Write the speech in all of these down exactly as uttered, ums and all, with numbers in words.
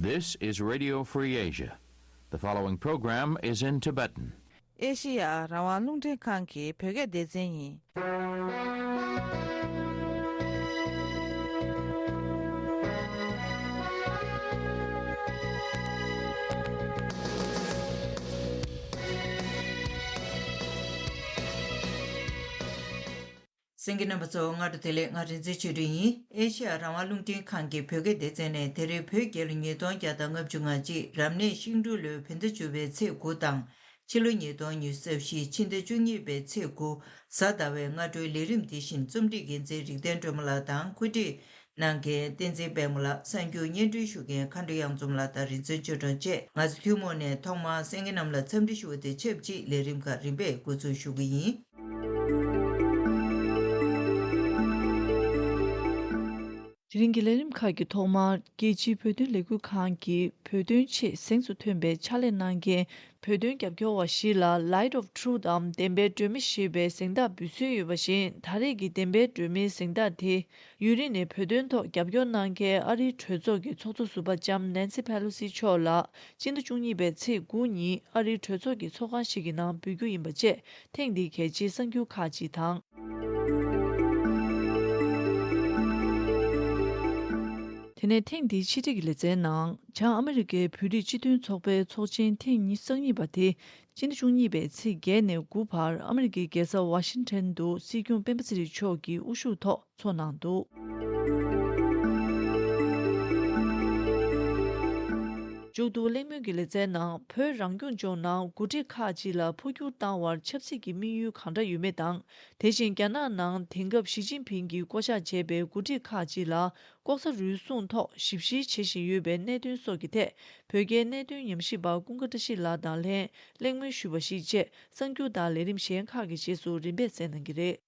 This is Radio Free Asia. The following program is in Tibetan. ཨེ་ཤི་ཡ་རང་དབང་རླུང་འཕྲིན་ཁང་གི་བོད་སྐད་སྡེ་ཚན་ཡིན། གསན་མཁན་རྣམ་པ་ཚོ་སྔ་དྲོ་བདེ་ལེགས། ང་རིག་འཛིན་ཆོས་སྒྲོན་ཡིན། ཨེ་ཤི་ཡ་རང་དབང་རླུང་འཕྲིན་ཁང་གི་བོད་སྐད་སྡེ་ཚན་ནས་ད་རེས་བོད་རྒྱལ་ལོ་ཉིས་སྟོང་བརྒྱ་དང་ལྔ་བཅུ་ང་གཅིག་རབ་གནས་ཤིང་འབྲུག་ལོའི་བོད་ཟླ་བཅུ་པའི་ཚེས་དགུ་དང་། ཕྱི་ལོ་ཉིས་སྟོང་ཉི་ཤུ་རྩ་བཞི་ཕྱི་ཟླ་བཅུ་གཉིས་པའི་ཚེས་དགུ་གཟའ་ཟླ་བའི་སྔ་དྲོའི་ལས་རིམ་འདི་བཞིན་རྩོམ་སྒྲིག་འགན་འཛིན་རིག་ལྡན་སྒྲོལ་མ་ལགས་དང་། འགོ་ཁྲིད་གནང་མཁན་བསྟན་འཛིན་པད་མ་ལགས། གསར་འགྱུར་སྙན་སྒྲོན་ཞུ་མཁན་མཁའ་འགྲོ་གཡང་འཛོམས་ལགས་དང་རིག་འཛིན་ཆོས་སྒྲོན་བཅས། ང་ཚོ་ཐུན་མོང་ནས་ཐོག་མར་གསན་མཁན་རྣམས་ལ་འཚམས་འདྲི་ཞུ་བ་དང་ཆབས་ཅིག་ལས་རིམ་ཁག་རིམ་པས་འགོ་འཛུགས་ཞུ་གི་ཡིན། དེ་རིང་གི་ལས་རིམ་ཁག་གི་ཐོག་མར། རྒྱལ་སྤྱིའི་བོད་དོན་ལས་འགུལ་ཁང་གིས་བོད་དོན་ཆེད་གཟེངས་སུ་ཐོན་པའི་ཕྱག་ལས་གནང་མཁན་བོད་དོན་རྒྱབ་སྐྱོར་བ་ཞིག་ལ་Light of Truth འམ་བདེན་པའི་སྒྲོན་མེ་ཞེས་པའི་གཟེངས་རྟགས་འབུལ་སྲོལ་ཡོད་པ་བཞིན། ད་རེས་ཀྱི་བདེན་པའི་སྒྲོན་མེའི་གཟེངས་རྟགས་དེ། ཡུན་རིང་ནས་བོད་དོན་ཐོག་རྒྱབ་སྐྱོར་གནང་མཁན་ཨ་རིའི་གྲོས་ཚོགས་ཀྱི་ཚོགས་གཙོ་ཟུར་པ་ལྕམ་ནན་སི་ཕེ་ལོ་སི་མཆོག་ལ་སྤྱི་ཟླ་བཅུ་གཉིས་པའི་ཚེས་དགུ་ཉིན་ཨ་རིའི་གྲོས་ཚོགས་ཀྱི་ཚོགས་ཁང་ཞིག་གི་ནང་འབུལ་རྒྱུ་ཡིན་པ་བཅས། ཐེངས་འདིའི་གལ་ཆེའི་གསར་འགྱུར་ཁག་ཅིག་དང་། དེ་ནས་ཐེངས་འདིའི་ཕྱི་དྲིལ་གྱི་ལེ་ཚན་ནང་། བྱང་ཨ་མི་རི་ཀའི་བོད་རིགས་སྤྱི་མཐུན་ཚོགས་པའི་ཚོགས་ཆེན་ཐེངས་ཉི་ཤུ་རྩ་གཉིས་པ་དེ། སྤྱི་ཟླ་བཅུ་གཉིས་པའི་ཚེས་བརྒྱད་ནས་དགུ་བར་ཨ་མི་རི་ཀའི་རྒྱལ་ས་ཝ་ཤིང་ཊོན་དུ་སྲིད་སྐྱོང་སྤེན་པ་ཚེ་རིང་མཆོག་གི་དབུ་བཞུགས་ཐོག་འཚོགས་གནང་འདུག། མཇུག་ཏུ་གླེང་མོལ་གྱི་ལེ་ཚན་ནང་། བོད་རང་སྐྱོང་ལྗོངས་ནང་འགོ་ཁྲིད་ཁག་ཅིག་ལ་འཕོ་འགྱུར་བཏང་བར་ཆབ་སྲིད་ཀྱི་དམིགས་ཡུལ་གང་འདྲ་ཡོད་མེད་དང་། དེ་བཞིན་རྒྱ་ནག་ནང་དེང་སྐབས་ཞི་ཅིན་ཕིང་གིས་བསྐོ་གཞག་བྱས་པའི་འགོ་ཁྲིད་ཁག་ཅིག་ལ་ལྐོག་ཟ་རུལ་སུངས་ཐོག་ཞིབ་བཤེར་བྱེད་བཞིན་ཡོད་པའི་གནད་དོན་སོགས་ཀྱི་ཐད། བོད་རྒྱའི་གནད་དོན་ཉམས་ཞིབ་པ་ཀུན་དགའ་བཀྲ་ཤིས་ལགས་དང་ལྷན་གླེང་མོལ་ཞུས་པ་ཞིག་བཅས། གསར་འགྱུར་དང་ལས་རིམ་གཞན་ཁག་གི་རྗེས་སུ་རིམ་པས་གསན་གནང་གི་རེད།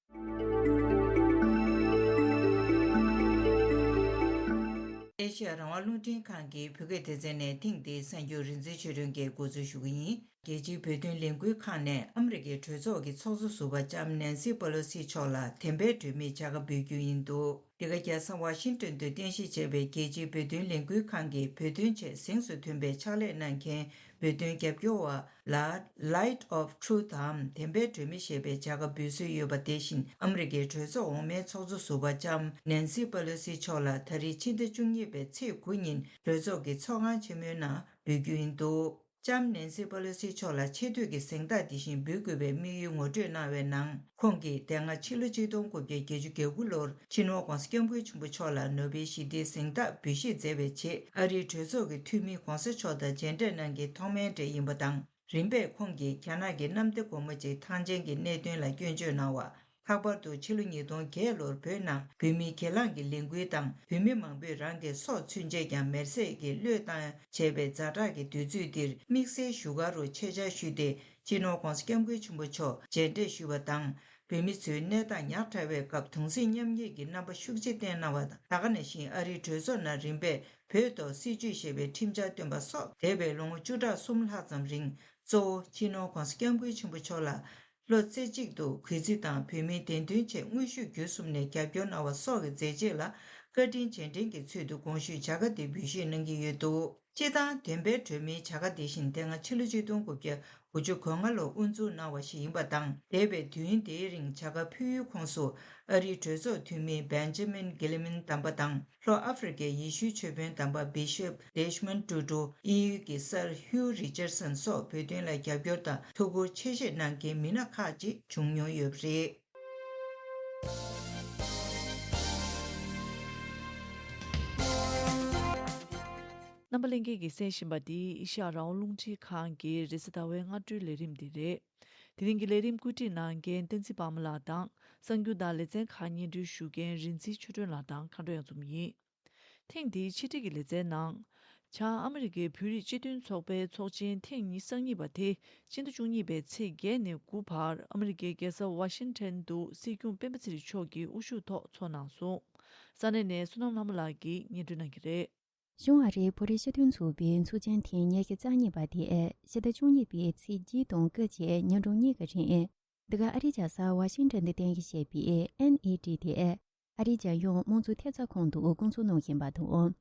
ཨེ་ཤེ་ཡ་རང་དབང་རླུང་འཕྲིན་ཁང་གི་བོད་སྐད་སྡེ་ཚན་ནས་ཐེངས་འདིའི་གསར་འགྱུར་རིག་འཛིན་ཆོས་སྒྲོན་གྱིས་འགོ་འཛུགས་ཞུ་གི་ཡིན། རྒྱལ་སྤྱིའི་བོད་དོན་ལས་འགུལ་ཁང་ནས་ཨ་མི་རི་ཀའི་གྲོས་ཚོགས་ཀྱི་ཚོགས་གཙོ་ཟུར་པ་ལྕམ་ནན་སི་པེ་ལོ་སི་མཆོག་ལ་བདེན་པའི་སྒྲོན་མེའི་བྱ་དགའ་འབུལ་རྒྱུ་ཡིན་འདུག། འདི་ག་རྒྱལ་ས་ཝ་ཤིང་ཏོན་དུ་རྟེན་གཞི་བྱས་པའི་རྒྱལ་སྤྱིའི་བོད་དོན་ལས་འགུལ་ཁང་གིས་བོད་དོན་ཆེད་གཟེངས་སུ་ཐོན་པའི་ཕྱག་ལས་གནང་མཁན་བོད་དོན་རྒྱབ་སྐྱོར་བ་ལ་Light of Truth འམ་བདེན་པའི་སྒྲོན་མེ་ཞེས་པའི་བྱ་དགའ་འབུལ་སྲོལ་ཡོད་པ་དེ་བཞིན། ཨ་མི་རི་ཀའི་གྲོས་ཚོགས་འོག་མའི་ཚོགས་གཙོ་ཟུར་པ་ལྕམ་ནན་སི་པེ་ལོ་སི་མཆོག་ལ་ད་རེས་ཕྱི་ཟླ་བཅུ་གཉིས་པའི་ཚེས་དགུ་ཉིན་གྲོས་ཚོགས་ཀྱི་ཚོགས་ཁང་ཆེན་མོའི་ནང་འབུལ་རྒྱུ་ཡིན་འདུག། ལྕམ་ནན་སི་པེ་ལོ་སི་མཆོག་ལ་ཆེ་བསྟོད་ཀྱི་གཟེངས་རྟགས་འདི་བཞིན་འབུལ་དགོས་པའི་དམིགས་ཡུལ་ངོ་སྤྲོད་གནང་བའི་ནང་། ཁོང་གིས་དེ་སྔ་ཕྱི་ལོ་ཆིག་སྟོང་དགུ་བརྒྱ་བརྒྱད་ཅུ་གྱ་དགུ་ལོར་སྤྱི་ནོར་༧གོང་ས་༧སྐྱབས་མགོན་ཆེན་པོ་མཆོག་ལ་ནོ་བེལ་ཞི་བདེའི་གཟེངས་རྟགས་འབུལ་བཞེས་མཛད་པའི་རྗེས། ཨ་རིའི་གྲོས་ཚོགས་ཀྱི་འཐུས་མི་༧གོང་ས་མཆོག་དང་མཇལ་འཕྲད་གནང་མཁན་ཐོག་མའི་གྲས་ཡིན་པ་དང་། རིམ་པས་ཁོང་གིས་རྒྱ་ནག་གི་གནམ་བདེ་སྒོ་མོ་ཆེའི་ཐང་ཆེན་གྱི་གནད་དོན་ལ་སྐྱོན་བརྗོད་གནང་བ། ལྷག་པར་དུ་ཕྱི་ལོ་ཉིས་སྟོང་བརྒྱད་ལོར་བོད་ནང་བོད་མིའི་སྒེར་ལངས་ཀྱི་ལས་འགུལ་དང་། བོད་མི་མང་པོས་རང་གི་སྲོག་ཚུན་ཆད་ཀྱང་མེར་སྲེག་གི་བློས་བཏང་བྱས་པའི་ཛ་དྲག་གི་དུས་ཚོད་འདིར་དམིགས་བསལ་བཞུགས་སྒར་རུ་ཆེད་བཅར་ཞུས་ཏེ། སྤྱི་ནོར་༧གོང་ས་༧སྐྱབས་མགོན་ཆེན་པོ་མཆོག་མཇལ་འཕྲད་ཞུས་པ་དང་། བོད་མི་ཚོའི་གནས་སྟངས་ཉག་ཕྲ་བའི་སྐབས་གདུང་སེམས་མཉམ་སྐྱེད་ཀྱི་རྣམ་པ་ཤུགས་ཆེ་བསྟན་གནང་བ་དང་། ད་ག་ནང་བཞིན་ཨ་རིའི་གྲོས་ཚོགས་ནང་རིམ་པས་བོད་ཐོག་སྲིད་བྱུས་ཞེས་པའི་ཁྲིམས་འཆར་བཏོན་པ་སོགས། འདས་པའི་ལོ་ངོ་བཅུ་ཕྲག་གསུམ་ལྷག་ཙམ་རིང་། གཙོ་བོ་སྤྱི་ནོར་༧གོང་ས་༧སྐྱབས་མགོན་ཆེན་པོ་མཆོག་ལ། བློ་རྩེ་གཅིག་ཏུ་གུས་བརྩི་དང་བོད་མིའི་བདེན་དོན་ཆེད་དངོས་ཤུགས་བརྒྱུད་གསུམ་ནས་རྒྱབ་སྐྱོར་གནང་བ་སོགས་ཀྱི་མཛད་རྗེས་ལ་བཀའ་དྲིན་རྗེས་དྲན་གྱི་ཚུལ་དུ་དགོངས་ཞུའི་བྱ་དགའ་དེ་འབུལ་བཞེས་གནང་གི་ཡོད་འདུག། སྤྱིར་བཏང་བདེན་པའི་སྒྲོན་མེའི་བྱ་དགའ་དེ་བཞིན་དེ་སྔ་ཕྱི་ལོ་ཆིག་སྟོང་དགུ་བརྒྱ་དགུ་བཅུ་གོ་ལྔ་ལོར་དབུ་འཛུགས་གནང་བ་ཞིག་ཡིན་པ་དང་། འདས་པའི་དུས་ཡུན་དེའི་རིང་བྱ་དགའ་ཕུལ་ཡུལ་ཁོངས་སུ་ཨ་རིའི་གྲོས་ཚོགས་འཐུས་མི་བེན་ཇ་མིན་གྷི་ལི་མན་དམ་པ་དང་། ལྷོ་ཨ་ཧྥེ་རི་ཁའི་ཡེ་ཤུའི་ཆོས་དཔོན་དམ་པ་བི་ཤོབ་ཌེ་ཤ་མན་ཊུ་ཌུ། དབྱིན་ཡུལ་གྱི་སར་ཧིའུ་རི་ཅར་སན་སོགས་བོད་དོན་ལ་རྒྱབ་སྐྱོར་དང་ཐུགས་ཁུར་ཆེ་བཞེས་གནང་མཁན་མི་སྣ་ཁག་ཅིག་བྱུང་མྱོང་ཡོད་པ་རེད། རྣམ་པ་ལྷན་རྒྱས་ཀྱིས་གསན་བཞིན་པ་འདི་ཨེ་ཤ་ཡ་རང་དབང་རླུང་འཕྲིན་ཁང་གི་རེས་གཟའ་ཟླ་བའི་སྔ་དྲོའི་ལས་རིམ་འདི་རེད། དེ་རིང་གི་ལས་རིམ་བཀོད་སྒྲིག་གནང་མཁན་བསྟན་འཛིན་པད་མ་ལགས་དང་། གསར་འགྱུར་དང་ལེ་ཚན་ཁག་སྙན་སྒྲོན་ཞུ་མཁན་རིག་འཛིན་ཆོས་སྒྲོན་ལགས་དང་མཁའ་འགྲོ་གཡང་འཛོམས་ཡིན། ཐེངས་འདིའི་ཕྱི་དྲིལ་གྱི་ལེ་ཚན་ནང་། བྱང་ཨ་མི་རི་ཀའི་བོད་རིགས་སྤྱི་མཐུན་ཚོགས་པའི་ཚོགས་ཆེན་ཐེངས་ཉི་ཤུ་རྩ་གཉིས་པ་དེ་སྤྱི་ཟླ་བཅུ་གཉིས་པའི་ཚེས་བརྒྱད་ནས་དགུ་བར་ཨ་མི་རི་ཀའི་རྒྱལ་ས་ཝ་ཤིང་ཊོན་དུ་སྲིད་སྐྱོང་སྤེན་པ་ཚེ་རིང་མཆོག་གི་དབུ་བཞུགས་ཐོག་འཚོགས་གནང་སོང་། ས་གནས་ནས་བསོད་ནམས་ལྷ་མོ་ལགས་ཀྱིས་སྙན་སྒྲོན་གནང་གི་རེད། གཞུང་ཨ་རིའི་བོད་རིགས་སྤྱི་མཐུན་ཚོགས་པའི་ཚོགས་ཆེན་ཐེངས་ཉི་ཤུ་རྩ་གཉིས་པ་དེ་ཕྱི་ཟླ་བཅུ་གཉིས་པའི་ཚེས་གཅིག་དང་སྐུ་བཅས་ཉིན་གྲངས་གཉིས་ཀྱི་རིང་། འདི་ག་ཨ་རིའི་རྒྱལ་ས་ཝ་ཤིང་ཊོན་དུ་རྟེན་གཞི་བྱས་པའི་ཨེན་ཨི་ཊི་དེ་ཨ་རིའི་རྒྱལ་ཡོངས་དམངས་གཙོ་ཐེབས་རྩ་ཁང་དུ་བསྐོང་ཚོགས་གནང་བཞིན་པ་དང་།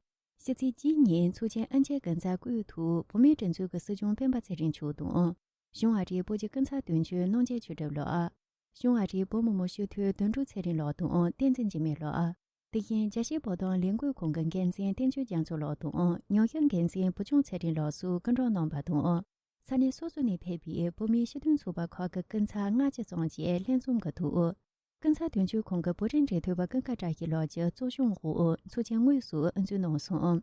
ཕྱི་ཚེས་གཅིག་ཉིན་ཚོགས་ཆེན་ཨན་ཆེ་གན་ཚ་སྐུའི་ཐུགས་བོད་མིའི་སྒྲིག་འཛུགས་ཀྱི་སྲིད་སྐྱོང་སྤེན་པ་ཚེ་རིང་མཆོག་དང་། གཞུང་ཨ་རིའི་བོད་ཀྱི་སྐུ་ཚབ་དོན་གཅོད་གནང་སྦྱིན་ཆོས་གྲགས་ལགས། གཞུང་ཨ་རིའི་བོད་མི་མང་སྤྱི་འཐུས་དོན་གྲུབ་ཚེ་རིང་ལགས་དང་བསྟན་འཛིན་འཇིགས་མེད་ལགས། དེ་བཞིན་རྒྱལ་སྤྱིའི་བོད་དོན་ལས་འགུལ་ཁང་གི་འགན་འཛིན་བསྟན་ཆོས་རྒྱ་མཚོ་ལགས་དང་ཉོག་ཡང་འགན་འཛིན་བུ་ཆུང་ཚེ་རིང་ལགས་སུ་སྐུ་མགྲོན་གནང་བ་དང་། ས་གནས་སོ་སོ་ནས་ཕེབས་པའི་བོད་མིའི་སྤྱི་མཐུན་ཚོགས་པ་ཁག་གི་སྐུ་ཚབ་ལྔ་བཅུ་ཙམ་གྱིས་ལྷན་འཛོམས་ཀྱི་ཐོག་སྐུ་ཚབ་དོན་གཅོད་ཁང་གི་བོད་རིགས་འབྲེལ་མཐུད་པ་ཀུན་དགའ་བཀྲ་ཤིས་ལགས་ཀྱིས་གཙོ་སྐྱོང་འོག་ཚོགས་ཆེན་དངོས་སུ་དབུ་འཛུགས་གནང་སོང་།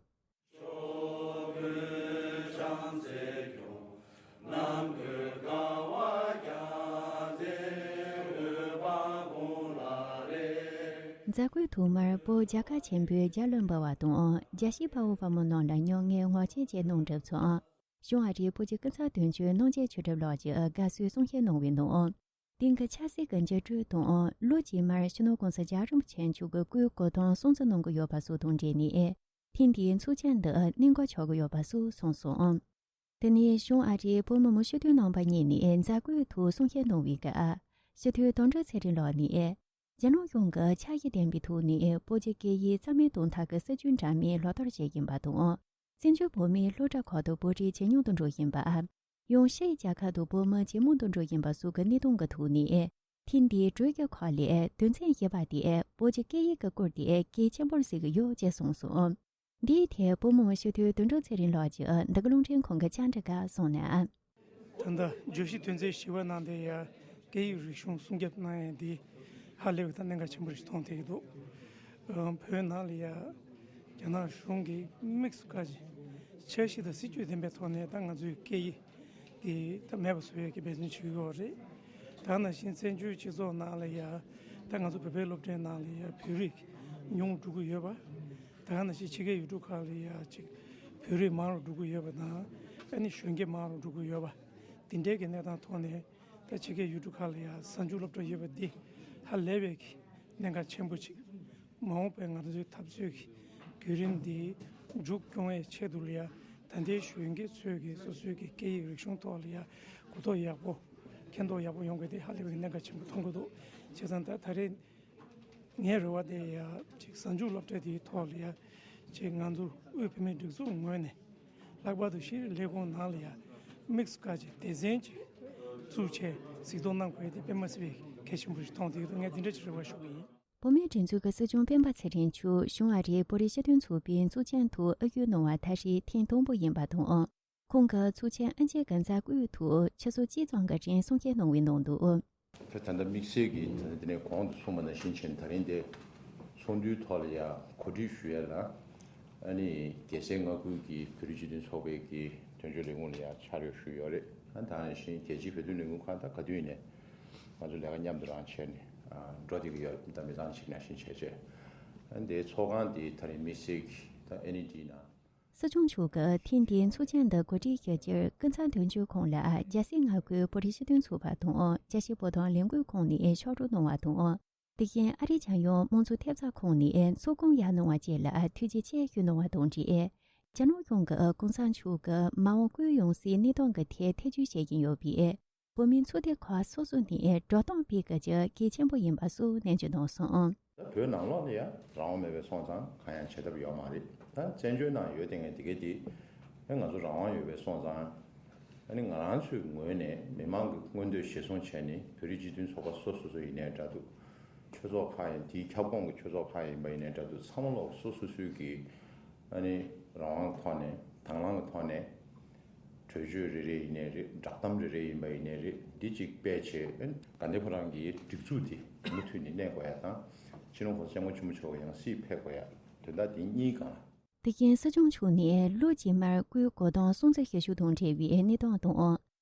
མཛད་སྒོའི་ཐོག་མར་བོད་རྒྱལ་ཁབ་ཆེན་པོའི་རྒྱལ་བློན་འབུལ་བ་དང་རྒྱལ་གཞིས་དཔའ་བོ་དཔའ་མོ་རྣམས་ལ་མྱ་ངན་ངག་བཅད་བཅས་གནང་གྲུབ་ཚང་། གཞུང་ཨ་རིའི་བོད་ཀྱི་སྐུ་ཚབ་དོན་གཅོད་གནང་སྦྱིན་ཆོས་གྲགས་ལགས་ཀྱིས་དགའ་བསུའི་གསུང་བཤད་གནང་བའི་ནང་། དེང་གི་ཆབ་སྲིད་ཀྱི་འགྱུར་འགྲོས་དང་། ལོ་རྗེས་མར་སྤྱི་ནོར་༸གོང་ས་༸རྒྱལ་བ་རིན་པོ་ཆེ་མཆོག་གི་སྐུའི་གོ་སྟོན་སྲུང་བརྩི་གནང་གི་ཡོད་པ་སོགས་དང་འབྲེལ་ནས། ཐེངས་འདིའི་ཚོགས་ཆེན་འདི་གནད་འགག་ཆགས་ཀྱི་ཡོད་པ་སོགས་གསུངས་སོང་། དེ་ནས་གཞུང་ཨ་རིའི་བོད་མི་མང་སྤྱི་འཐུས་རྣམ་པ་གཉིས་ནས་མཛད་སྒོའི་ཐོག་གསུང་བཤད་གནང་བའི་སྐབས། སྤྱི་འཐུས་དོན་གྲུབ་ཚེ་རིང་ལགས་ནས། རྒྱ་ནག་གཞུང་གིས་ཆ་ཤས་ལྡན་པའི་ཐོག་ནས་བོད་ཀྱི་སྐད་ཡིག་རྩ་མེད་གཏོང་ཐབས་ཀྱི་སྲིད་ཇུས་འདྲ་མིན་ལག་བསྟར་བྱེད་བཞིན་པ་དང་། བཙན་བྱོལ་བོད་མིའི་སློབ་གྲྭ་ཁག་ཏུ་བོད་རིགས་ཇེ་ཉུང་དུ་འགྲོ་བཞིན་པ། ཡང་ཕྱིའི་རྒྱལ་ཁབ་ཏུ་བོད་མི་ཇེ་མང་དུ་འགྲོ་བཞིན་པ་སོགས་ཀྱི་གནས་སྟངས་ཀྱི་ཐོག་ནས། ཐེངས་འདིའི་གྲོས་ཀྱི་ཁག་ལས་དོན་ཚན་བཞི་པ་དེ་བོད་ཀྱི་སྐད་ཡིག་གི་སྐོར་དེ་གལ་ཆེན་པོར་གཟིགས་ཀྱི་ཡོད་ཅེས་གསུངས་སོང་། འདིའི་ཐད་བོད་མི་མང་སྤྱི་འཐུས་དོན་གྲུབ་ཚེ་རིང་ལགས་ཀྱིས་འདི་ག་རླུང་འཕྲིན་ཁང་གི་བཅར་འདྲི་སྐབས་གསུངས་ན། ད་ལྟ་བརྗོད་གཞི་དོན་ཚན་བཞི་པ་ནང་དེ་ཡ་སྐད་ཡིག་རིག་གཞུང་སྲུང་སྐྱོབ་གནང་ཡས་འདི་ཧ་ལས་པའི་ད་གནད་འགག་ཆེན་པོ་ཞིག་མཐོང་བསྡད་ཀྱི་འདུག་ཨ། བོད་ནང་ལ་ཡ་རྒྱ་ནག་གཞུང་གིས་དམིགས་སུ་བཀར་ཅིང་འཆར་གཞི་དང་སྲིད་ཇུས་ལྡན་པའི་ཐོག་ནས་ད་ང་ཚོའི་སྐད་ཡིག་དེ་ད་མེད་པ་བཟོ་ཡས་ཀྱི་འབད་བརྩོན་བྱེད་ཀྱི་ཡོད་རེད། ད་ནང་བཞིན་བཙན་བྱོལ་སྤྱི་ཚོགས་ནང་ལ་ཡ་ད་ང་ཚོ་བོད་པའི་སློབ་གྲྭའི་ནང་ལ་ཡ་བོད་རིགས་ཉུང་འགྲོ་གི་ཡོད་པ། ད་ག་ནང་བཞིན་ཕྱི་རྒྱལ་ཡུལ་གྲུ་ཁག་ལ་ཡ་ཅིག་བོད་རིགས་མང་རུ་འགྲོ་གི་ཡོད་པ་དང་། ཨ་ནི་གཞོན་སྐྱེས་མང་རུ་འགྲོ་གི་ཡོད་པ། འདི་འདྲའི་གི་གནས་སྟངས་ཐོག་ནས་ད་ཕྱི་རྒྱལ་ཡུལ་གྲུ་ཁག་ལ་ཡ་གཟའ་མཇུག་སློབ་གྲྭ་ཡོད་པ་འདི་ཧ་ལས་པའི་གི་གནད་འགག་ཆེན་པོ་ཅིག་མ་འོངས་པའི་ང་ཚོའི་འཐབ་རྩོད་ཀྱི་བརྒྱུད་རིམ་འདི་མཇུག་སྐྱོང་བའི་ཆེད་དུ་ལ་ཡ་ད་ལྟའི་གཞོན་སྐྱེས་ཚོས་ཀྱི་སོ་སོའི་གི་སྐད་ཡིག་རིག་གཞུང་ཐོག་ལ་ཡ་གོ་རྟོགས་ཡག་པོ་མཁྱེན་རྟོགས་ཡག་པོ་ཡོང་དགོས་དེ་ཧ་ལས་པའི་གནད་འགག་ཆེན་པོ་མཐོང་གི་འདུག་བྱས་ཙང་ད་ད་རེས། ངའི་རེ་བ་དེ་ཡ་ཅིག་གཟའ་མཇུག་སློབ་གྲྭ་དེའི་ཐོག་ལ་ཡ་ཅིག་ང་ཚོ་དབུས་བོད་མིའི་སྒྲིག་འཛུགས་ངོས་ནས་ལྷག་པར་དུ་ཤེས་རིག་ལས་ཁུངས་ནང་ལ་ཡ་དམིགས་སུ་བཀར་ཅིག་སྡེ་ཚན་ཅིག་བཙུགས་བྱས་གཟིགས་རྟོག་གནང་དགོས་དེ་དཔེ་མ་སྲིད་པའི་གལ་ཆེན་པོ་ཞིག་མཐོང་དེ་ཡོད་དུ་ངས་འདི་འདྲ་ཅིག་རེ་བ་ཞུ་གི་ཡིན། བོད་མིའི་སྒྲིག་འཛུགས་ཀྱི་སྲིད་སྐྱོང་སྤེན་པ་ཚེ་རིང་མཆོག་གཞུང་ཨ་རིའི་བོད་རིགས་སྤྱི་མཐུན་ཚོགས་པའི་ཚོགས་ཆེན་ཐོག་ཨ་སྐུལ་གནང་བ་ད་རེས་ཐེངས་དང་པོ་ཡིན་པ་དང་། ཁོང་གིས་ཚོགས་ཆེན་ཨན་ཆེ་གན་ཚ་སྐུའི་ཐོག་ཆུ་ཚོད་གཅིག་ཙམ་གྱི་རིང་གསུང་བཤད་གནང་བའི་ནང་དུ། ད་ད་ལྟ་དམིགས་བསལ་གྱི་ད་ལྟ་དེ་ནས་གོང་དུ་གསུངས་པ་ནང་བཞིན་བྱས་ནས་ད་རིང་དེ་ཚོགས་འདུའི་ཐོག་ལ་ཡང་གོ་སྒྲིག་ཞུ་ཡ་ལ་ཨ་ནི་རྒྱལ་སའི་མངའ་ཁུལ་གྱི་བོད་རིགས་སྤྱི་མཐུན་ཚོགས་པའི་གི་དོན་གཅོད་ལས་ཁུངས་ལ་ཡང་ཕྱག་ལས་ཞུས་ཡོད་རེད། ཨ་ད་ནང་བཞིན་རྒྱལ་སྤྱིའི་བོད་དོན་ལས་ཁུངས་ཁག་ད་ག་དུས་ནས་ང་ཚོ་ལས་ཀ་མཉམ་དུ་རང་བྱས་ནས་འགྲོ་བསྡད་ཀྱི་ཡོད། ད་མི་ཚང་གཅིག་ནང་བཞིན་བྱས་བྱས་ཨ་ནི་དེ་ཚོགས་ཁང་དེ་ད་རིང་དམིགས་བསལ་གྱི་ད་ཨེ་ནི་ཌི་ནང་། སྲིད་སྐྱོང་མཆོག་གིས་ཐེངས་འདིའི་ཚོགས་ཆེན་འདི་གོ་སྒྲིག་ཞུ་རྒྱུར་ཀུན་ཚང་དོན་གཅོད་ཁང་ལ་རྒྱལ་སའི་མངའ་ཁུལ་བོད་རིགས་སྤྱི་མཐུན་ཚོགས་པ་དང་རྒྱལ་སྤྱིའི་བོད་དོན་ལས་འགུལ་ཁང་ནས་ཕྱག་རོགས་གནང་བ་དང་། དེ་བཞིན་ཨ་རིའི་ཇི་ཡོང་དམངས་གཙོ་ཐེབས་རྩ་ཁང་ནས་ཚོགས་སྐོང་ཡང་གནང་བ་བཅས་ལ་ཐུགས་རྗེ་ཆེ་ཞུས་གནང་བ་དང་འབྲེལ། རྒྱ་ནག་གཞུང་གིས་ྋགོང་ས་མཆོག་གི་མ་འོངས་སྐུའི་ཡང་སྲིད་གནས་སྟངས་ཀྱི་ཐད་ཐེ་བྱུས་བྱེད་ཀྱིན་ཡོད་པས། བོད་མིའི་ཚོགས་སྡེ་ཁག་སོ་སོ་ནས་འགྲོ་སྟངས་སྤེལ་དགོས་རྒྱུ་གལ་ཆེན་པོ་ཡིན་པ་སོགས་ནན་བརྗོད་གནང་སོང་། ད་བོད་ནང་ལོགས་ལ་ཡང་རང་དབང་མེད་པའི་སོང་ཙང་གང་ཡང་བྱེད་ཐབས་ཡོད་མ་རེད། ད་བཙན་བྱོལ་ནང་ཡོད་དེ་ངས་དེ་གས་དེ་ཨ་ང་ཚོ་རང་དབང་ཡོད་པའི་སོང་ཙང་ཨ་ནི་ང་རང་ཚོའི་ངོས་ནས་མི་མང་གི་མངོན་འདོད་གཞིར་བཟུང་བྱས་ནས་བོད་རིགས་སྤྱི་མཐུན་ཚོགས་པ་སོ་སོ་སོ་ཡིན་ནའི་འདྲ་འདུག་ཆོས་ཚོགས་ཁག་ཡིན་དེའི་ཁྱབ་ཁོངས་ཀྱི་ཆོས་ཚོགས་ཁག་ཡིན་པ་ཡིན་ནའི་འདྲ་འདུག་ཚང་མ་ལོག་སོ་སོ་སོའི་གི་ཨ་ནི་རང་དབང་གི་ཐོག་ནས་དང་བླངས་ཀྱི་ཐོག་ནས། གྲོས་ཆོད་རེ་རེ་ཡིན་ནའི་རེད། བསྒྲགས་གཏམ་རེ་རེ་ཡིན་པ་ཡིན་ནའི་རེད། འདི་གཅིག་སྤེལ་བྱས་ཨ་ནི་དགའ་ལྡན་ཕོ་བྲང་གི་སྒྲིག་འཛུགས་དེ་མུ་མཐུད་ནས་གནས་དགོས་ཡ་དང་། སྤྱི་ནོར་༸གོང་ས་༸སྐྱབས་མགོན་ཆེན་པོ་མཆོག་ཡང་སྲིད་ཕེབས་དགོས་ཡ་དོན་དག་འདི་གཉིས་སྒང་ལ། དེ་བཞིན་སྲིད་སྐྱོང་མཆོག་ནས་ལོ་རྗེས་མར་སྐུའི་གོ་སྟོན་སྲུང་བརྩི་ཞུ་ཞུ་དང་འབྲེལ་བའི་གནས་སྟངས་དང་།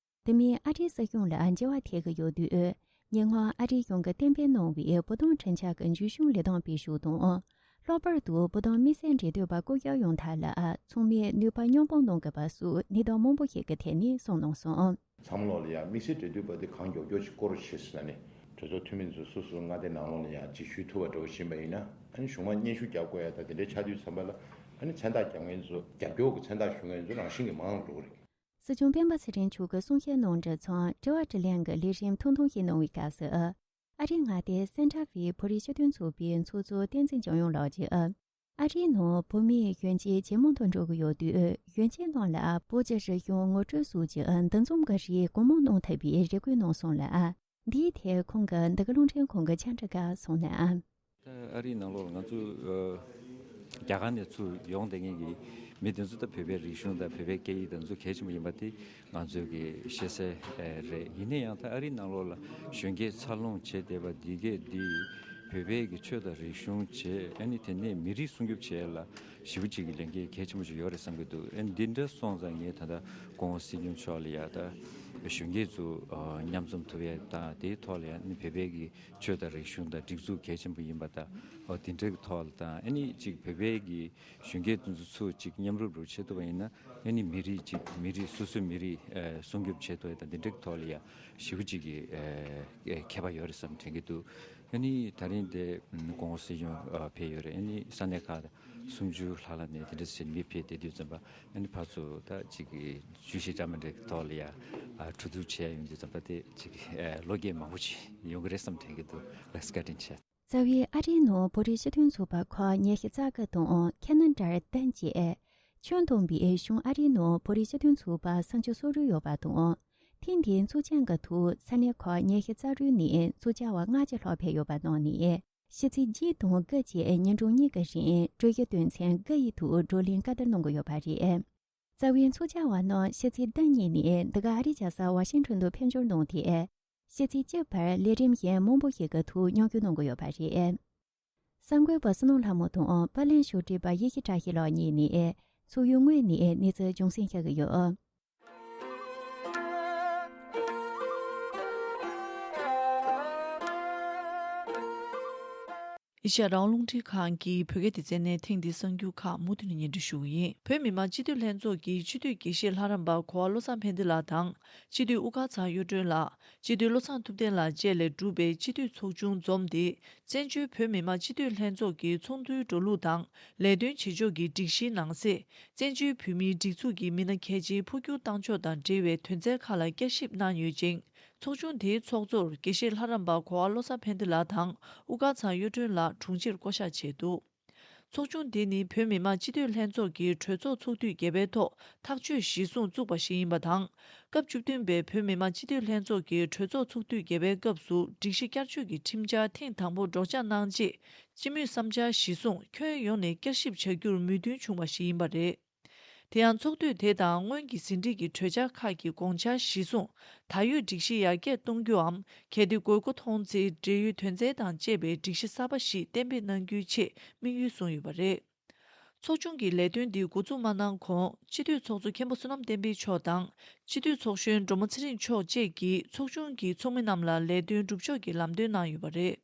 དེ་མིན་ཨ་རིའི་སྲིད་སྐྱོང་ལ་མཇལ་བ་ཐེག་གི་ཡོད་དུས། ཉེ་སྔོན་ཨ་རིའི་གཞུང་གིས་གཏན་འབེབས་གནང་བའི་བོད་དོན་ཁྲིམས་འཆར་གྱི་འཇུ་བྱུང་ལས་དོན་སྤེལ་ཤུགས་དང་། ལྷག་པར་དུ་བོད་དོན་དམིགས་བསལ་འབྲེལ་མཐུད་པ་བསྐོ་བཞག་ཡོང་ཐབས་ལ་ཚང་མས་ནུས་པ་མཉམ་སྤུངས་གནང་དགོས་པ་སོགས་གནད་དོན་མང་པོ་ཞིག་གི་ཐད་ནས་གསུངས་གནང་སོང་། ཚང་མ་ལོག་ལ་ཡང་དམིགས་བསལ་འབྲེལ་མཐུད་པ་དེ་གང་མགྱོགས་མགྱོགས་ཅིག་བསྐོ་རོགས་བྱེད་ཟེར་ནས་གྲོས་ཚོགས་འཐུས་མི་ཚོ་སོ་སོའི་མངའ་སྡེ་ནང་ལོགས་ལ་ཡང་ཅིག་ཞུས་ཐུབ་པ་འདྲ་བོ་ཕྱིན་པ་ཡིན་ན་ཨ་ནི་གཞུང་མང་སྙན་ཞུ་རྒྱག་དགོས་ཡ་ད་དེ་འདྲའི་ཆགས་དུས་ཙམ་པ་ལ་ཨ་ནི་མཚན་རྟགས་རྒྱག་མཁན་ཚོ་རྒྱབ་སྐྱོར་གྱི་མཚན་རྟགས་ཞུ་མཁན་ཚོ་རང་བཞིན་གྱིས་མང་རུ་འགྲོ་གི་རེད། སྲིད་སྐྱོང་སྤེན་པ་ཚེ་རིང་མཆོག་གིས་གསུང་བཤད་གནང་འདྲི་ཚང་དྲི་བ་དྲིས་ལན་གྱི་ལས་རིམ་ཐུང་ཐུང་ཞིག་གནང་བའི་སྐབས་སུ། ཨ་རིའི་མངའ་སྡེ་སེན་ཏྲ་ཧྥེའི་བོད་རིགས་སྤྱི་མཐུན་ཚོགས་པའི་ཚོགས་གཙོ་བསྟན་འཛིན་འཇམ་དབྱངས་ལགས་ཀྱིས། ཨ་ ཨ་རིའི་ནང་བོད་མིའི་གཞོན་སྐྱེས་ཇེ་མང་དུ་འགྲོ་གི་ཡོད་དུས། གཞོན་སྐྱེས་རྣམས་ལ་བོད་ཀྱི་རིག་གཞུང་ངོ་སྤྲོད་སོགས་ཀྱི་འདུ་འཛོམས་ཀྱི་རིགས་སྒོ་མོ་གནང་ཐུབ་པའི་རེ་སྐུལ་གནང་སོང་ལ། འདིའི་ཐད་ཁོང་གིས་འདི་ག་རླུང་འཕྲིན་ཁང་གི་བཅར་འདྲི་སྐབས་གསུངས་ན། ད་ཨ་རིའི་ནང་ལོགས་ལ་ང་ཚོ་ཨ་རྒྱ་གར་ནས་ཚུར་ཡོང་བསྡད་མཁན་གྱི་མི་དེ་ཚོ་ད་བོད་པའི་རིག་གཞུང་དང་བོད་པའི་སྐད་ཡིག་དང་ཚོ་གལ་ཆེན་པོ་ཡིན་པ་དེ་ང་ཚོའི་གི་ཤེས་གསལ་རེད། ཡིན་ན་ཡང་ད་ཨ་རིའི་ནང་ལོགས་ལ་གཞོན་སྐྱེས་འཚར་ལོངས་བྱས་བསྡད་པ་འདི་གས་འདི་བོད་པའི་གི་ཆོས་དང་རིག་གཞུང་བྱས། ཨ་ནི་དེ་ནས་མི་རིགས་སྲུང་སྐྱོབ་བྱེད་ཡ་ལ་ཞེ་པོ་ཅིག་གི་ལས་འགན་གལ་ཆེན་པོ་ཞིག་ཡོད་རེད་བསམ་གྱི་འདུག་ཨ་ནི་འདི་འདྲ་སོང་ཙང་ངས་ད་ལྟ་སྐུ་ངོ་སྲིད་སྐྱོང་མཆོག་ལ་ཡ་ད་གཞོན་སྐྱེས་ཚོ་མཉམ་འཛོམས་ཐུབ་ཡ་དང་དེའི་ཐོག་ལ་ཡ་ཨ་ནི་བོད་པའི་གི་ཆོས་དང་རིག་གཞུང་དང་སྒྲིག་འཛུགས་གལ་ཆེན་པོ་ཡིན་པ་དང་། འོ་དེ་འདྲའི་ཐོག་ལ་དང་། ཨ་ནི་གཅིག་བོད་པའི་གི་གཞོན་སྐྱེས་དེ་ཚོ་ཚུར་གཅིག་མཉམ་རུབ་རུ་བྱེད་ཐུབ་པ་ཡིན་ན། ཨ་ནི་མི་རིགས་གཅིག་མི་རིགས་སོ་སོའི་མི་རིགས་ཨ་སྲུང་སྐྱོབ་བྱེད་ཐུབ་ཡ་དང་དེ་འདྲའི་ཐོག་ལ་ཡ་ཞེ་པོ་ཅིག་གི་ཨ་ཁྱད་པར་ཡོད་རེད་བསམ་དྲན་གྱི་འདུག་ཨ་ནི་ད་རིང་དེ་ཨ་སྐུ་ངོ་སྲིད་སྐྱོང་ཨ་ཕེབས་ཡོད་རེད། ཨ་ནི་ས་གནས་ཁག་སུམ་ཅུ་ལྷག་ལ་ནས་དེ་འདྲ་ཟེར་མི་ཕེབས་བསྡད་དུས་ཙམ་པ། ཨ་ནི་ཕར་ཚུར་ད་ཅིག་གི་བརྗོད་གཞི་འདྲ་མི་འདྲའི་ཐོག་ལ་ཡ་ཨ་གྲོས་བསྡུར་བྱས་ཡོང་དུས་ཙམ་པ་དེ་ཅིག་ཨ་བློ་སྐྱེད་མང་པོ་ཅིག་ཡོང་གི་རེད་བསམ་དྲན་གྱི་འདུག་ལགས་བཀའ་དྲིན་ཆེ། རྩ་བའི་ཨ་རིའི་ནང་བོད་རིགས་སྤྱི་མཐུན་ཚོགས་པ་ཁག་ཉི་ཤུ་རྩ་དགུ་དང་ཁེ་ན་ཌར་བདུན་བཅས། ཁྱོན་བསྡོམས་པའི་གཞུང་ཨ་རིའི་ནང་བོད་རིགས་སྤྱི་མཐུན་ཚོགས་པ་སུམ་ཅུ་སོ་དྲུག་ཡོད་པ་དང་། ཐེངས་འདིའི་ཚོགས་ཆེན་གྱི་ཐོག་ས་གནས་ཁག་ཉི་ཤུ་རྩ་དྲུག་ནས་ཚོགས་བཅར་བ་ལྔ་བཅུ་ལྷག་ཕེབས་ཡོད་པ་རྣམས་ནས། ཕྱི་ཚེས་གཅིག་དང་དགུ་བཅས་ཉིན་གྲངས་གཉིས་ཀྱི་རིང་གྲོས་གཞི་དོན་ཚན་དགུ་ཡི་ཐོག་བགྲོ་གླེང་བཀའ་བསྡུར་གནང་གི་ཡོད་པ་རེད། རྩ་བའི་ཚོགས་བཅར་བ་རྣམས་ཕྱི་ཚེས་བདུན་ཉིན་ནས་འདི་ག་ཨ་རིའི་རྒྱལ་ས་ཝ་ཤིང་ཊོན་དུ་ཕེབས་འབྱོར་གནང་སྟེ། ཕྱི་ཚེས་གཅིག་བར་ལས་རིམ་གཞན་མང་པོ་ཞིག་གི་ཐོག་མཉམ་ཞུགས་གནང་གི་ཡོད་པ་རེད། གསར་འགོད་པ་བསོད་ནམས་ལྷ་མོ་དང་པར་ལེན་ཞུ་སྒྲིག་པ་ཡེ་ཤེས་བཀྲ་ཤིས་ལགས་གཉིས་ནས་ཚོགས་ཡུལ་དངོས་ནས་གནས་ཚུལ་རྒྱང་སྲིང་བྱེད་ཀྱི་ཡོད། ཨེ་ཤ་ཡ་རང་དབང་རླུང་འཕྲིན་ཁང་གི་བོད་སྐད་སྡེ་ཚན་ནས་ཐེངས་འདིའི་གསར་འགྱུར་ཁག་མུ་མཐུད་ནས་སྙན་སྒྲོན་ཞུ་གི་ཡིན། བོད་མི་མང་སྤྱི་འཐུས་ལྷན་ཚོགས་ཀྱི་སྤྱི་འཐུས་དགེ་བཤེས་ལྷ་རམས་པ་གོ་བ་བློ་བཟང་ཕན་བདེ་ལགས་དང་། སྤྱི་འཐུས་དབུ་དཀར་ཚང་གཡུ་སྒྲོན་ལགས། སྤྱི་འཐུས་བློ་བཟང་ཐུབ་བསྟན་ལགས་བཅས་ལས་གྲུབ་པའི་སྤྱི་འཐུས་ཚོགས་ཆུང་འཛོམས་ཏེ། བཙན་བྱོལ་བོད་མི་མང་སྤྱི་འཐུས་ལྷན་ཚོགས་ཀྱི་ཚོགས་འདུའི་འགྲོ་ལུགས་དང་ལས་དོན་བྱེད་ཕྱོགས་ཀྱི་སྒྲིག་གཞིའི་ནང་གསེས། བཙན་བྱོལ་བོད་མིའི་སྒྲིག་འཛུགས་ཀྱི་མི་སྣ་གལ་ཆེན་འཕོ་འགྱུར་བཏང་ཕྱོགས་དང་འབྲེལ་བའི་དོན་ཚན་ཁག་ལ་བསྐྱར་ཞིབ་གནང་ཡོད་ཅིང་། ཚོགས་ཆུང་དེའི་ཚོགས་གཙོར་དགེ་བཤེས་ལྷ་རམས་པ་གོ་བ་བློ་བཟང་ཕན་བདེ་ལགས་དང་དབུ་དཀར་ཚང་གཡུ་སྒྲོན་ལགས་དྲུང་ཆེར་བསྐོ་གཞག་བྱས་འདུག་ཚོགས་ཆུང་དེ་ནི་བོད་མི་མང་སྤྱི་འཐུས་ལྷན་ཚོགས་ཀྱི་གྲོས་ཚོགས་ཚོགས་དུས་བརྒྱད་པའི་ཐོག་ཐག་གཅོད་གཞིར་བཟུང་བཙུགས་པ་ཞིག་ཡིན་པ་དང་། སྐབས་བཅུ་བདུན་པའི་བོད་མི་མང་སྤྱི་འཐུས་ལྷན་ཚོགས་ཀྱི་གྲོས་ཚོགས་ཚོགས་དུས་བརྒྱད་པའི་སྐབས་སུ་སྒྲིག་གཞི་བསྐྱར་བཅོས་ཀྱི་ཁྲིམས་འཆར་ཐེངས་དང་པོ་སྒྲོག་སྦྱང་གནང་རྗེས། སྤྱི་མོས་བསམ་འཆར་གཞིར་བཟུང་ཁྱོན་ཡོངས་ནས་བསྐྱར་ཞིབ་བྱ་རྒྱུར་མོས་མཐུན་བྱུང་བ་ཞིག་ཡིན་པ་རེད། དེ་ཡང་ཚོགས་དུས་དེ་དང་སྔོན་གྱི་ཟིན་བྲིས་ཀྱི་གྲོས་འཆར་ཁག་གི་དགོངས་འཆར་གཞིར་བཟུང་ད་ཡོད་སྒྲིག་གཞི་ཡར་རྒྱས་གཏོང་རྒྱུའམ། གལ་ཏེ་དགོས་མཁོ་མཐོང་ཚེ་འབྲེལ་ཡོད་དོན་ཚན་དང་བཅས་པའི་སྒྲིག་གཞི་གསར་པ་ཞིག་གཏན་འབེབས་གནང་རྒྱུའི་ཆེད་དམིགས་ཡུལ་བཟུང་ཡོད་པ་རེད། ཚོགས་ཆུང་གི་ལས་དོན་འདི་འགོ་འཛུགས་མ་གནང་གོང་སྤྱི་འཐུས་ཚོགས་གཙོ་མཁན་པོ་བསོད་ནམས་བསྟན་འཕེལ་མཆོག་དང་སྤྱི་འཐུས་ཚོགས་གཞོན་སྒྲོལ་མ་ཚེ་རིང་མཆོག་བཅས་ཀྱིས་ཚོགས་ཆུང་གི་ཚོགས་མི་རྣམས་ལ་ལས་དོན་སྒྲུབ་ཕྱོགས་ཀྱི་ལམ་སྟོན་གནང་ཡོད་པ་རེད།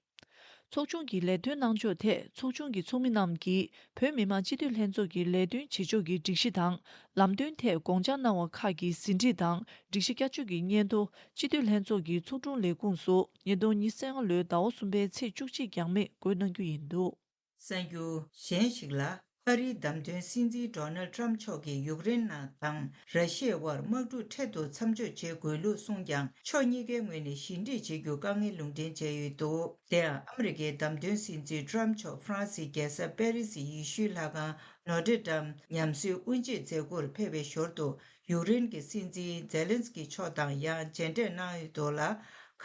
ཚོགས་ཆུང་གི་ལས་དོན་གནང་ཕྱོགས་ཐད་ཚོགས་ཆུང་གི་ཚོགས་མི་རྣམས་ཀྱིས་བོད་མི་མང་སྤྱི་འཐུས་ལྷན་ཚོགས་ཀྱི་ལས་དོན་བྱེད་ཕྱོགས་ཀྱི་སྒྲིག་གཞི་དང་ལམ་སྟོན་ཐད་དགོངས་འཆར་གནང་བ་ཁག་གི་ཟིན་བྲིས་དང་སྒྲིག་གཞི་བསྐྱར་བཅོས་ཀྱི་སྙན་ཐོ་སྤྱི་འཐུས་ལྷན་ཚོགས་ཀྱི་ཚོགས་དྲུང་ལས་ཁུངས་སུ་ཉིས་སྟོང་ཉི་ཤུ་རྩ་ལྔ་ལོའི་ཟླ་བ་གསུམ་པའི་ཚེས་བཅུ་གཅིག་འགྱངས་མེད་འགོད་གནང་རྒྱུ་ཡིན་འདུག་གསར་འགྱུར་གཞན་ཞིག་ལ། ཨ་རིའི་བདམས་ཐོན་སྲིད་འཛིན་ཌོ་ནལ་ཊམ་མཆོག་གིས་ཡུཀ་རེན་ནང་དང་ར་ཤི་ཡའི་དབར་དམག་འཁྲུག་འཕྲལ་དུ་མཚམས་འཇོག་བྱེད་དགོས་ལུགས་གསུངས་ཀྱང་། ཕྱོགས་གཉིས་ཀའི་ངོས་ནས་ཞི་འགྲིག་བྱེད་རྒྱུར་དཀའ་ངལ་ལུང་འདྲེན་བྱས་ཡོད་འདུག་དེ་ཡང་ཨ་མི་རི་ཀའི་བདམས་ཐོན་སྲིད་འཛིན་ཊམ་མཆོག་ཧྥ་རན་སིའི་རྒྱལ་ས་པེ་རི་སི་ཡེ་ཤུའི་ལྷ་ཁང་ནོ་ཏྲེ་ཏམ་ཉམས་གསོའི་དབུ་འབྱེད་མཛད་སྒོར་ཕེབས་པའི་ཞོར་དུ། ཡུཀ་རེན་གྱི་སྲིད་འཛིན་ཛེ་ལན་སི་ཀི་མཆོག་དང་ཡང་མཇལ་འཕྲད་གནང་ཡོད་འདུག་ལ།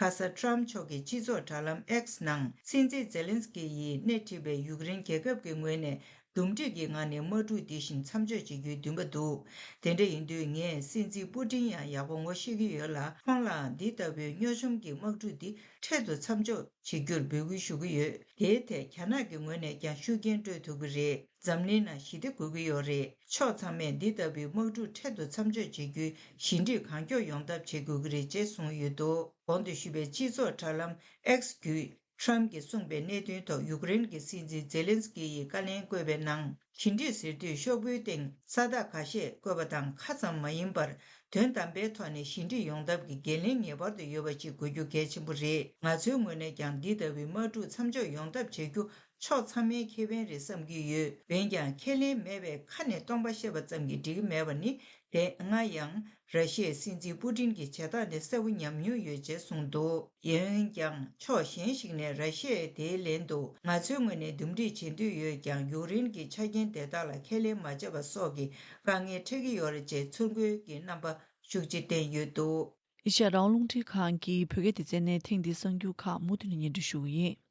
ཁ་ས་ཊམ་མཆོག་གི་སྤྱི་ཚོགས་དྲ་ལམ་X་ནང་སྲིད་འཛིན་ཛེ་ལན་སི་ཀི་ཡིས་སྣེ་ཁྲིད་པའི་ཡུཀ་རེན་རྒྱལ་ཁབ་ཀྱི་ངོས་ནས་འདུམ་འགྲིག་གི་ངང་ནས་དམག་འཁྲུག་འདི་བཞིན་མཚམས་འཇོག་བྱེད་རྒྱུའི་འདུན་པ་འདུག་དེ་འདྲ་ཡིན་དུས་ངས་སྲིད་འཛིན་པུ་ཏིན་ཡང་ཡག་པོ་ངོ་ཤེས་ཀྱི་ཡོད་ལ། ཁོང་ལའང་འདི་ལྟ་བུའི་སྨྱོ་ཆུང་གི་དམག་འཁྲུག་འདི་འཕྲལ་དུ་མཚམས་འཇོག་བྱེད་རྒྱུར་འབོད་སྐུལ་ཞུ་གི་ཡོད། དེའི་ཐད་རྒྱ་ནག་གི་ངོས་ནས་ཀྱང་ཤུགས་རྐྱེན་སྤྲོད་ཐུབ་ཀྱི་རེད། འཛམ་གླིང་ནང་ཞི་བདེ་དགོས་ཀྱི་ཡོད་རེད། ཕྱོགས་ཚང་མས་འདི་ལྟ་བུའི་དམག་འཁྲུག་འཕྲལ་དུ་མཚམས་འཇོག་བྱེད་རྒྱུའི་ཞི་འགྲིག་གང་མགྱོགས་ཡོང་ཐབས་བྱེད་དགོས་ཀྱི་རེད་ཅེས་གསུངས་ཡོད་འདུག་གོང་དུ་ཞུས་པའི་སྤྱི་ཚོགས་དྲ་ལམ་X་བརྒྱུད་ཊམ་གྱིས་གསུངས་པའི་གནད་དོན་ཐོག་ཡུཀ་རེན་གྱི་སྲིད་འཛིན་ཛེ་ལན་སི་ཀི་ཡིས་བཀའ་ལན་བཀོད་པའི་ནང་། ཞི་འགྲིག་ཟེར་དུས་ཤོག་བུའི་སྟེང་ས་རྟགས་ཁ་ཤས་བཀོད་པ་དང་ཁ་ཙམ་མ་ཡིན་པར། དོན་དམ་པའི་ཐོག་ནས་ཞི་འགྲིག་ཡོང་ཐབས་ཀྱི་འགན་ལེན་ངེས་པར་དུ་ཡོད་པ་ཞིག་དགོས་རྒྱུ་གལ་ཆེན་པོ་རེད། ང་ཚོའི་ངོས་ནས་ཀྱང་འདི་ལྟ་བུའི་དམག་འཁྲུག་མཚམས་འཇོག་ཡོང་ཐབས་བྱེད་རྒྱུ་ཕྱོགས་ཚང་མའི་ཁེ་ཕན་རེད་བསམ་གྱི་ཡོད། འོན་ཀྱང་ཁས་ལེན་མེད་པའི་ཁ་ནས་སྟོང་པ་བཤད་པ་ཙམ་གྱིས་འགྲིག་གི་མེད་པ་ནི་ དེ་སྔ་ཡང་ར་ཤི་ཡའི་སྲིད་འཛིན་པུ་ཏིན་གྱི་བྱེད་སྟངས་དེ་གསལ་པོ་ཉམས་མྱོང་ཡོད་ཅེས་གསུངས་འདུག་འོན་ཀྱང་ཕྱོགས་གཞན་ཞིག་ནས་ར་ཤི་ཡས་དེའི་ལན་དུ་ང་ཚོའི་ངོས་ནས་འདུམ་འགྲིག་བྱེད་འདོད་ཡོད་ཀྱང་ཡུཀ་རེན་གྱི་ཆ་རྐྱེན་དེ་དག་ལ་ཁས་ལེན་མ་བྱས་པ་སོགས་ཀྱི་དཀའ་ངལ་འཕྲད་ཀྱི་ཡོད་རེད་ཅེས་ཚུར་རྒོལ་གྱི་རྣམ་པ་ཤུགས་ཆེ་བསྟན་ཡོད་འདུག་ཨེ་ཤ་ཡ་རང་དབང་རླུང་འཕྲིན་ཁང་གི་བོད་སྐད་སྡེ་ཚན་ནས་ཐེངས་འདིའི་གསར་འགྱུར་ཁག་མུ་མཐུད་ནས་སྙན་སྒྲོན་ཞུ་གི་ཡིན།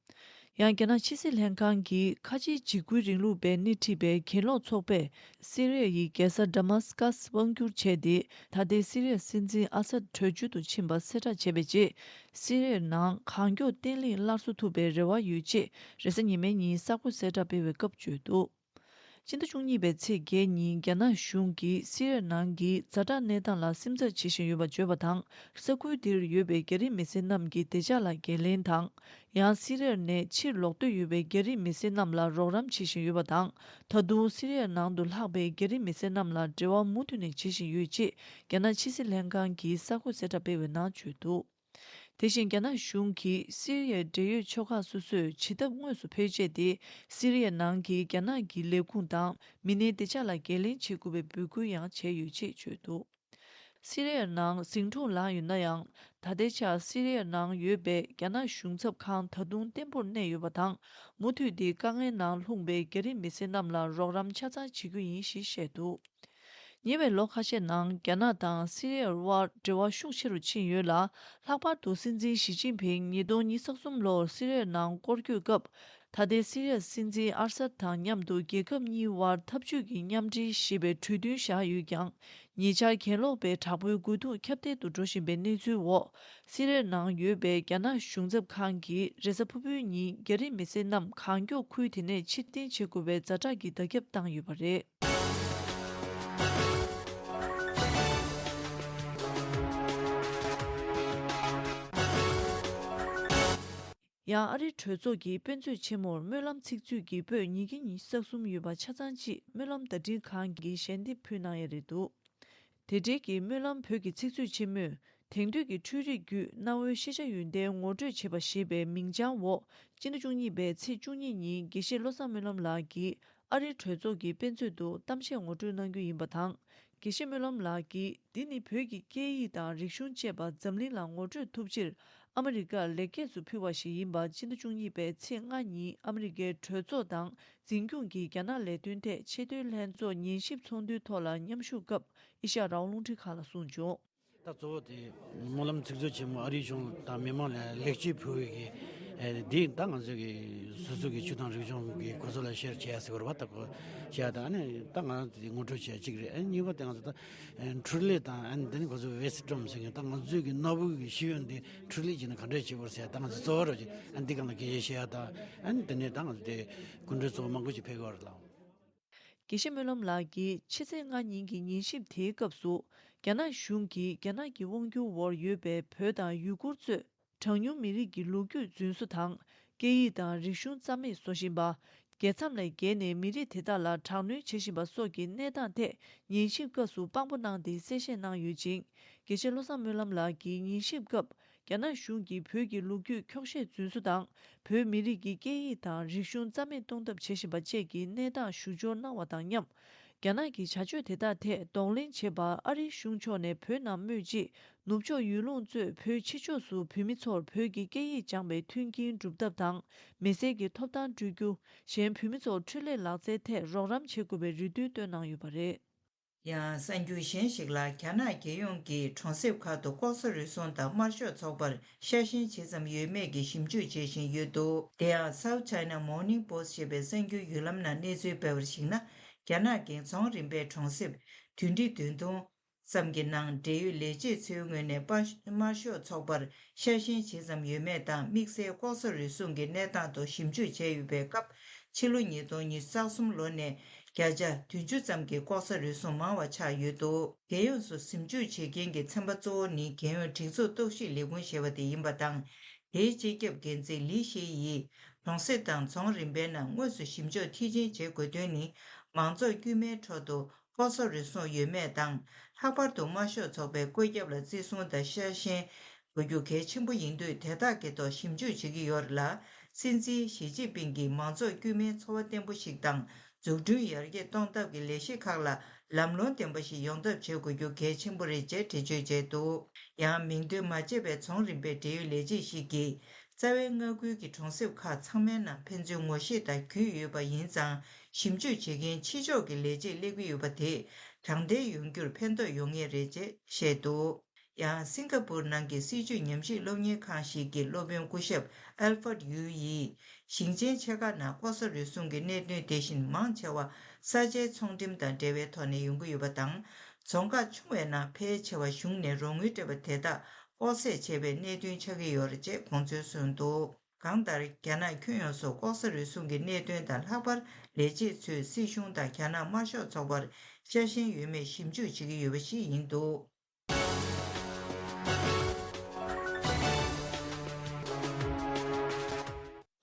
ཡང་རྒྱ་ནག་ཕྱི་སྲིད་ལྷན་ཁང་གིས་ཁ་ཆེའི་འཇིགས་སྐུལ་རིང་ལུགས་པས་སྣེ་ཁྲིད་པའི་གྱེན་ལོག་ཚོགས་པས་སི་རི་ཡ་ཡི་རྒྱལ་ས་ཌ་མཱ་སི་ཀཱས་དབང་བསྒྱུར་བྱས་ཏེ། ད་ལྟའི་སི་རི་ཡ་སྲིད་འཛིན་ཨ་སད་བྲོས་བྱོལ་དུ་ཕྱིན་པ་གསལ་བསྒྲགས་བྱས་པའི་རྗེས། སི་རི་ཡའི་ནང་གང་མགྱོགས་བརྟན་ལྷིང་སླར་གསོ་ཐུབ་པའི་རེ་བ་ཡོད་ཅེས་རེས་གཟའ་ཉི་མའི་ཉིན་གསར་འགོད་གསལ་བསྒྲགས་སྤེལ་བའི་སྐབས་བརྗོད་འདུག་སྤྱི་ཟླ་བཅུ་གཉིས་པའི་ཚེས་བརྒྱད་ཉིན་རྒྱ་ནག་གཞུང་གིས་སི་རི་ཡ་ནང་གི་ཛ་དྲག་གནས་སྟངས་ལ་སེམས་འཚབ་བྱེད་བཞིན་ཡོད་པ་བརྗོད་པ་དང་། ས་ཁུལ་འདིར་ཡོད་པའི་རྒྱ་རིགས་མི་སེར་རྣམས་ཀྱི་བདེ་འཇགས་ལ་འགན་ལེན་དང་། ཡང་སི་རི་ཡ་ནས་ཕྱིར་ལོག་འདོད་ཡོད་པའི་རྒྱ་རིགས་མི་སེར་རྣམས་ལ་རོགས་རམ་བྱེད་བཞིན་ཡོད་པ་དང་། ད་དུང་སི་རི་ཡ་ནང་དུ་ལྷག་པའི་རྒྱ་རིགས་མི་སེར་རྣམས་ལ་འབྲེལ་བ་མུ་མཐུད་ནས་བྱེད་བཞིན་ཡོད་ཅེས་རྒྱ་ནག་ཕྱི་སྲིད་ལྷན་ཁང་གིས་གསར་འགོད་གསལ་བསྒྲགས་སྤེལ་བའི་ནང་བརྗོད་འདུག་དེ་བཞིན་རྒྱ་ནག་གཞུང་གིས་སི་རི་ཡའི་འབྲེལ་ཡོད་ཕྱོགས་ཁག་སོ་སོས་བྱེད་ཐབས་དངོས་སུ་བེད་སྤྱད་དེ། སི་རི་ཡའི་ནང་གི་རྒྱ་ནག་གི་ལས་ཁུངས་དང་མི་སྣའི་བདེ་འཇགས་ལ་འགན་ལེན་བྱེད་དགོས་པའི་འབོད་སྐུལ་ཡང་བྱས་ཡོད་ཅེས་བརྗོད་འདུག་སི་རི་ཡའི་ནང་ཟིང་འཁྲུག་ལངས་ཡོད་ན་ཡང་། ད་ལྟའི་ཆར་སི་རི་ཡའི་ནང་ཡོད་པའི་རྒྱ་ནག་གཞུང་ཚབ་ཁང་ད་དུང་བརྟན་པོར་གནས་ཡོད་པ་དང་། མུ་མཐུད་དེ་དཀའ་ངལ་ནང་ལྷུང་པའི་རྒྱ་རིགས་མི་སེར་རྣམས་ལ་རོགས་རམ་ཆ་ཚང་བྱེད་རྒྱུ་ཡིན་ཞེས་བཤད་འདུག་ཉེ་བའི་ལོ་ཁ་ཤས་ནང་རྒྱ་ནག་དང་སི་རི་ཡའི་དབར་འབྲེལ་བ་ཤུགས་ཆེ་རུ་ཕྱིན་ཡོད་ལ། ལྷག་པར་དུ་སྲིད་འཛིན་ཞི་ཅིན་ཕིང་ཉིས་སྟོང་ཉི་ཤུ་རྩ་གསུམ་ལོར་སི་རི་ཡའི་ནང་སྐོར་སྐྱོད་སྐབས། ད་ལྟའི་སི་རི་ཡའི་སྲིད་འཛིན་ཨར་སད་དང་མཉམ་དུ་རྒྱལ་ཁབ་གཉིས་དབར་འཐབ་ཇུས་ཀྱི་མཉམ་འབྲེལ་ཞེས་པའི་གྲོས་མཐུན་བཞག་ཡོད་ཀྱང་། ཉེ་ཆར་གྱེན་ལོག་པའི་དྲག་པོའི་དགོས་འདུན་ཁྱབ་གདལ་དུ་འགྲོ་བཞིན་པའི་གནས་ཚུལ་འོག་སི་རི་ཡའི་ནང་ཡོད་པའི་རྒྱ་ནག་གཞུང་ཚབ་ཁང་གིས་རེས་གཟའ་ཕུར་བུའི་ཉིན་རྒྱ་རིགས་མི་སེར་རྣམས་གང་མགྱོགས་ཁུལ་དེ་ནས་ཕྱིར་འཐེན་བྱེད་དགོས་པའི་ཛ་དྲག་གི་བརྡ་ཁྱབ་བཏང་ཡོད་པ་རེད། ཡང་ཨ་རིའི་གྲོས་ཚོགས་ཀྱི་དཔེ་མཛོད་ཆེན་མོར་སྨོན་ལམ་ཚིག་མཛོད་ཀྱི་པོད་ཉིས་བརྒྱ་ཉི་ཤུ་རྩ་གསུམ་ཡོད་པ་ཆ་ཚང་གཅིག་སྨོན་ལམ་བརྡ་འཕྲིན་ཁང་གིས་ཞལ་འདེབས་ཕུལ་གནང་ཡ་རེད་འདུག་དེ་འབྲེལ་གྱི་སྨོན་ལམ་བོད་ཀྱི་ཚིག་མཛོད་ཆེན་མོས་དེང་དུས་ཀྱི་འཕྲུལ་རིག་བརྒྱུད་གནའ་བོའི་ཤེས་བྱ་ཡོན་ཏན་ངོ་སྤྲོད་བྱེད་པ་ཞེས་པའི་མིང་བྱང་འོག་སྤྱི་ཟླ་བཅུ་གཉིས་པའི་ཚེས་བཅུ་གཉིས་ཉིན་དགེ་བཤེས་བློ་བཟང་སྨོན་ལམ་ལགས་ཀྱིས་ཨ་རིའི་གྲོས་ཚོགས་ཀྱི་དཔེ་མཛོད་དུ་གཏམ་བཤད་ངོ་སྤྲོད་གནང་རྒྱུ་ཡིན་པ་དང་། དགེ་བཤེས་སྨོན་ལམ་ལགས་ཀྱིས་འདི་ནི་བོད་ཀྱི་སྐད་ཡིག་དང་རིག་གཞུང་བཅས་པ་འཛམ་གླིང་ལ་ངོ་སྤྲོད་ཐུབ་ཕྱིར་ཨ་མི་རི་ཀར་ལེགས་སྐྱེས་སུ་ཕུལ་བ་ཞིག་ཡིན་པ་སྤྱི་ཟླ་བཅུ་གཉིས་པའི་ཚེས་ལྔ་ཉིན་ཨ་མི་རི་ཀའི་གྲོས་ཚོགས་དང་འཛིན་སྐྱོང་གི་རྒྱ་ནག་ལས་དོན་ཐད་ཆེས་མཐོའི་ལྷན་ཚོགས་ཉན་ཞིབ་ཚོགས་འདུའི་ཐོག་ལ་མཉམ་ཞུགས་སྐབས་ཨེ་ཤ་ཡ་རང་དབང་རླུང་འཕྲིན་ཁང་ལ་གསུངས་བྱུང་། ད་གཙོ་བོ་དེ་སྨོན་ལམ་ཚིག་མཛོད་ཆེན་མོ་ཨ་རིའི་གཞུང་དང་མི་མང་ལ་ལེགས་སྐྱེས་ཕུལ་བའི་གི་འདི་ད་ང་ཚོ་གི་སོ་སོ་གི་ཆོས་དང་རིག་གཞུང་གི་གོ་ཚོད་ལ་ཤེར་བྱེད་ཡ་ཟེར་བ་རེད་བ། ད་གོ་བྱེད་ཡ་ད་ཨ་ནི་ད་ང་རང་དེ་ངོ་སྤྲོད་བྱེད་ཡ་གཅིག་རེད། ཨ་ནི་གཉིས་པ་དེ་ང་ཚོ་ད་འཕྲུལ་ལས་དང་ཨ་ནི་དེ་ནི་གོ་ཚོད་ཝེ་སི་ཊོམ་ཟེར་མཁན་ད་ང་ཚོའི་གི་གནའ་བོའི་གི་ཤེས་ཡོན་འདི་འཕྲུལ་ལས་བྱས་ན་ག་འདྲས་བྱེད་དགོས་ཟེར་ཡ་ད་ང་ཚོ་གཙོ་བོ་རེད། ཨ་ནི་འདི་སྒང་ལ་སྐད་ཆ་བཤད་ཡ་ད་ཨ་ནི་དེ་ནས་ད་ང་ཚོ་དེ་སྐུ་མགྲོན་ཚོ་མང་པོ་ཞིག་ཕེབས་ཀྱི་ཡོད་རེད་ལགས། དགེ་བཤེས་སྨོན་ལམ་ལགས་ཀྱིས་ཕྱི་ཚེས་ལྔ་ཉིན་གྱི་ཉན་ཞིབ་དེའི་སྐབས་སུ། རྒྱ་ནག་གཞུང་གིས་རྒྱ་ནག་གི་དབང་སྒྱུར་འོག་ཡོད་པའི་བོད་དང་ཡུ་གུར་གཙོས་གྲངས་ཉུང་མི་རིགས་ཀྱི་ལོ་རྒྱུས་རྫུན་བཟོ་དང་། སྐད་ཡིག་དང་རིག་གཞུང་རྩ་མེད་བཟོ་བཞིན་པ། རྒྱལ་མཚམས་ལས་བརྒལ་ནས་མི་རིགས་དེ་དག་ལ་དྲག་གནོན་བྱེད་བཞིན་པ་སོགས་ཀྱི་གནས་སྟངས་ཐད་ཉན་ཞིབ་སྐབས་སུ་དཔང་པོ་གནང་སྟེ་གསལ་བཤད་གནང་ཡོད་ཅིང་། དགེ་བཤེས་བློ་བཟང་སྨོན་ལམ་ལགས་ཀྱིས་ཉན་ཞིབ་སྐབས། རྒྱ་ནག་གཞུང་གིས་བོད་ཀྱི་ལོ་རྒྱུས་འཁྱོག་བཤད་རྫུན་བཟོ་དང་། བོད་མི་རིགས་ཀྱི་སྐད་ཡིག་དང་རིག་གཞུང་རྩ་མེད་གཏོང་ཐབས་བྱེད་བཞིན་པ་བཅས་ཀྱི་གནས་སྟངས་ཞུ་སྦྱོར་གནང་བ་དང་མཉམ། རྒྱ་ནག་གི་བྱ་སྤྱོད་དེ་དག་ཐད་གདོང་ལེན་བྱེད་པར་ཨ་རིའི་གཞུང་ཕྱོགས་ནས་བོད་ནང་སྨོས་ཅི། ནུབ་ཕྱོགས་ཡུལ་ལུང་གཙོས་བོད་ཕྱི་ཕྱོགས་སུ་བོད་མི་ཚོར་བོད་ཀྱི་སྐད་ཡིག་སྦྱངས་པའི་མཐུན་རྐྱེན་སྒྲུབ་ཐབས་དང་། མི་སེར་གྱི་ཐོབ་ཐང་སྤྲོད་རྒྱུ། གཞན་བོད་མི་ཚོར་འཕྲུལ་ལས་ལག་རྩལ་ཐད་རོགས་རམ་བྱེད་དགོས་པའི་རེ་འདུན་བཏོན་གནང་ཡོད་པ་རེད། ཡང་གསར་འགྱུར་གཞན་ཞིག་ལ། རྒྱ་ནག་རྒྱལ་ཡོངས་ཀྱི་གྲོང་གསེབ་ཁག་ཏུ་ལྐོག་ཟ་རུལ་སུངས་དང་དམར་ཤོག་ཚོགས་པར་ཤ་ཞེན་ཇི་ཙམ་ཡོད་མེད་ཀྱི་ཞིབ་འཇུག་བྱེད་བཞིན་ཡོད་འདུག་དེ་ཡང་South China Morning Post་ཞེས་པའི་གསར་འགྱུར་བརྒྱུད་ལམ་ནང་གནས་ཚུལ་སྤེལ་བར་གཞིགས་ན། རྒྱ་ནག་གི་རྫོང་རིམ་པའི་གྲོང་གསེབ་བདུན་ཁྲི་བདུན་སྟོང་ཙམ་གྱི་ནང་འབྲེལ་ཡོད་ལས་བྱེད་ཚོའི་ངོས་ནས་དམར་ཤོག་ཚོགས་པར་ཤ་ཞེན་ཇི་ཙམ་ཡོད་མེད་དང་། དམིགས་བསལ་ལྐོག་ཟ་རུལ་སུངས་ཀྱི་གནས་སྟངས་ཐོག་ཞིབ་འཇུག་བྱས་ཡོད་པའི་སྐབས། ཕྱི་ལོ་ཉིས་སྟོང་ཉི་ཤུ་རྩ་གསུམ་ལོ་ནས་བརྒྱ་ཆ་བདུན་ཅུ་ཙམ་གྱི་ལྐོག་ཟ་རུལ་སུངས་མང་བ་ཆགས་ཡོད་འདུག་རྒྱལ་ཡོངས་སུ་ཞིབ་འཇུག་བྱེད་མཁན་གྱི་ཚན་པ་གཙོ་བོ་ནི་རྒྱལ་ཡོངས་སྒྲིག་འཛུགས་རྟོག་ཞིབ་ལས་ཁུངས་ཞེས་པ་དེ་ཡིན་པ་དང་། དེའི་སྤྱི་ཁྱབ་འགན་འཛིན་ལི་ཤེ་ཡིས་གྲོང་གསེབ་དང་རྫོང་རིམ་པའི་ནང་དངོས་སུ་ཞིབ་འཇུག་མཐིལ་ཕྱིན་བྱེད་དགོས་དོན་ནི། མང་ཚོགས་དཀྱུས་མའི་ཁྲོད་དུ་ལྐོག་ཟ་རུལ་སུངས་ཡོད་མེད་དང་། ལྷག་པར་དུ་དམར་ཤོག་ཚོགས་པའི་བཀོད་ཁྱབ་ལ་བརྩི་སྲུང་དང་ཤ་ཞེན་དགོས་རྒྱུ་གལ་ཆེན་པོ་ཡིན་དུས། དེ་དག་གི་ཐོག་ཞིབ་འཇུག་བྱེད་ཀྱི་ཡོད་རེད་ལ། སྲིད་འཛིན་ཞི་ཅིན་ཕིང་གིས་མང་ཚོགས་དཀྱུས་མའི་འཚོ་བ་བརྟན་པོ་ཞིག་དང་འཛུགས་སྐྲུན་ཡར་རྒྱས་གཏོང་ཐབས་ཀྱི་ལས་གཞི་ཁག་ལ་ ལམ་ལྷོང་ལྡན་པ་ཞིག་ཡོང་ཐབས་བྱེད་དགོས་རྒྱུ་གལ་ཆེན་པོ་རེད་ཅེས་འགྲེལ་བརྗོད་བྱས་འདུག་ཡང་མིང་འདོན་མ་བྱས་པའི་རྫོང་རིམ་པའི་འབྲེལ་ཡོད་ལས་བྱེད་ཞིག་གིས། རྩ་བའི་མངའ་ཁུལ་གྱི་གྲོང་གསེབ་ཁག་ཚང་མའི་ནང་ཕན་ཚུན་ངོ་ཤེས་དང་རྒྱུས་ཡོད་པ་ཡིན་ཙང་། ཞིབ་འཇུག་བྱེད་མཁན་ཕྱི་ཕྱོགས་ཀྱི་ལས་བྱེད་སླེབས་ཀྱི་ཡོད་པ་དེས་དྲང་བདེན་ཡོང་རྒྱུར་ཕན་ཐོགས་ཡོང་ངེས་རེད་ཅེས་བཤད་འདུག་ཡང་སིང་ག་པུར་ནང་གི་སྲིད་བྱུས་ཉམས་ཞིབ་སློབ་གཉེར་ཁང་ཞིག་གི་སློབ་དཔོན་སྐུ་ཞབས་ཨལ་ཧྥར་ཡུའུ་ཡིས། ཞིང་ཆེན་ཆེ་ཁག་ནང་ལྐོག་ཟ་རུལ་སུངས་ཀྱི་གནད་དོན་དེ་བཞིན་མང་ཆེ་བ་ས་ཆའི་ཚོང་འགྲེམས་དང་འབྲེལ་བའི་ཐོག་ནས་ཡོང་གི་ཡོད་པ་དང་། རྫོང་ཁག་ཆུང་བའི་ནང་ཕལ་ཆེ་བ་གཞུང་ནས་རོགས་དངུལ་སྤྲད་པ་དེ་དག་ལྐོག་ཟས་བྱས་པའི་གནད་དོན་ཆགས་ཀྱི་ཡོད་རེད་ཅེས་དགོངས་ཚུལ་གསུངས་འདུག་གང་ལྟར། རྒྱ་ནག་ཁྱོན་ཡོངས་སུ་ལྐོག་ཟ་རུལ་སུངས་ཀྱི་གནད་དོན་དང་། ལྷག་པར་ལས་བྱེད་ཚོས་སྲིད་གཞུང་དང་རྒྱ་ནག་དམར་ཤོག་ཚོགས་པར་ཤ་ཞེན་ཡོད་མེད་ཞིབ་འཇུག་བྱེད་ཀྱི་ཡོད་པ་ཞིག་ཡིན་འདུག་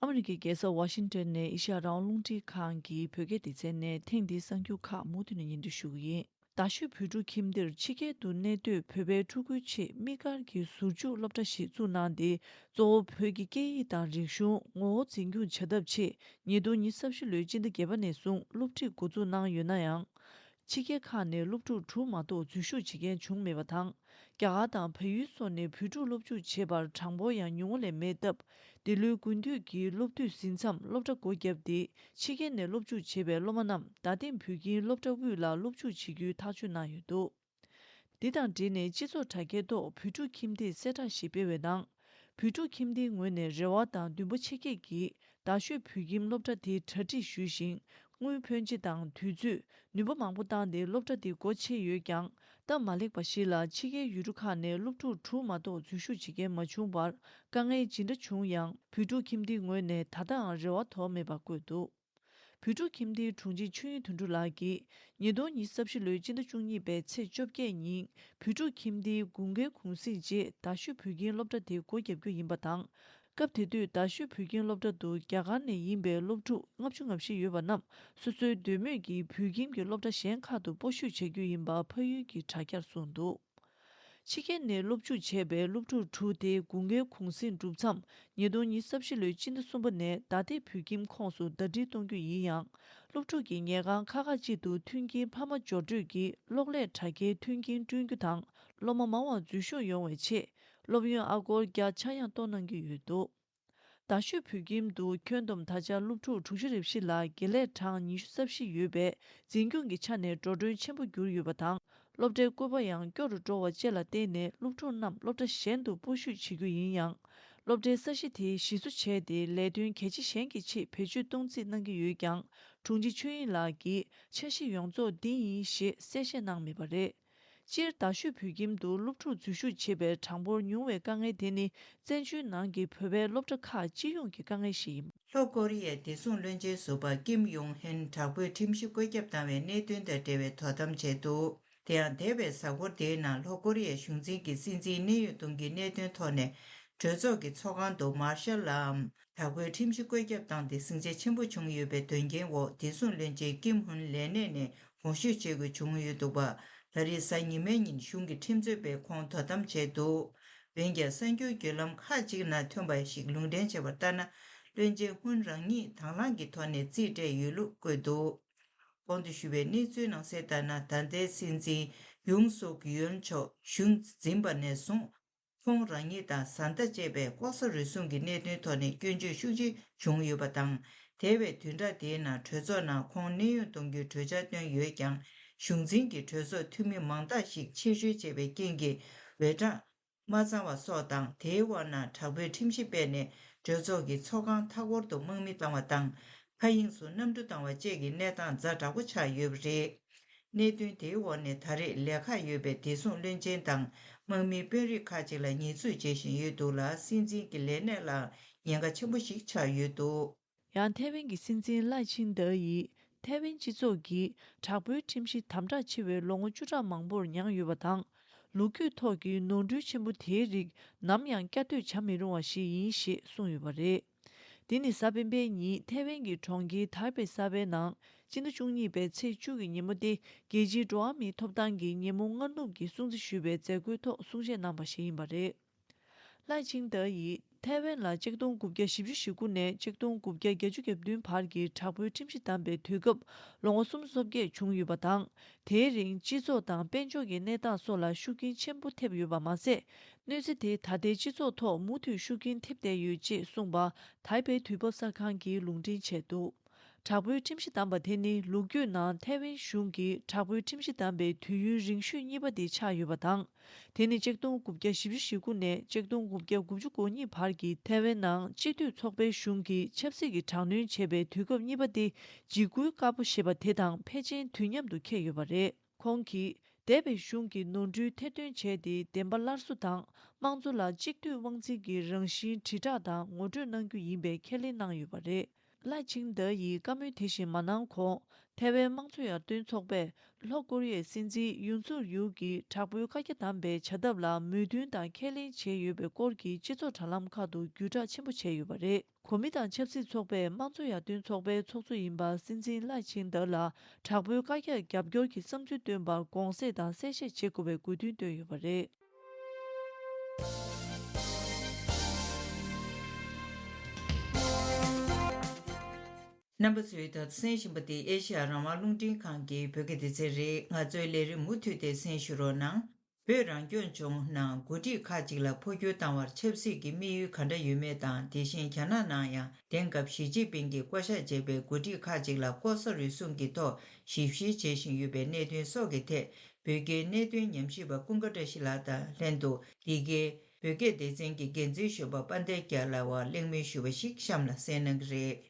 ཨ་མི་རི་ཀའི་རྒྱལ་ས་ཝ་ཤིང་ཏོན་ནས་ཨེ་ཤ་ཡ་རང་དབང་རླུང་འཕྲིན་ཁང་གི་བོད་སྐད་སྡེ་ཚན་ནས་ཐེངས་འདིའི་གསར་འགྱུར་ཁག་མུ་མཐུད་ནས་སྙན་སྒྲོན་ཞུ་གི་ཡིན། རྡ་ཤོད་བོད་ཕྲུག་ཁྱིམ་སྡེར་ཕྱི་རྒྱལ་དུ་གནས་སྡོད་བོད་པའི་ཕྲུ་གུའི་ཆེད་དམིགས་བཀར་གྱི་ཟུར་འཇུག་སློབ་གྲྭ་ཞིག་བཙུགས་གནང་སྟེ། གཙོ་བོ་བོད་ཀྱི་སྐད་ཡིག་དང་རིག་གཞུང་ངོ་བོ་འཛིན་སྐྱོང་བྱ་ཐབས་ཆེད། ཉིས་སྟོང་ཉི་ཤུ་རྩ་བཞི་ལོའི་སྤྱི་ཟླ་བརྒྱད་པ་ནས་བཟུང་སློབ་ཁྲིད་འགོ་འཛུགས་གནང་ཡོད་ན་ཡང་། ཕྱི་རྒྱལ་ཁག་ནས་སློབ་ཕྲུག་དྲུག་མ་གཏོགས་འཛུལ་ཞུགས་བྱེད་མཁན་བྱུང་མེད་པ་དང་། རྒྱ་གར་དང་བལ་ཡུལ་སོགས་ནས་བོད་ཕྲུག་སློབ་འཇུག་བྱེད་པར་གྲངས་འབོར་ཡང་ཉུང་བ་ལས་མེད་སྟབས། འདི་ལོའི་དགུན་དུས་ཀྱི་སློབ་དུས་ཟིན་མཚམས་སློབ་གྲྭ་སྒོ་བརྒྱབ་སྟེ། ཕྱི་རྒྱལ་ནས་སློབ་འཇུག་བྱེད་པའི་སློབ་མ་རྣམས་རྡ་སྟེང་བོད་ཁྱིམ་སློབ་གྲྭ་དབུས་ལ་སློབ་འཇུག་བྱེད་རྒྱུའི་ཐག་གཅོད་གནང་ཡོད་འདུག་འདི་དང་འབྲེལ་ནས་སྤྱི་ཚོགས་དྲ་རྒྱའི་ཐོག་བོད་ཕྲུག་ཁྱིམ་སྡེས་གསལ་བསྒྲགས་ཤིག་སྤེལ་བའི་ནང་། བོད་ཕྲུག་ཁྱིམ་སྡེའི་ངོས་ནས་རེ་བ་དང་འདུན་པ་ཆེ་བསྐྱེད་ཀྱིས་རྡ་ཤོད་བོད་ཁྱིམ་སློབ་གྲྭ་དེ་གྲ་སྒྲིག་ཞུས་ཤིང་། དངུལ་ཕོན་ཆེ་དང་དུས་ཚོད། ནུས་པ་མང་པོ་བཏང་སྟེ་སློབ་གྲྭ་དེ་སྒོ་ཕྱེ་ཡོད་ཀྱང་། སྟབས་མ་ལེགས་པ་ཞིག་ལ་ཕྱི་རྒྱལ་ཡུལ་གྲུ་ཁག་ནས་སློབ་ཕྲུག་དྲུག་མ་གཏོགས་འཛུལ་ཞུགས་བྱེད་མཁན་མ་བྱུང་བར། དཀའ་ངལ་ཇི་འདྲ་བྱུང་ཡང་། བོད་ཕྲུག་ཁྱིམ་སྡེའི་ངོས་ནས་ད་ལྟའང་རེ་བ་དོར་མེད་པ་བཀོད་འདུག་བོད་ཕྲུག་ཁྱིམ་སྡེའི་དྲུང་ཆེ་ཆོས་དབྱིངས་དོན་གྲུབ་ལགས་ཀྱིས། ཉིས་སྟོང་ཉི་ཤུ་རྩ་བཞི་ལོའི་སྤྱི་ཟླ་བཅུ་གཉིས་པའི་ཚེས་བཅོ་བརྒྱད་ཉིན། བོད་ཕྲུག་ཁྱིམ་སྡེའི་དགུན་ཁའི་གུང་གསེང་རྗེས་རྡ་ཤོད་བོད་ཁྱིམ་སློབ་གྲྭ་དེ་སྒོ་བརྒྱབ་རྒྱུ་ཡིན་པ་དང་། སྐབས་དེ་དུས་རྡ་ཤོད་བོད་ཁྱིམ་སློབ་གྲྭ་དུ་རྒྱ་གར་ནས་ཡིན་པའི་སློབ་ཕྲུག་ལྔ་བཅུ་ང་བཞི་ཡོད་པ་རྣམས། སོ་སོའི་འདོད་མོས་ཀྱིས་བོད་ཁྱིམ་གྱི་སློབ་གྲྭ་གཞན་ཁག་ཏུ་སྤོ་བཤུད་བྱ་རྒྱུ་ཡིན་པ་ཕ་ཡུལ་གྱི་དྲ་རྒྱར་གསུངས་འདུག་ཕྱི་རྒྱལ་ནས་སློབ་འཇུག་བྱས་པའི་སློབ་ཕྲུག་དྲུག་དེ་དགུན་ཁའི་གུང་གསེང་གྲུབ་མཚམས། ཉིས་སྟོང་ཉི་ཤུ་རྩ་བཞི་ལོའི་སྤྱི་ཟླ་གསུམ་པ་ནས་རྡ་སྟེང་བོད་ཁྱིམ་ཁོངས་སུ་ཟླ་སྒྲིལ་གཏོང་རྒྱུ་ཡིན་ཡང་། སློབ་ཕྲུག་གི་ཉལ་ཁང་ཁག་ཁག་ཅིག་ཏུ་མཐུན་རྐྱེན་འཕར་མ་འབྱོར་སྤྲོད་ཀྱིས་གློག་ཀླད་དྲ་རྒྱའི་མཐུན་རྐྱེན་བསྐྲུན་རྒྱུ་དང་། སློབ་མ་མང་བ་འཛུལ་ཞུགས་ཡོང་བའི་ཆེད། སློབ་ཡོན་ཨ་སྒོར་བརྒྱ་ཆག་ཡང་གཏོང་གནང་གི་ཡོད་འདུག་རྡ་ཤོད་བོད་ཁྱིམ་དུ་ཁྱོན་བསྡོམས་ད་ཆ་སློབ་ཕྲུག་དྲུག་ཅུ་རེ་བཞི་ལ་དགེ་ལས་གྲངས་ཉི་ཤུ་རྩ་བཞི་ཡོད་པས། འཛིན་སྐྱོང་གི་ཆ་ནས་འགྲོ་གྲོན་ཆེན་པོ་གྱུར་ཡོད་པ་དང་། སློབ་གྲྭའི་བཀོད་པ་ཡང་སྐྱོ་རུ་འགྲོ་བ་བཅས་ལ་བརྟེན་ནས། སློབ་ཕྲུག་རྣམས་སློབ་གྲྭ་གཞན་དུ་སྤོ་བཤུད་བྱེད་རྒྱུ་ཡིན་ཡང་། སློབ་གྲྭའི་ས་གཞི་དེ་གཞི་བཟོ་བྱས་ཏེ། ལས་དོན་གལ་ཆེ་གཞན་གྱི་ཆེད་བེད་སྤྱོད་གཏོང་རྩིས་གནང་གི་ཡོད་ཀྱང་། དྲུང་ཆེ་ཆོས་དབྱིངས་ལགས་ཀྱིས། འཆར་གཞི་ཡོངས་རྫོགས་འདི་ཡིན་ཞེས་གསལ་བཤད་གནང་མེད་པ་རེད། སྤྱིར་རྡ་ཤོད་བོད་ཁྱིམ་དུ་སློབ་ཕྲུག་འཛུལ་ཞུགས་བྱེད་པའི་གྲངས་འབོར་ཉུང་བའི་དཀའ་ངལ་དེ་ནི། བཙན་བྱོལ་ནང་གི་བོད་པའི་སློབ་གྲྭ་ཁག་སྤྱི་ཡོངས་ཀྱི་དཀའ་ངལ་ཞིག་ཡིན། ལྷོ་ཀོ་རི་ཡའི་བདེ་སྲུང་བློན་ཆེན་ཟུར་པ་ཀིམ་ཡོང་ཧེན་དྲག་པོའི་ཁྲིམས་གཞི་བཀོད་ཁྱབ་བཏང་བའི་གནད་དོན་དང་འབྲེལ་བའི་དོ་དམ་བྱས་འདུག་དེ་ཡང་འདས་པའི་གཟའ་འཁོར་འདིའི་ནང་ལྷོ་ཀོ་རི་ཡའི་གཞུང་འཛིན་གྱིས་སྲིད་འཛིན་གནས་དབྱུང་གཏོང་རྒྱུའི་གནད་དོན་ཐོག་ནས། གྲོས་ཚོགས་ཀྱི་ཚོགས་ཁང་དུ་མར་ཤལ་ལའམ་དྲག་པོའི་ཁྲིམས་གཞི་བཀོད་ཁྱབ་བཏང་སྟེ། ཟིང་ཆ་ཆེན་པོ་བྱུང་ཡོད་པའི་དོན་རྐྱེན་འོག་བདེ་སྲུང་བློན་ཆེན་ཀིམ་ཧུན་ལས་གནས་ནས་དགོངས་ཞུ་བྱེད་དགོས་བྱུང་ཡོད་འདུག་པ། ད་རེས་གཟའ་ཉི་མའི་ཉིན་གཞུང་གི་ཁྲིམས་རྩོད་པས་ཁོང་དོ་དམ་བྱས་འདུག་འོན་ཀྱང་། གསར་འགྱུར་བརྒྱུད་ལམ་ཁག་ཅིག་ནང་ཐོན་པ་ཞིག་ལུང་འདྲེན་བྱས་པར་ལྟར་ན། བློན་ཆེན་ཧུན་རང་ཉིད་དང་བླངས་ཀྱི་ཐོག་ནས་རྩིས་སྤྲད་ཡོད་ལུགས་བཀོད་འདུག་གོང་དུ་ཞུས་པའི་གནས་ཚུལ་ནང་གསལ་ལྟར་ན། ད་ལྟའི་སྲིད་འཛིན་ཡུང་སུག་ཡོལ་མཆོག་གཞུང་འཛིན་པ་ནས་བཟུང་། ཁོང་རང་ཉིད་དང་བཟའ་ཟླ་བཅས་པས་ལྐོག་ཟ་རུལ་སུངས་ཀྱི་གནད་དོན་ཐོག་ནས་སྐྱོན་བརྗོད་ཤུགས་ཆེ་བྱུང་ཡོད་པ་དང་། འདས་པའི་བདུན་ཕྲག་འདིའི་ནང་གྲོས་ཚོགས་ནང་ཁོང་གནས་དབྱུང་གཏོང་རྒྱུའི་གྲོས་འཆར་བཏོན་ཡོད་ཀྱང་། གཞུང་འཛིན་གྱི་གྲོས་ཚོགས་འཐུས་མི་མང་དག་ཞིག་ཕྱིར་བཤོལ་བྱས་པའི་རྐྱེན་གྱིས། འོས་གྲངས་མ་ཚང་བ་སོགས་དང་། དེའི་འོག་ན་དྲག་པོའི་ཁྲིམས་གཞི་སྤེལ་ནས། གྲོས་ཚོགས་ཀྱི་ཚོགས་ཁང་མཐའ་འཁོར་དུ་དམག་མི་བཏང་བ་དང་། མཁའ་དབྱིངས་སུ་གནམ་གྲུ་བཏང་བ་བཅས་ཀྱི་གནས་སྟངས་ཛ་དྲག་པོ་ཆགས་ཡོད་པ་རེད། གནད་དོན་དེའི་འོག་ནས་ད་རེས་ལས་ཁག་ཡོད་པའི་བདེ་སྲུང་བློན་ཆེན་དང་། དམག་མིའི་དཔོན་རིགས་ཁག་ཅིག་ལ་ཉེས་འཛུགས་བྱེད་བཞིན་ཡོད་འདུག་ལ། སྲིད་འཛིན་གྱི་ལས་གནས་ལའང་ཉེན་ཁ་ཆེན་པོ་ཞིག་ཆགས་ཡོད་འདུག་ཡང་། ཐའེ་ཝན་གྱི་སྲིད་འཛིན་ལའེ་ཆིང་ཏེ་ཡིས། ཐའེ་ཝན་སྤྱི་ཚོགས་ཀྱིས། དྲག་པོའི་ཁྲིམས་གཞི་དམ་དྲག་ཆེ་བའི་ལོ་ངོ་བཅུ་ཕྲག་མང་པོར་མྱངས་ཡོད་པ་དང་། ལོ་རྒྱུས་ཐོག་གི་ནོར་འཁྲུལ་ཆེན་པོ་དེའི་རིགས་ནམ་ཡང་བསྐྱར་ཟློས་བྱ་མི་རུང་བ་ཞིག་ཡིན་ཞེས་གསུངས་ཡོད་པ་རེད། འདི་ནི་གཟའ་སྤེན་པའི་ཉིན་ཐའེ་ཝན་གྱི་གྲོང་ཁྱེར་ཐའེ་པེ་གསར་པའི་ནང་། སྤྱི་ཟླ་བཅུ་གཉིས་པའི་ཚེས་བཅུ་གི་ཉིན་མོ་སྟེ། རྒྱལ་སྤྱིའི་འགྲོ་བ་མིའི་ཐོབ་ཐང་གི་ཉིན་མོ་སྔ་ནུབ་ཀྱི་སྲུང་བརྩི་ཞུས་པའི་མཛད་སྒོའི་ཐོག་གསུང་བཤད་གནང་པ་ཞིག་ཡིན་པ་རེད། ལའེ་ཆིང་ཏེ་ཡིས། ཐའེ་ཝན་ལ་ཆིག་སྟོང་དགུ་བརྒྱ་བཞི་བཅུ་ཞེ་དགུ་ནས་ཆིག་སྟོང་དགུ་བརྒྱ་བརྒྱད་ཅུ་གྱ་བདུན་བར་གྱི་དྲག་པོའི་ཁྲིམས་གཞི་བསྡམས་པའི་དུས་སྐབས་ལོ་ངོ་སུམ་ཅུ་སོ་བརྒྱད་བྱུང་ཡོད་པ་དང་། དེའི་རིང་སྤྱི་ཚོགས་དང་དཔལ་འབྱོར་གྱི་གནས་སྟངས་སོགས་ལ་ཤུགས་རྐྱེན་ཆེན་པོ་ཐེབས་ཡོད་པ་མ་ཟད། གནོད་འཚེ་དེ་ད་ལྟའི་སྤྱི་ཚོགས་ཐོག་མུ་མཐུད་ཤུགས་རྐྱེན་ཐེབས་བསྡད་ཡོད་ཅེས་གསུངས་པ། ཐའེ་པེ་དུས་བབ་གསར་ཁང་གིས་ལུང་འདྲེན་བྱས་འདུག་དྲག་པོའི་ཁྲིམས་གཞི་བསྡམས་པ་དེ་ནི་ལོ་རྒྱུས་ནང་ཐའེ་ཝན་གཞུང་གིས་དྲག་པོའི་ཁྲིམས་གཞི་བསྡམས་པའི་དུས་ཡུན་རིང་ཤོས་གཉིས་པ་དེ་ཆགས་ཡོད་པ་དང་། དེ་ནི་ཆིག་སྟོང་དགུ་བརྒྱ་བཞི་བཅུ་ཞེ་དགུ་ནས་ཆིག་སྟོང་དགུ་བརྒྱ་དགུ་བཅུ་གོ་གཉིས་བར་གྱི་ཐའེ་ཝན་ནང་སྤྱི་འཐུས་ཚོགས་པའི་གཞུང་གིས་ཆབ་སྲིད་ཀྱི་དྲག་གནོན་བྱས་པའི་དུས་སྐབས་གཉིས་པ་དེ་འཇིགས་སྐུལ་དཀར་པོ་ཞེས་པ་དེ་དང་ཕལ་ཆེར་དུས་མཉམ་དུ་འཁེལ་ཡོད་པ་རེད། ཁོང་གིས། འདས་པའི་གཞུང་གིས་ནོར་འཁྲུལ་ཐེར་འདོན་བྱས་ཏེ། བདེན་པ་སླར་གསོ་དང་། དམངས་གཙོ་ལ་གཅིག་སྡུད་དབང་འཛིན་གྱི་རང་བཞིན་དྲིལ་བསྒྲགས་དང་ངོ་སྤྲོད་གནང་རྒྱུ་ཡིན་པའི་ཁས་ལེན་གནང་ཡོད་པ་རེད། ལའེ་ཆིང་ཏེ་ཡིས་བཀའ་མོལ་དེ་བཞིན་མ་གནང་གོང་། ཐའེ་ཝན་དམངས་གཙོ་ཡར་ཐོན་ཚོགས་པས། ལྷོ་ཀོ་རི་ཡའི་སྲིད་འཛིན་ཡུན་སུག་ཡུལ་གྱིས་དྲག་པོའི་བཀའ་རྒྱ་བསྡམས་པའི་བྱ་ཐབས་ལ་མོས་མཐུན་དང་ཁས་ལེན་བྱས་ཡོད་པའི་སྐོར་གྱི་སྤྱི་ཚོགས་དྲ་ལམ་ཁག་ཏུ་བརྒྱུད་བསྒྲགས་ཆེན་པོ་བྱས་ཡོད་པ་རེད། གོ་མི་དང་ཆབ་སྲིད་ཚོགས་པས་དམངས་གཙོ་ཡར་ཐོན་ཚོགས་པའི་ཚོགས་གཙོ་ཡིན་པ་སྲིད་འཛིན་ལའེ་ཆིང་ཏེ་ལ་དྲག་པོའི་བཀའ་རྒྱར་རྒྱབ་སྐྱོར་གྱི་བསམ་ཚུལ་བཏོན་པར་དགོངས་སེལ་དང་གསལ་བཤད་བྱེད་དགོས་པའི་དགོས་འདུན་བཏོན་ཡོད་པ་རེད། རྣམ་པ་ཚོས་ད་གསན་བཞིན་པ་འདི་ཨེ་ཤ་ཡ་རང་དབང་རླུང་འཕྲིན་ཁང་གི་བོད་སྐད་སྡེ་ཚན་རེད། ང་ཚོའི་ལས་རིམ་མུ་མཐུད་དེ་གསན་ཞུ་རོགས་གནང་། བོད་རང་སྐྱོང་ལྗོངས་ནང་འགོ་ཁྲིད་ཁག་ཅིག་ལ་འཕོ་འགྱུར་བཏང་བར་ཆབ་སྲིད་ཀྱི་དམིགས་ཡུལ་ག་འདྲ་ཡོད་མེད་དང་། དེ་བཞིན་རྒྱ་ནག་ནང་ཡང་དེང་སྐབས་ཞི་ཅིན་ཕིང་གིས་བསྐོ་གཞག་བྱས་པའི་འགོ་ཁྲིད་ཁག་ཅིག་ལ་ལྐོག་ཟ་རུལ་སུངས་ཀྱི་ཐོག་ཞིབ་བཤེར་བྱེད་བཞིན་ཡོད་པའི་གནད་དོན་སོགས་ཀྱི་ཐད། བོད་རྒྱའི་གནད་དོན་ཉམས་ཞིབ་པ་ཀུན་དགའ་བཀྲ་ཤིས་ལགས་དང་ལྷན་དུ། འདི་གའི་བོད་སྐད་སྡེ་ཚན་གྱི་འགན་འཛིན་གཞོན་པ་དཔལ་ལྡན་རྒྱལ་ལགས་ལ་གླེང་མོལ་ཞུས་པ་ཞིག་གཤམ་ལ་གསན་གནང་གི་རེད།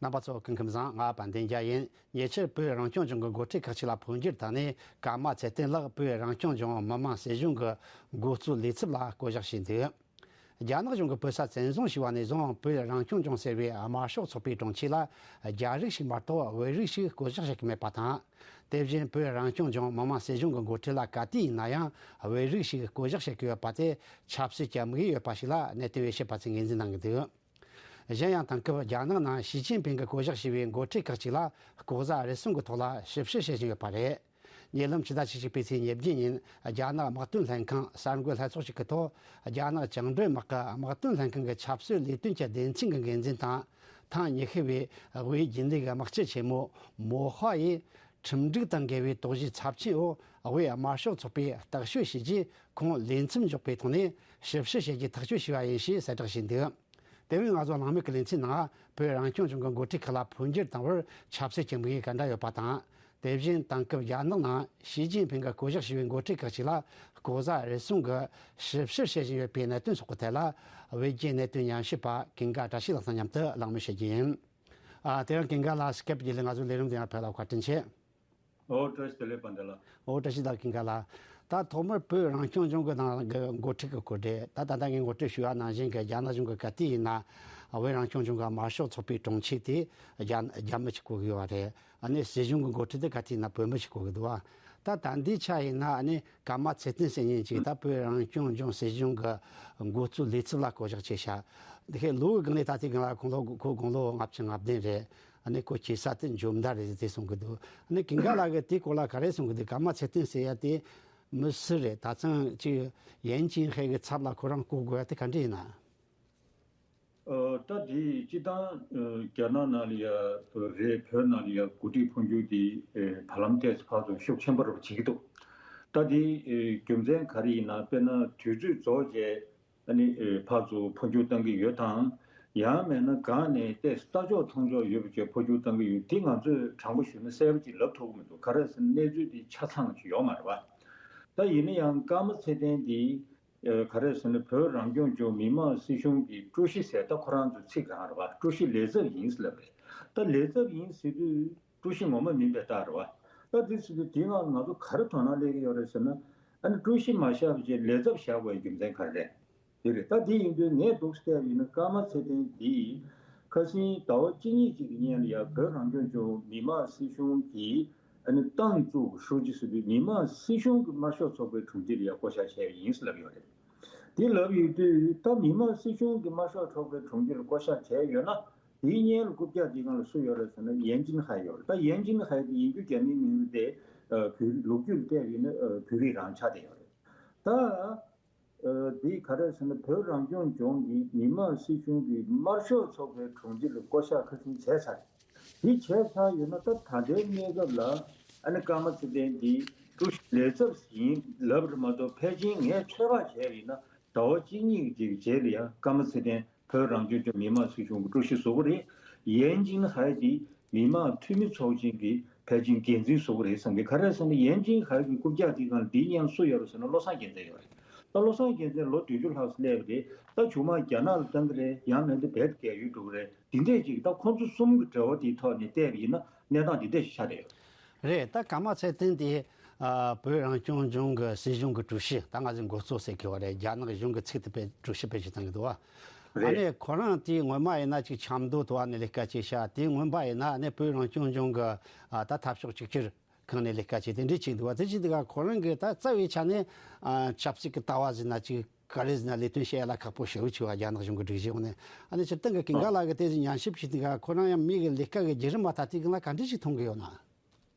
རྣམ་པ་ཚོ་སྐུ་ཁམས་བཟང་། ང་དཔལ་ལྡན་རྒྱལ་ཡིན། ཉེ་ཆར་བོད་རང་སྐྱོང་ལྗོངས་ཀྱི་འགོ་ཁྲིད་ཁག་ཅིག་ལ་འཕོ་འགྱུར་བཏང་ནས། ཀརྨ་ཚེ་བརྟན་ལགས་བོད་རང་སྐྱོང་ལྗོངས་མི་དམངས་སྲིད་གཞུང་གི་འགོ་གཙོའི་ལས་ཚབ་ལ་བསྐོ་གཞག་བྱས་འདུག་རྒྱ་ནག་གཞུང་གིས་བོད་ས་བཙན་བཟུང་བྱས་པ་ནས་བཟུང་། བོད་རང་སྐྱོང་ལྗོངས་ཟེར་བའི་དམར་ཤོག་ཚོགས་པའི་དྲུང་ཆེ་ལ་རྒྱ་རིགས་ཤིག་མ་གཏོགས་བོད་རིགས་ཤིག་བསྐོ་གཞག་བྱེད་ཀྱི་མེད་པ་དང་། དེ་བཞིན་བོད་རང་སྐྱོང་ལྗོངས་མི་དམངས་སྲིད་གཞུང་གི་འགོ་ཁྲིད་ལ་ག་དུས་ཡིན་ན་ཡང་བོད་རིགས་ཤིག་བསྐོ་གཞག་བྱེད་ཀྱི་ཡོད་པ་དེ་ཆབ་སྲིད་ཀྱི་དམིགས་ཡུལ་ཡོད་པ་ཞིག་ལ་གནད་དོན་དབྱེ་ཞིབ་པ་ཚོས་ངོས་འཛིན་གནང་གི་འདུག་གཞན་ཡང་། དེང་སྐབས་རྒྱ་ནག་ནང་ཞི་ཅིན་ཕིང་གིས་བསྐོ་གཞག་བྱས་པའི་འགོ་ཁྲིད་ཁག་ཅིག་ལ་ལྐོག་ཟ་རུལ་སུངས་ཀྱི་ཐོག་ལ་ཞིབ་བཤེར་བྱེད་བཞིན་ཡོད་པ་རེད། ཉེ་ལམ་ཕྱི་ཟླ་བཅུ་གཅིག་པའི་ཚེས་ཉེར་བརྒྱད་ཉིན། རྒྱ་ནག་དམག་དོན་ལྷན་ཁང་གསར་འགོད་ལྷན་ཚོགས་ཤིག་གི་ཐོག་རྒྱ་ནག་བཅིངས་འགྲོལ་དམག་གི་དམག་དོན་ལྷན་ཁང་གི་ཆབ་སྲིད་ལས་དོན་གྱི་སྡེ་ཚན་གྱི་འགན་འཛིན་དང་། ཐང་ཉི་ཤུ་པའི་དབུས་རྒྱུན་ལས་ཀྱི་དམག་སྤྱི་ཆེན་མོ་མོ་ཧྭ་ཡིས། ཁྲིམས་སྒྲིག་དང་འགལ་བའི་དོགས་གཞི་ཚབས་ཆེན་འོག་དབུས་དམར་ཤོག་ཚོགས་པས་རྟོག་དཔྱོད་བྱས་རྗེས། ཁོང་ལས་མཚམས་འཇོག་པའི་ཐོག་ནས་ཞིབ་བཤེར་བྱེད་རྒྱུའི་ཐག་གཅོད་བྱས་པ་ཡིན་ཞེས་གསལ་བསྒྲགས་བྱས་འདུག་དེ་བས་ང་ཚོ་གླེང་མོལ་གྱི་ལེ་ཚན་ནང་། བོད་རང་སྐྱོང་ལྗོངས་ཀྱི་འགོ་ཁྲིད་ཁག་ལ་འཕོ་འགྱུར་བཏང་བར་ཆབ་སྲིད་ཀྱི་དམིགས་ཡུལ་ག་འདྲ་ཡོད་པ་དང་། དེ་བཞིན་དེང་སྐབས་རྒྱ་ནག་ནང་ཞི་ཅིན་ཕིང་གིས་བསྐོ་གཞག་བྱས་པའི་འགོ་ཁྲིད་ཁག་ཅིག་ལ་ལྐོག་ཟ་རུལ་སུངས་ཀྱི་ཞིབ་བཤེར་བྱེད་བཞིན་ཡོད་པའི་གནད་དོན་སོགས་ཀྱི་ཐད་ལ། བོད་ཀྱི་གནད་དོན་ཉམས་ཞིབ་པ་ཀུན་དགའ་བཀྲ་ཤིས་ལགས་དང་མཉམ་དུ་གླེང་མོལ་བྱེད་རྒྱུ་ཡིན། ཨ། དེ་རིང་ཀུན་དགའ་ལགས་སི་ཀེབ་བརྒྱུད་ལས་ང་ཚོའི་ལས་རིམ་དེ་ཡང་ཕེབས་ལ་བཀའ་དྲིན་ཆེ། ཨོ་བཀྲ་ཤིས་བདེ་ལེགས་དཔལ་ལྡན་ལགས། ཨོ་བཀྲ་ཤིས་བདེ་ལེགས་ཀུན་དགའ་ལགས། ད་ཐོག་མར་བོད་རང་སྐྱོང་ལྗོངས་ཀྱི་ནང་གི་འགོ་ཁྲིད་ཀྱི་སྐོར་རེད། ད་ད་ལྟ་ངས་ངོ་སྤྲོད་ཞུས་པ་ནང་བཞིན་གྱི་རྒྱ་ནག་གཞུང་གིས་ག་དུས་ཡིན་ན་བོད་རང་སྐྱོང་ལྗོངས་ཀྱི་དམར་ཤོག་ཚོགས་པའི་དྲུང་ཆེ་དེ་རྒྱ་རྒྱ་མི་ཞིག་བསྐོ་གི་ཡོད་པ་རེད། ཨ་ནི་སྲིད་གཞུང་གི་འགོ་ཁྲིད་དེ་ག་དུས་ཡིན་ན་བོད་མི་ཞིག་བསྐོ་གི་འདུག་བ། ད་ད་ལྟའི་ཆ་ཡིན་ན་ཨ་ནི་ཀརྨ་ཚེ་བརྟན་ཟེར་མཁན་ཅིག་ད་བོད་རང་སྐྱོང་ལྗོངས་སྲིད་གཞུང་གི་འགོ་གཙོའི་ལས་ཚབ་ལ་བསྐོ་གཞག་བྱས་ཤག་འདི་གའི་ལོ་གི་སྒང་ལ་ད་ལྟའི་སྒང་ལ་ཁོང་ལོ་ཁོ་དགུང་ལོ་ལྔ་བཅུ་ང་བདུན་རེད། ཨ་ནི་ཁོ་སྐྱེས་ས་དེ་འཇོ་མདའ་རེད་ཟེར་གསུང་གི་འདུག་ཨ་ནི་ཀུན་དགའ་ལགས་ཀྱིས་དེའི་སྐོར་ལ་ག་རེ་གསུང་གི་འདུག་ཀརྨ་ཚེ་བརྟན་ཟེར་ཡ་དེ་མི་སུ་རེད། ད་ཚང་ཅིག་ཡན་ཅིན་ཧའེ་གི་ཚབ་ལ་ཁོ་རང་བསྐོ་དགོས་ཡ་དེ་ག་འདྲ་ཡིན་ན། ཨ། ད་དེ་སྤྱིར་བཏང་། ཨ། རྒྱ་ནག་ནང་ལ་ཡ་རེད། བོད་ནང་ལ་ཡ་འགོ་ཁྲིད་འཕོ་འགྱུར་དེ་ཨ་བར་ལམ་ཏོག་ཙམ་ཕར་ཚུར་ཤུགས་ཆེན་པོ་རུ་བྱེད་ཀྱི་འདུག་ད་དེ་ཨ་རྒྱུ་མཚན་ག་རེ་ཡིན་ན། དཔེར་ན་དུས་ཚོད་རྫོགས་རྗེས་ཨ་ནི་ཨ་ཕར་ཚུར་འཕོ་འགྱུར་བཏང་གི་ཡོད་དང་། ཡང་མིན་ན་སྒང་ནས་ཏོག་ཙམ་ལྟ་ཕྱོགས་མཐོང་ཕྱོགས་ཡོད་པ་བྱས་འཕོ་འགྱུར་བཏང་གི་ཡོད། དེ་ང་ཚོས་དྲང་པོ་ཞུས་ན་གསལ་པོ་ཅིག་ལབ་ཐུབ་ཀྱི་མི་འདུག་ག་རེ་ཟེར་ན་གནས་ཚུལ་དེ་ཆ་ཚང་ཅིག་ཡོད་མ་རེད་པ། ད་ཡིན་ན་ཡང་ཀརྨ་ཚེ་བརྟན་དེ་ཨ་ག་རེ་ཟེར་ན་བོད་རང་སྐྱོང་ལྗོངས་མི་དམངས་སྲིད་གཞུང་གི་ཀྲུའུ་ཞི་ཟེར། ད་ཁོ་རང་ཚོའི་ཚིག་གང་རེད་པ། ཀྲུའུ་ཞི་ལས་ཚབ་ཡིན་ཟེར་ལབ་རེད། ད་ལས་ཚབ་ཡིན་ཟེར་དུས་ཀྲུའུ་ཞི་ངོ་མ་མིན་པའི་རྟགས་རེད་པ། ད་དེ་ཟེར་དུས་དེའི་ནང་ང་ཚོ་ག་རེ་དོ་སྣང་སླེབས་ཀྱི་ཡོད་རེད་ཟེར་ན། ཨ་ནི་ཀྲུའུ་ཞི་མ་བཞག་པ་བྱས་ལས་ཚབ་བཞག་དགོས་པའི་རྒྱུ་མཚན་ག་རེ་རེད། དེ་རེད། ད་དེ་ཡིན་དུས་ངས་འདུག་བལྟས་པ་ཡིན་ན་ཀརྨ་ཚེ་བརྟན་འདི་ཁ་སང་ཟླ་བ་གཅིག་གཉིས་ཅིག་གི་སྔོན་ལ་ཡ་བོད་རང་སྐྱོང་ལྗོངས་མི་དམངས་སྲིད་གཞུང་གི་ཨ་ནི་ཏང་ཙུའུ་ཧྲུའུ་ཅི་ཟེར་དུས་མི་དམངས་སྲིད་གཞུང་གི་དམར་ཤོག་ཚོགས་པའི་དྲུང་ཆེ་ལ་ཡ་བསྐོ་གཞག་བྱས་པ་ཡིན་ཟེར་ལབ་ཡོད་རེད། དེ་ལབ་ཡོད་དུས་ད་མི་དམངས་སྲིད་གཞུང་གི་དམར་ཤོག་ཚོགས་པའི་དྲུང་ཆེ་ལ་བསྐོ་གཞག་བྱས་ཡོད་ན། དེའི་སྔོན་ལ་རྐུབ་བཀྱག་དེའི་སྒང་ལ་སུ་ཡོད་རེད་ཟེར་ན་ཡན་ཅིན་ཧའེ་ཡོད་རེད། ད་ཡན་ཅིན་ཧའེ་དེ་ཡིན་རྒྱུ་རྒྱ་མིའི་མིང་དེ་བོད་རིགས་ལོ་རྒྱུས་ལ་བལྟས་པ་ཡིན་ན་བོད་རིགས་རང་ཆགས་བསྡད་ཡོད་རེད། ད། འདི་ག་རེ་ཟེར་ན་བོད་རང་སྐྱོང་ལྗོངས་ཀྱི་མི་དམངས་སྲིད་གཞུང་གི་དམར་ཤོག་ཚོགས་པའི་དྲུང་ཆེ་ལ་བསྐོ་གཞག་ཁ་སང་བྱས་ཚར་རེད། འདི་བྱས་ཚར་ཡོད་ན་ད་ད་ལྟའི་གནས་སྐབས་ལ་ཨ་ནི་ཀརྨ་ཚེ་བརྟན་འདི་ཀྲུའུ་ཞི་ལས་ཚབ་ཡིན་ལབ་རེད་མ་གཏོགས་ཕལ་ཆེར་ངས་ཚོད་དཔག་བྱས་པ་ཡིན་ན་ཟླ་བ་གཅིག་གཉིས་ཀྱི་རྗེས་ལ་ཡང་ཀརྨ་ཚེ་བརྟན་བོད་རང་སྐྱོང་ལྗོངས་མི་དམངས་སྲིད་གཞུང་གི་ཀྲུའུ་ཞི་བཟོ་གི་རེད། ཡན་ཅིན་ཧའེ་འདི་མི་དམངས་འཐུས་མི་ཚོགས་ཆེན་གྱི་ཕལ་ཆེར་འགན་འཛིན་བཟོ་གི་རེད་བསམ་གི། ག་རེ་ཟེར་ན་ཡན་ཅིན་ཧའེ་གི་རྐུབ་བཀྱག་དེའི་སྒང་ལ་འདིའི་སྔོན་སུ་ཡོད་རེད་ཟེར་ན་བློ་བཟང་རྒྱལ་མཚན་ཡོད་རེད། ད་བློ་བཟང་རྒྱལ་མཚན་ལོ་བདུན་ཅུ་ལྷག་ཙམ་སླེབས་པ་རེད། ད་མཇུག་མ་རྒྱ་ནག་ལ་བཏང་གི་རེད། ཡང་མིན་ད་བོད་དུ་རྒས་ཡོལ་འགྲོ་གི་རེད། འདི་འདྲས་ཅིག་ད་ཁོང་ཚོ་གསུམ་གྱི་འབྲེལ་བ་དེའི་ཐོག་ནས་བལྟས་པ་ཡིན་ན་གནས་སྟངས་འདི་འདྲས་ཤིག་ཆགས་བསྡད་ཡོད། རེད། ད་ཀརྨ་ཚེ་བརྟན་དེ་ཨ་བོད་རང་སྐྱོང་ལྗོངས་ཀྱི་སྲིད་གཞུང་གི་ཀྲུའུ་ཞི། ད་ང་ཚོས་འགོ་གཙོ་ཟེར་གི་བ་རེད། རྒྱ་ནག་གཞུང་གི་ཚིག་དེ་དཔེ་ཀྲུའུ་ཞི་དཔེ་ཞིག་བཏང་གི་འདུག་བ། ཨ་རེད། ནི་ཁོ་རང་དེ་སྔོན་མ་ཡིན་ན་ཅིག་ཆབ་མདོ་དུ་བ་ནས་ལས་ཀ་བྱས་ཤག་དེ་སྔོན་མ་ཡིན་ན་ཨ་ནི་བོད་རང་སྐྱོང་ལྗོངས་ཀྱི་ཨ་ད་འཐབ་ཕྱོགས་གཅིག་གྱུར་ཁང་ནས་ལས་ཀ་བྱས་དེ་འདྲས་བྱས་འདུག་བ། དེ་བྱས་འདུག་ག་ཁོ་རང་གི་ད་རྩ་བའི་ཆ་ནས་ཨ་ཆབ་སྲིད་ཀྱི་ལྟ་བ་ཟེར་ན་ཅིག་ག་རེ་ཟེར་ན་ལས་དོན་བྱེད་ཡ་ལ་ཁག་པོ་ཞེ་པོ་ཆེ་བ། རྒྱ་ནག་གཞུང་གི་སྒྲིག་གཞི་འོག་ནས། ཨ་ནི་སྤྱིར་བཏང་གི་ཀུན་དགའ་ལགས་ཀྱིས་དེ་ཚོ་ཉམས་ཞིབ་བྱས་འདུག་ག་ཁོ་རང་ཡང་མི་གི་ལས་ཀ་གི་བརྒྱུད་རིམ་མ་ཐག་དེའི་སྒང་ལ་ག་འདྲས་ཞིག་མཐོང་གི་ཡོད་ན།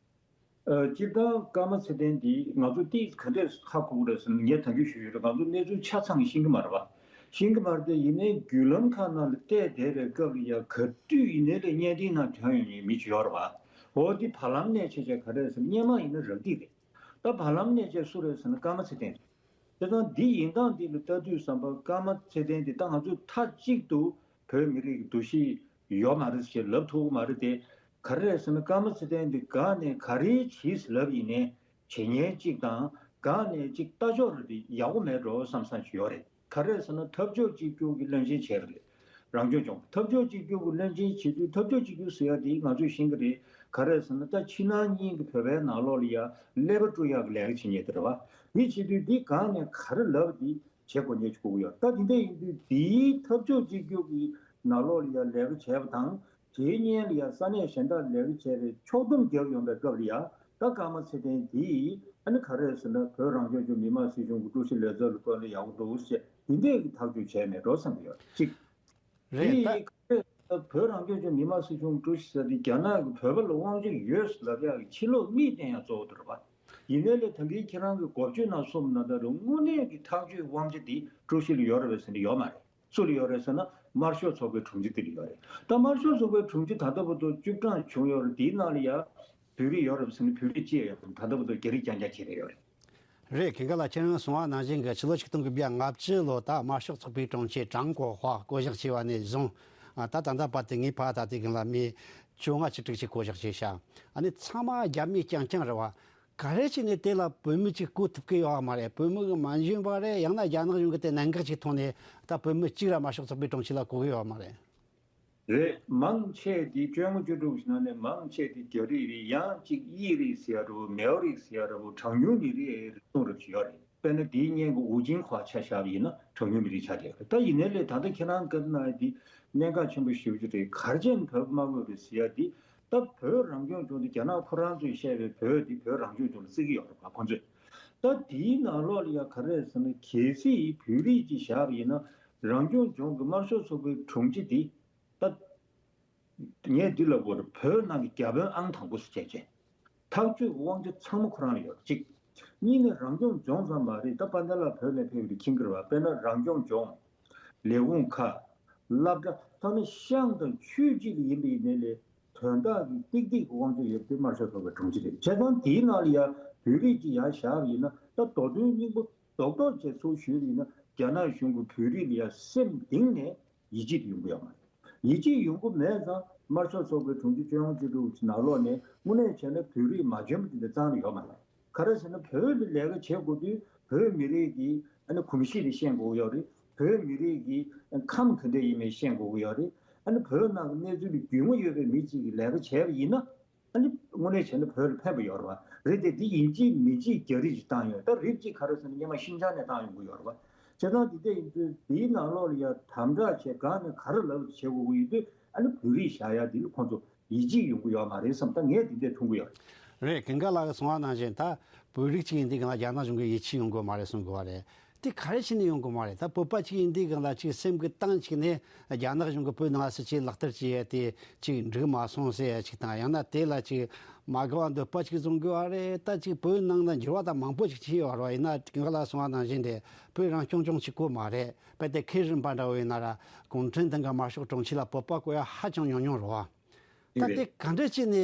ཨ་སྤྱིར་བཏང་ཀརྨ་ཚེ་བརྟན་འདི་ང་ཚོ་ཏིས་ག་འདྲས་ཧ་གོ་གི་རེད་ཟེར་ན་ངས་ད་གིན་ཞུས་ཡོད་རེད། ང་ཚོ་གནས་ཚུལ་ཆ་ཚང་ཤེས་ཀྱི་མ་རེད་བ། ཤེས་ཀྱི་མ་རེད་དེ་ཡིན་ནའི་བརྒྱུད་ལམ་ཁག་ནང་ལ་བལྟས་བསྡད་པའི་སྐབས་ལ་ཡང་ག་དུས་ཡིན་ནའི་ལས་བརྙན་འཕྲིན་ནང་ཐོན་ཡོང་མཁན་མི་ཅིག་ཡོད་རེད་བ། འོ་འདི་བར་ལམ་ནས་བྱས་བྱས་ག་རེ་རེད་ཟེར་ན་སྔོན་མ་ཡིན་ན་རག་སྡིས་རེད། ད་བར་ལམ་ནས་བྱས་སུ་རེད་ཟེར་ན་ཀརྨ་ཚེ་བརྟན་རེད། དེ་དང་འདི་ཡིན་སྟངས་འདི་ལ་ལྟ་དུས་ཙམ་པ་ཀརྨ་ཚེ་བརྟན་འདི་ད་ང་ཚོས་མཐའ་གཅིག་ཏུ་བོད་མི་རིགས་ཀྱི་འདུ་ཤེས་ཡོད་མ་རེད་ཅེས་ལབ་ཐུབ་ཀྱི་མ་རེད་དེ། ག་རེ་རེད་ཟེར་ན་ཀརྨ་ཚེ་བརྟན་འདི་ག་ནས་ག་རེ་བྱས་ལབ་ཡིན་ནའི་བྱེད་མཁན་གཅིག་དང་ག་ནས་གཅིག་ལྟ་ཕྱོགས་རེ་འདི་ཡག་པོ་མེད་འགྲོ་བསམ་བསམ་ཞིག་ཡོད་རེད། ག་རེ་ཟེར་ན་འཐབ་ཕྱོགས་གཅིག་གྱུར་གྱི་བློན་ཆེན་བྱས་པ་རེད། རང་སྐྱོང་ལྗོངས་འཐབ་ཕྱོགས་གཅིག་གྱུར་གྱི་བློན་ཆེན་བྱེད་དུས་འཐབ་ཕྱོགས་གཅིག་གྱུར་ཟེར་ཡ་དེ་ང་ཚོས་ཤེས་ཀྱི་རེད། ག་རེ་ཟེར་ན་ད་ཕྱི་ནང་གཉིས་ཀྱི་བོད་པའི་ནང་ལོགས་ལ་ཡ་ཀླད་པ་དཀྲུག་ཡག་གི་ལས་ཀ་བྱེད་མཁན་དེ་རེད་བ། དེ་བྱེད་དུས་འདི་གང་ནས་ག་རེ་ལབ་དེ་བྱེད་དགོས་མཁན་ཞིག་དགོས་ཀྱི་ཡོད། ད་དེ་འདྲ་ཡིན་དུས་འདིའི་འཐབ་ཕྱོགས་གཅིག་གྱུར་གྱི་ནང་ལོགས་ལ་ཡ་ལས་ཀ་བྱས་པ་དང་དེའི་སྔོན་ལ་ཡ་ས་གནས་གཞན་དག་ལས་ཀ་བྱས་པའི་ཕྱོགས་བསྡོམས་རྒྱབ་ཡོང་པའི་སྐབས་ལ་ཡ་ད་ཀརྨ་ཚེ་བརྟན་འདིས་ཨ་ནི་ག་རེ་ཟེར་ན་བོད་རང་སྐྱོང་ལྗོངས་མི་དམངས་སྲིད་གཞུང་གི་ཀྲུའུ་ཞི་ལས་ཚབ་ལ་བསྐོས་ན་ཡག་པོ་འདུག་ཅེས་འདི་འདྲས་ཀྱི་ཐག་གཅོད་བྱས་མེད་འགྲོ་བསམ་གྱི་ཡོད་གཅིག་རེད། ད་དེ་ག་རེ་བོད་རང་སྐྱོང་ལྗོངས་མི་དམངས་སྲིད་གཞུང་ཀྲུའུ་ཞི་ཟེར་དེ་རྒྱ་ནག་གིས་བོད་པ་ལ་དབང་ཆ་ཡོད་ལབ་ཡག་གི་ཕྱི་ལོགས་མིག་བསྟན་ཡག་གཙོ་བོ་དེ་རེད་པ། ཡིན་ནའི་ལས་ད་གིན་ཁྱེད་རང་གི་འགོ་བརྗོད་ནང་གསུངས་ན་ད་རུང་དངོས་གནས་ཀྱི་ཐག་གཅོད་དབང་ཆ་དེ་ཀྲུའུ་ཞི་ལ་ཡོད་རེད་པས་ཟེར་ནས་ཡོད་མ་རེད། སུ་ལ་ཡོད་རེད་ཟེར་ན་དམར་ཤོག་ཚོགས་པའི་དྲུང་ཆེ་དེ་ལ་ཡོད་རེད། ད་དམར་ཤོག་ཚོགས་པའི་དྲུང་ཆེ་ད་ལྟ་བར་དུ་བཅུ་གྲངས་བྱུང་ཡོད་རེད། དེའི་ནང་ལ་ཡ་བོད་རིགས་ཡོད་རེད་པས་ཟེར་ནས་བོད་རིགས་གཅིག་ཡོད་རེད། ད་ལྟ་བར་དུ་རྒྱ་རིགས་རྐྱང་རྐྱང་བྱས་ནས་ཡོད་རེད། རེད། ཁྱེད་ཀ་ལ་ཁྱེད་རང་གསུངས་པ་ནང་བཞིན་གྱི་ཕྱི་ལོ་ཆིག་སྟོང་དགུ་བརྒྱ་ལྔ་བཅུ་ལོ་ད་དམར་ཤོག་ཚོགས་པའི་དྲུང་ཆེ་ཀྲང་གོ་ཧྭ་བསྐོ་གཞག་བྱས་པ་ནས་བཟུང་ད་ད་ལྟ་བར་དུ་ངའི་ཕ་ད་ལྟའི་གི་ལ་མི་བཅོ་ལྔ་བཅུ་དྲུག་ཅིག་བསྐོ་གཞག་བྱས་ཤག་ཨ་ནི་ཚང་མ་རྒྱ་མི་རྐྱང་རྐྱང་རེད་བ། ག་རེ་བྱས་ནས་དེ་ལ་བོད་མི་གཅིག་བསྐོ་ཐུབ་ཀྱི་ཡོད་མ་རེད། བོད་མི་གི་མ་འཇོན་པ་རེད། ཡང་ན་རྒྱ་ནག་གཞུང་གི་དེ་གནད་འགག་ཅིག་མཐོང་ནས་ད་བོད་མི་གཅིག་ར་དམར་ཤོག་ཚོགས་པའི་དྲུང་ཆེ་ལ་བསྐོ་གི་ཡོད་མ་རེད། རེད། མང་ཆེ་དེ་བཅོ་ལྔ་བཅུ་དྲུག་ཞིག་ནང་ནས་མང་ཆེ་དེ་རྒྱ་རིགས་རེད། ཡང་གཅིག་དབྱིས་རིགས་ཟེར་ཡ་འདྲ་བོ། མེའོ་རིགས་ཟེར་ཡ་འདྲ་བོ། གྲངས་ཉུང་མི་རིགས་རེ་ཟུང་རབ་ཅིག་ཡོད་རེད། དཔེར་ན་དེའི་སྔོན་གྱི་ཝུ་ཅིན་ཧྭ་ཆ་བཞག་པ་ཡིན་ན་གྲངས་ཉུང་མི་རིགས་ཆགས་བསྡད་ཡོད་རེད། ད་ཡིན་ནའི་ལས་ད་ལྟ་ཁྱེད་རང་བཀའ་འདི་གནད་འགག་ཆེན་པོ་ཞེ་པོ་ཅིག་རེད། ག་རེ་བྱས་ནས་བོད་པ་མ་དགོས་རེད་ཟེར་ཡ་འདི། ད་བོད་རང་སྐྱོང་ལྗོངས་འདི་རྒྱ་ནག་ཁོ་རང་ཚོས་བཤད་པའི་བོད་འདི་བོད་རང་སྐྱོང་ལྗོངས་ལ་བརྩི་གི་ཡོད་རེད་པ་ཁོང་ཚོས། ད་དེའི་ནང་ལོགས་ལ་ཡ་ག་རེ་རེད་ཟེར་ན་གལ་སྲིད་བོད་རིགས་ཅིག་བཞག་པ་ཡིན་ན་རང་སྐྱོང་ལྗོངས་ཀྱི་དམར་ཤོག་ཚོགས་པའི་དྲུང་ཆེ་འདི། ད། ངས་འདི་ལབ་དགོས་རེད། བོད་ནང་གི་བརྒྱ་དཔོན་ཨང་དང་པོ་སུ་བྱས་བྱས། ཐག་གཅོད་ཀྱི་དབང་ཆ་ཚང་མ་ཁོ་རང་ལ་ཡོད་གཅིག་གཉིས་ནས་རང་སྐྱོང་ལྗོངས་ཙམ་མ་རེད། ད་དཔལ་ལྡན་ལགས་བོད་ནས་ཕེབས་པ་རེད། མཁྱེན་གྱི་རེད་བ། དཔེར་ན་རང་སྐྱོང་ལྗོངས། ལས་ཁུངས་ཁག་སློབ་གྲྭ་ཚང་མ་ཤང་དང་ཆུས་གཅིག་ལ་ཡིན་པ་ཡིན་ནའི་ལས་དོན་དག་གི་ཏིག་ཏིག་གི་དབང་ཆ་ཡོད་པ་དེ་དམར་ཤོག་ཚོགས་པའི་དྲུང་ཆེ་རེད། བྱས་ཙང་དེའི་ནང་ལ་ཡ་བོད་རིགས་ཀྱི་ཡ་བཞག་པ་ཡིན་ན་ད་མདོ་དོན་སྙིང་པོ་རྡོག་རྡོག་བྱས་ཚུར་ཞུས་པ་ཡིན་ན་རྒྱ་ནག་གཞུང་གི་བོད་རིགས་ལ་ཡ་སེམས་གཏིང་ནས། ཡིད་ཆེས་ཡོང་གི་ཡོད་མ་རེད། ཡིད་ཆེས་ཡོང་གི་མེད་ཙང་དམར་ཤོག་ཚོགས་པའི་དྲུང་ཆེ་བཅོ་ལྔ་བཅུ་དྲུག་གི་ནང་ལོགས་ནས་དངོས་གནས་བྱས་ན་བོད་རིགས་མ་འཇོན་པ་དེ་འདྲ་རྩ་ནས་ཡོད་མ་རེད། ག་རེ་ཟེར་ན་བོད་ལ་ལས་ཀ་བྱེད་དགོས་དུས་བོད་མི་རིགས་ཀྱི་ཨ་ནི་གོམས་གཤིས་དེ་ཤེས་དགོས་ཀྱི་ཡོད་རེད། བོད་མི་རིགས་ཀྱི་ཁམས་ག་འདྲ་ཡིན་མིན་ཤེས་དགོས་ཀྱི་ཡོད་རེད། ཨ་ནི་བོད་ནང་གི་གནས་ཚུལ་ལ་རྒྱུས་མངའ་ཡོད་པའི་མི་གཅིག་གིས་ལས་ཀ་བྱས་པ་ཡིན་ན། ཨ་ནི་དངོས་གནས་བྱས་ན་བོད་ལ་ཕན་པ་ཡོད་རེད་བ། རེད་དེ་འདི་ཡིན་གཅིག་མིན་གཅིག་རྒྱ་རིགས་ཀྱིས་བཏང་ཡོད། ད་རིགས་གཅིག་ག་རེ་ཟེར་ན་སྔོན་མ་ཤིན་ཅང་ནས་བཏང་ཡོང་གི་ཡོད་རེད་བ། བྱས་ཙང་འདི་འདྲ་ཡིན་དུས་འདིའི་ནང་ལོགས་ལ་ཡ་དམ་དྲག་བྱས་གང་ནས་ག་རེ་ལབ་བྱེད་དགོས་ཀྱི་ཡོད་དུས་ཨ་ནི་བོད་རིགས་བཞག་ཡ་འདི་ལ་ཁོང་ཚོ་ཡིད་ཆེས་ཡོང་གི་ཡོད་མ་རེད་བསམ། ད་ངས་འདི་འདྲ་མཐོང་གི་ཡོད་རེད། རེད། ཀུན་དགའ་ལགས་ཀྱིས་གསུངས་པ་ནང་བཞིན་ད་བོད་རིགས་གཅིག་ཡིན་དུས་གང་ལ་རྒྱ་ནག་གཞུང་གིས་ཡིད་ཆེས་ཡོང་གི་ཡོད་མ་རེད་གསུང་གི་ཡོད་རེད། དེ་ག་རེ་བྱས་ནས་ཡོང་གི་མ་རེད། ད་བོད་པ་ཅིག་ཡིན་དུས་སྒང་ལ་ཅིག་སེམས་ཀྱི་གཏིང་ཅིག་ནས་རྒྱ་ནག་གཞུང་གིས་བོད་ནང་སྲིད་ཇུས་ལག་བསྟར་བྱས་ཡ་དེ་ཅིག་འགྲིག་མ་སོང་ཟེར་ཡ་ཅིག་དང་། ཡང་ན་དེ་ལ་ཅིག་མ་དགའ་བ་འདོད་པ་ཅིག་བཟུང་དགོས་བ་རེད། ད་ཅིག་བོད་ནང་ན་འགྱུར་བ་ད་མང་པོ་ཅིག་ཕྱིན་ཡོད་རེད་བ། ཡིན་ན་སྔོན་ལ་གསུངས་པ་ནང་བཞིན་རེད། བོད་རང་སྐྱོང་ལྗོངས་གཅིག་པོ་མ་རེད། དཔེ་དེ་ཁེ་རིམ་པ་འདྲ་བོ་ཡིན་ན་ར་གུང་ཁྲན་ཏང་གི་དམར་ཤོག་དྲུང་ཆེ་ལ་བོད་པ་བསྐོ་ཡ་ཧ་ཅང་ཉུང་ཉུང་རེད་བ། ད་དེ་ག་འདྲ་བྱས་ནས་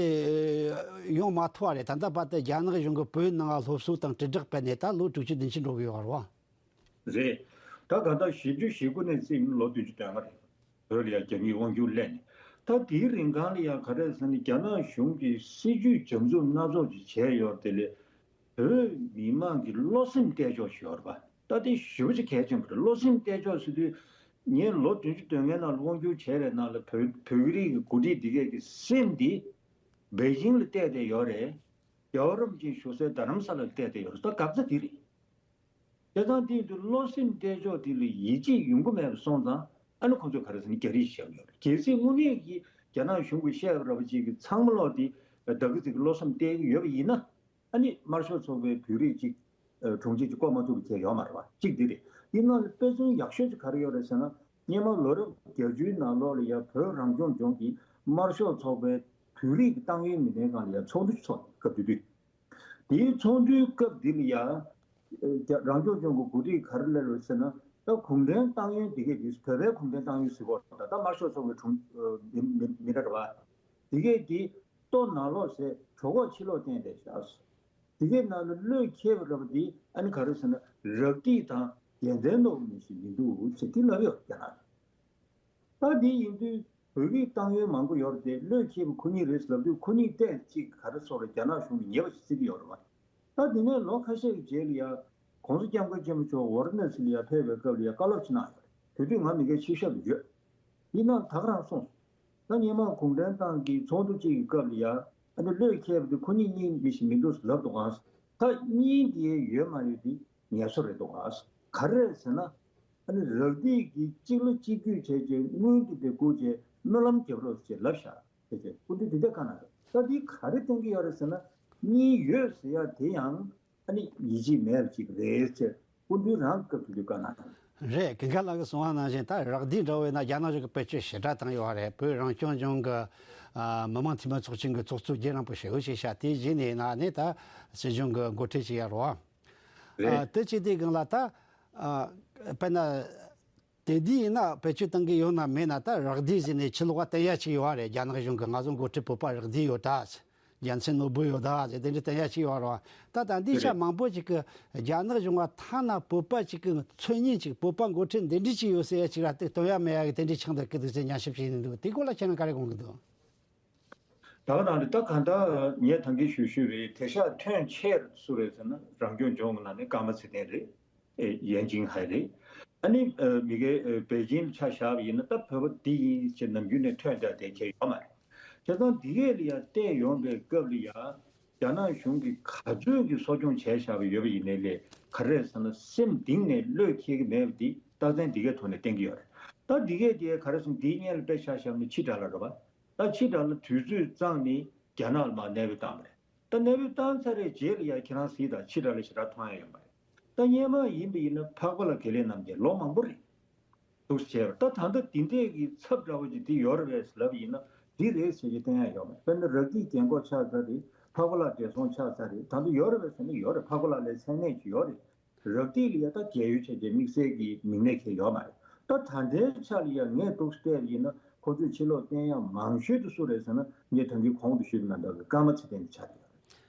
ཡོང་མ་ཐུབ་པ་རེད། ད་ལྟ་བར་དུ་རྒྱ་ནག་གཞུང་གིས་བོད་ནང་ལ་སློབ་གསོ་དང་དྲིལ་བསྒྲགས་སྤེལ་ནས་ད་ལོ་དྲུག་ཅུ་བདུན་ཅུ་འགྲོ་གི་ཡོད་རེད་བ། རེད། ད་ག་ད་བཞི་བཅུ་ཞེ་དགུ་ནས་བརྩིས་ན་ལོ་བདུན་ཅུ་དོན་ལྔ་རེད། བོད་ལ་ཡང་རྒྱ་མིའི་དབང་སྒྱུར་སླེབས་ནས། ད་དེའི་རིང་གང་ལ་ཡང་ག་རེ་ཟེར་ན་རྒྱ་ནག་གཞུང་གི་སྲིད་ཇུས་འཇམ་འཛུམ་སྣ་ཚོགས་ཅིག་བྱས་ཡོད་དེ་ལས། བོད་མི་མང་གི་བློ་སེམས་གཏད་ཕྱོགས་ཤིག་ཡོད་རེད་པ། ད་དེ་ཞེ་པོ་ཅིག་གལ་ཆེན་པོ་རེད། བློ་སེམས་གཏད་ཕྱོགས་ཟེར་དུས། ངས་ལོ་བདུན་ཅུ་དོན་ལྔའི་ནང་ལ་དབང་སྒྱུར་བྱས་པའི་ནང་ལ་བོད་བོད་རིགས་ཀྱི་འགོ་ཁྲིད་འདི་གས་ཀྱི་སེམས་འདི་སྦེ་ཅིང་ལ་གཏད་བསྡད་ཡོད་རེད། རྒྱལ་བ་རིན་པོ་ཆེ་བཞུགས་སའི་རྡ་རམ་ས་ལ་ལ་གཏད་བསྡད་ཡོད་རེད། ད་འགག་རྩ་འདི་རེད། བྱས་ཙང་དེ་ཡིན་དུས་བློ་སེམས་གཏད་ཕྱོགས་དེ་ལ་ཡིད་ཆེས་ཡོང་གི་མེད་པ་སོང་ཙང་ཨ་ནི་ཁོང་ཚོས་ག་རེ་ཟེར་ན་རྒྱ་རིས་བཤད་ཡོད་རེད། གལ་སྲིད་དངོས་གནས་ཀྱི་རྒྱ་ནག་གཞུང་གིས་བཤད་པ་འདྲ་པོ་ཅིག་གི་ཚང་མ་ལོག་དེ་བདག་གི་ཚིག་གི་བློ་སེམས་གཏད་ཀྱི་ཡོད་པ་ཡིན་ན། ཨ་ནི་དམར་ཤོག་ཚོགས་པའི་བོད་རིགས་གཅིག་ཨ་དྲུང་ཆེ་གཅིག་བསྐོ་མ་ཐུབ་པ་བྱས་ཡོད་མ་རེད་བ། གཅིག་འདི་རེད། འདི་ནང་ལ་དཔེ་མཚོན་ཡག་ཤོས་ཅིག་ག་རེ་ཡོད་རེད་ཟེར་ན། སྔོན་མ་ལོ་རབས་བརྒྱད་ཅུའི་ནང་ལོགས་ལ་ཡང་བོད་རང་སྐྱོང་ལྗོངས་ཀྱི་དམར་ཤོག་ཚོགས་པའི་བོད་རིགས་ཀྱི་ཏང་ཡོན་མི་སྣའི་སྒང་ལ་ཡང་ཚོགས་འདུ་ཚོགས་སྐབས་དེ་དུས། དེའི་ཚོགས་འདུའི་སྐབས་འདི་ལ་ཡང་རྒྱ་རང་སྐྱོང་ལྗོངས་ཀྱི་འགོ་ཁྲིད་ག་རེ་སླེབས་རེད་ཟེར་ན། ད་གུང་ཁྲན་ཏང་ཡོན་འདི་གས་འདི་བོད་པའི་གུང་ཁྲན་ཏང་ཡོན་ཟེར་གོ་ད་ད་དམར་ཤོག་ཚོགས་པའི་དྲུང་མི་མི་མི་འདྲ་རེད་བ། འདི་གས་འདི། ལྟོ་ནང་ལོགས་ཟད་གྲོད་ཁོག་ཕྱི་ལོགས་བསྟན་བསྡད་ཤག་དེ་གའི་ནང་ལ་བློས་འཁེལ་བ་འདྲ་པོ་འདི་ཨ་ནི་ག་རེ་ཟེར་ན་རག་སྡིས་དང་དགེ་མཚན་ནོར་བུ་མི་ཞིག་མི་འདུག་ཅེས་དེ་ལབ་ཡོད་རྒྱ་ནག་གིས། ད་འདི་ཡིན་དུས་བོད་རིགས་ཏང་ཡོན་མང་པོ་ཡོད་རེད་དེ་བློས་འཁེལ་བ་ཁོ་གཉིས་རེད་ལབ་དུས་ཁོ་གཉིས་ཏོག་ཙམ་ག་རེ་ཟེར་རེད་རྒྱ་ནག་གཞུང་གིས་ཉེས་པ་ཞིག་བརྩི་གི་ཡོད་རེད་བ། ད་དེ་ནས་ལོ་ཁ་ཤས་ཀྱི་རྗེས་ལ་ཡ། ༸གོང་ས་༸སྐྱབས་མགོན་ཆེན་པོ་མཆོག་ཝཱ་ར་ཎ་སི་ལ་ཡ་ཕེབས་པའི་སྐབས་ལ་ཡ་བཀའ་སློབ་ཅིག་གནང་ཡོད་རེད། དེ་དུས་ང་མི་སྒེར་ཆེད་ཞབས་ལ་ཡོད། ཡིན་ནའང་ད་ག་རང་གསུངས་སོང་། ད་སྔོན་མ་གུང་ཁྲན་ཏང་གི་ཚོགས་འདུ་གཅིག་གི་སྐབས་ལ་ཡ། ཨ་ནི་བློས་འཁེལ་བ་དེ་ཁོ་གཉིས་གཉིས་མི་ཞིག་མི་འདུག་ལབ་འདུག་ག་ད་གཉིས་དེ་ཡོད་མ་ཡོད་དེ་ངེས་སོ་རེད་འདུག་ག་ག་རེ་རེད་ཟེར་ན། ཨ་ནི་རག་སྡིས་ཀྱིས་གཅིག་ལ་གཅིག་གྱོད་བྱས་རྗེས་སྔོན་དུ་དེ་བསྐུར་བྱས་སྨོན་ལམ་རྒྱབ་རོགས་ཟེར་ལབ་ཤག་དེ་རྗེས་སྐུ་མདུན་དེ་འདྲ་བཀའ་གནང་རེད། ད་འདི་ག་རེ་བསྟན་གྱི་ཡོད་རེད་ཟེར་ན། གཉིས་ཡོད་ཟེར་ཡ་དེ་ཡང་། ཨ་ནི་ཡིད་ཆེས་མེད་པ་ཅིག་རེད་ཅེས་སྐུ་མདུན་རང་སྐབས་དེ་དུས་བཀའ་གནང་དང་། རེད། ཀུན་དགའ་ལགས་ཀྱིས་གསུངས་པ་ནང་བཞིན་ད་རག་སྡིས་འདྲ་བོ་ཡིན་ན་རྒྱ་ནག་གཞུང་གིས་བེད་སྤྱོད་ཞེ་དྲག་བཏང་ཡོད་རེད། བོད་རང་སྐྱོང་ལྗོངས་ཀྱི་ཨ་མི་དམངས་འཐུས་མི་ཚོགས་ཆེན་གྱི་ཚོགས་གཙོ་རྒྱུན་རིང་པོ་ཞེ་པོ་ཅིག་བྱས་དེའི་རྗེས་ནས་ཡིན་ན་ནི་ད་སྲིད་གཞུང་གི་འགོ་ཁྲིད་ཅིག་ཡར་རོ། རེད། ཨ་དེ་བྱས་དུས་སྒང་ལ་ད་ཨ་དཔེར་ན། དེ་དུས་ཡིན་ན་བེད་སྤྱོད་བཏང་གི་ཡོད་ན་མེད་ན་ད་རག་སྡིས་ཟེར་ནས་ཕྱི་ལོགས་ལ་བསྟན་ཡ་ཅིག་ཡོད་རེད། རྒྱ་ནག་གཞུང་གིས་ང་ཚོ་འགོ་ཁྲིད་བོད་པ་རག་སྡིས་ཡོད་ད། རྒྱལ་མཚན་ནོར་བུ་ཡོད་ད་ཟེར་དེ་འདྲ་བསྟན་ཡ་ཅིག་ཡོད་རེད་བ། ད་ད་འདི་ཆ་རེད། མང་པོ་ཅིག་གིས་རྒྱ་ནག་གཞུང་ལ་ཐ་ན་བོད་པ་ཅིག་གི་མཚན་སྙན་ཅིག་བོད་པ་འགོ་ཁྲིད་འདི་འདྲ་ཅིག་ཡོད་ཟེར་ཡ་ཅིག་ར་དེ་སྟོན་ཡ་མེད་ཡ་གི་དེ་འདྲ་ཆགས་འདུག་གི་འདུག་ཟེར་ཉན་ཞིབ་བྱས་ནས་འདུག་དེ་སྐོར་ལ་ཁྱེད་རང་ག་རེ་དགོངས་ཀྱི་འདུག་ད་ག་རང་རེད། ད་གང་ལྟར་ངས་ད་གིན་ཞུ་ཞུས་རེད། དེང་སང་ཐོན་ཆེ་སུ་རེད་ཟེར་ན་རང་སྐྱོང་ལྗོངས་ཀྱི་ནང་ནས་ཀརྨ་ཚེ་བརྟན་རེད། ཨེ་ཡན་ཅིང་ཧའེ་རེད། ཨ་ནི་ཨ་མི་སྒེར་ཨེ་པེ་ཅིང་ཆ་བཞག་པ་ཡིན་ན་ད་བོད་པ་འདི་ཡིན་ཞེས་ནམ་རྒྱུན་ནས་ཐོན་བསྡད་བསྡད་མཁན་ཡོད་མ་རེད། བྱས་ཙང་འདི་གས་ལ་ཡ་བལྟས་ཡོང་པའི་སྐབས་ལ་ཡ། རྒྱ་ནག་གཞུང་གིས་ག་ཚོད་ཀྱི་གསོ་སྐྱོང་བྱས་བཞག་པ་ཡོད་པ་ཡིན་ནའི་ལས་ག་རེ་རེད་ཟེར་ན་སེམས་གཏིང་ནས་བློས་འཁེལ་གྱི་མེད་པ་འདི་རྟགས་མཚན་འདི་གའི་ཐོག་ནས་བསྟན་གྱི་ཡོད་རེད། ད་འདི་གས་དེ་ག་རེ་ཟེར་ན་འདིའི་སྔོན་ལ་དཔེ་ཆ་བཞག་ན་ཕྱི་དགྲ་ལ་རེད་པ། ད་ཕྱི་དགྲ་ལ་དུས་ཚོད་བཙལ་ནས་རྒྱ་ནག་ལ་མར་གནས་སྤོས་བཏང་བ་རེད། ད་གནས་སྤོས་བཏང་ཚར་བའི་རྗེས་ལ་ཡང་ཁྱེད་རང་གཟིགས་དང་ཕྱི་དགྲ་ལ་ཞེ་དྲག་མཐོང་ཡ་ཡོད་མ་རེད། ད་སྔོན་མ་ཡིན་པ་ཡིན་ན་འཕགས་པ་ལགས་དགེ་ལེགས་རྣམ་རྒྱལ་ལོ་མང་པོ་རེད། འདུག་སེ་བྱས་པ་ད་ད་ལྟ་འདི་འདྲས་ཀྱི་ཚབ་འདྲ་བོ་ཅིག་འདི་ཡོད་རེད་པས་ལབ་ཡིན་ན་འདི་རེད་ཟེར་གྱི་བསྟན་ཡ་ཡོད་མ་རེད། དཔེར་ན་རག་སྡིས་རྒན་གོག་ཆགས་ཚར་རེད། འཕགས་པ་ལགས་བགྲེས་སོང་ཆགས་ཚར་རེད། ད་ལྟ་ཡོད་རེད་པས་ཟེར་ན་ཡོད་རེད། འཕགས་པ་ལགས་ལ་མཚན་གནས་ཅིག་ཡོད་རེད། རག་སྡིས་ལ་ཡ་ད་རྒས་ཡོལ་བྱས་རྗེས་དམིགས་བསལ་གྱི་མིང་གནས་ཁེལ་ཡོད་མ་རེད། ད་ད་ལྟའི་ཆ་ལ་ཡ་ངས་འདུག་སེ་བལྟས་པ་ཡིན་ན་ཁོ་ཚོས་ཕྱི་ལོགས་བསྟན་ཡ་མང་ཤོས་དེ་སུ་རེད་ཟེར་ན་ངས་ད་གིན་གོང་དུ་ཞུས་པ་ནང་འདྲ་གི་ཀརྨ་ཚེ་བརྟན་དེ་ཆགས་ཀྱི་ཡོད་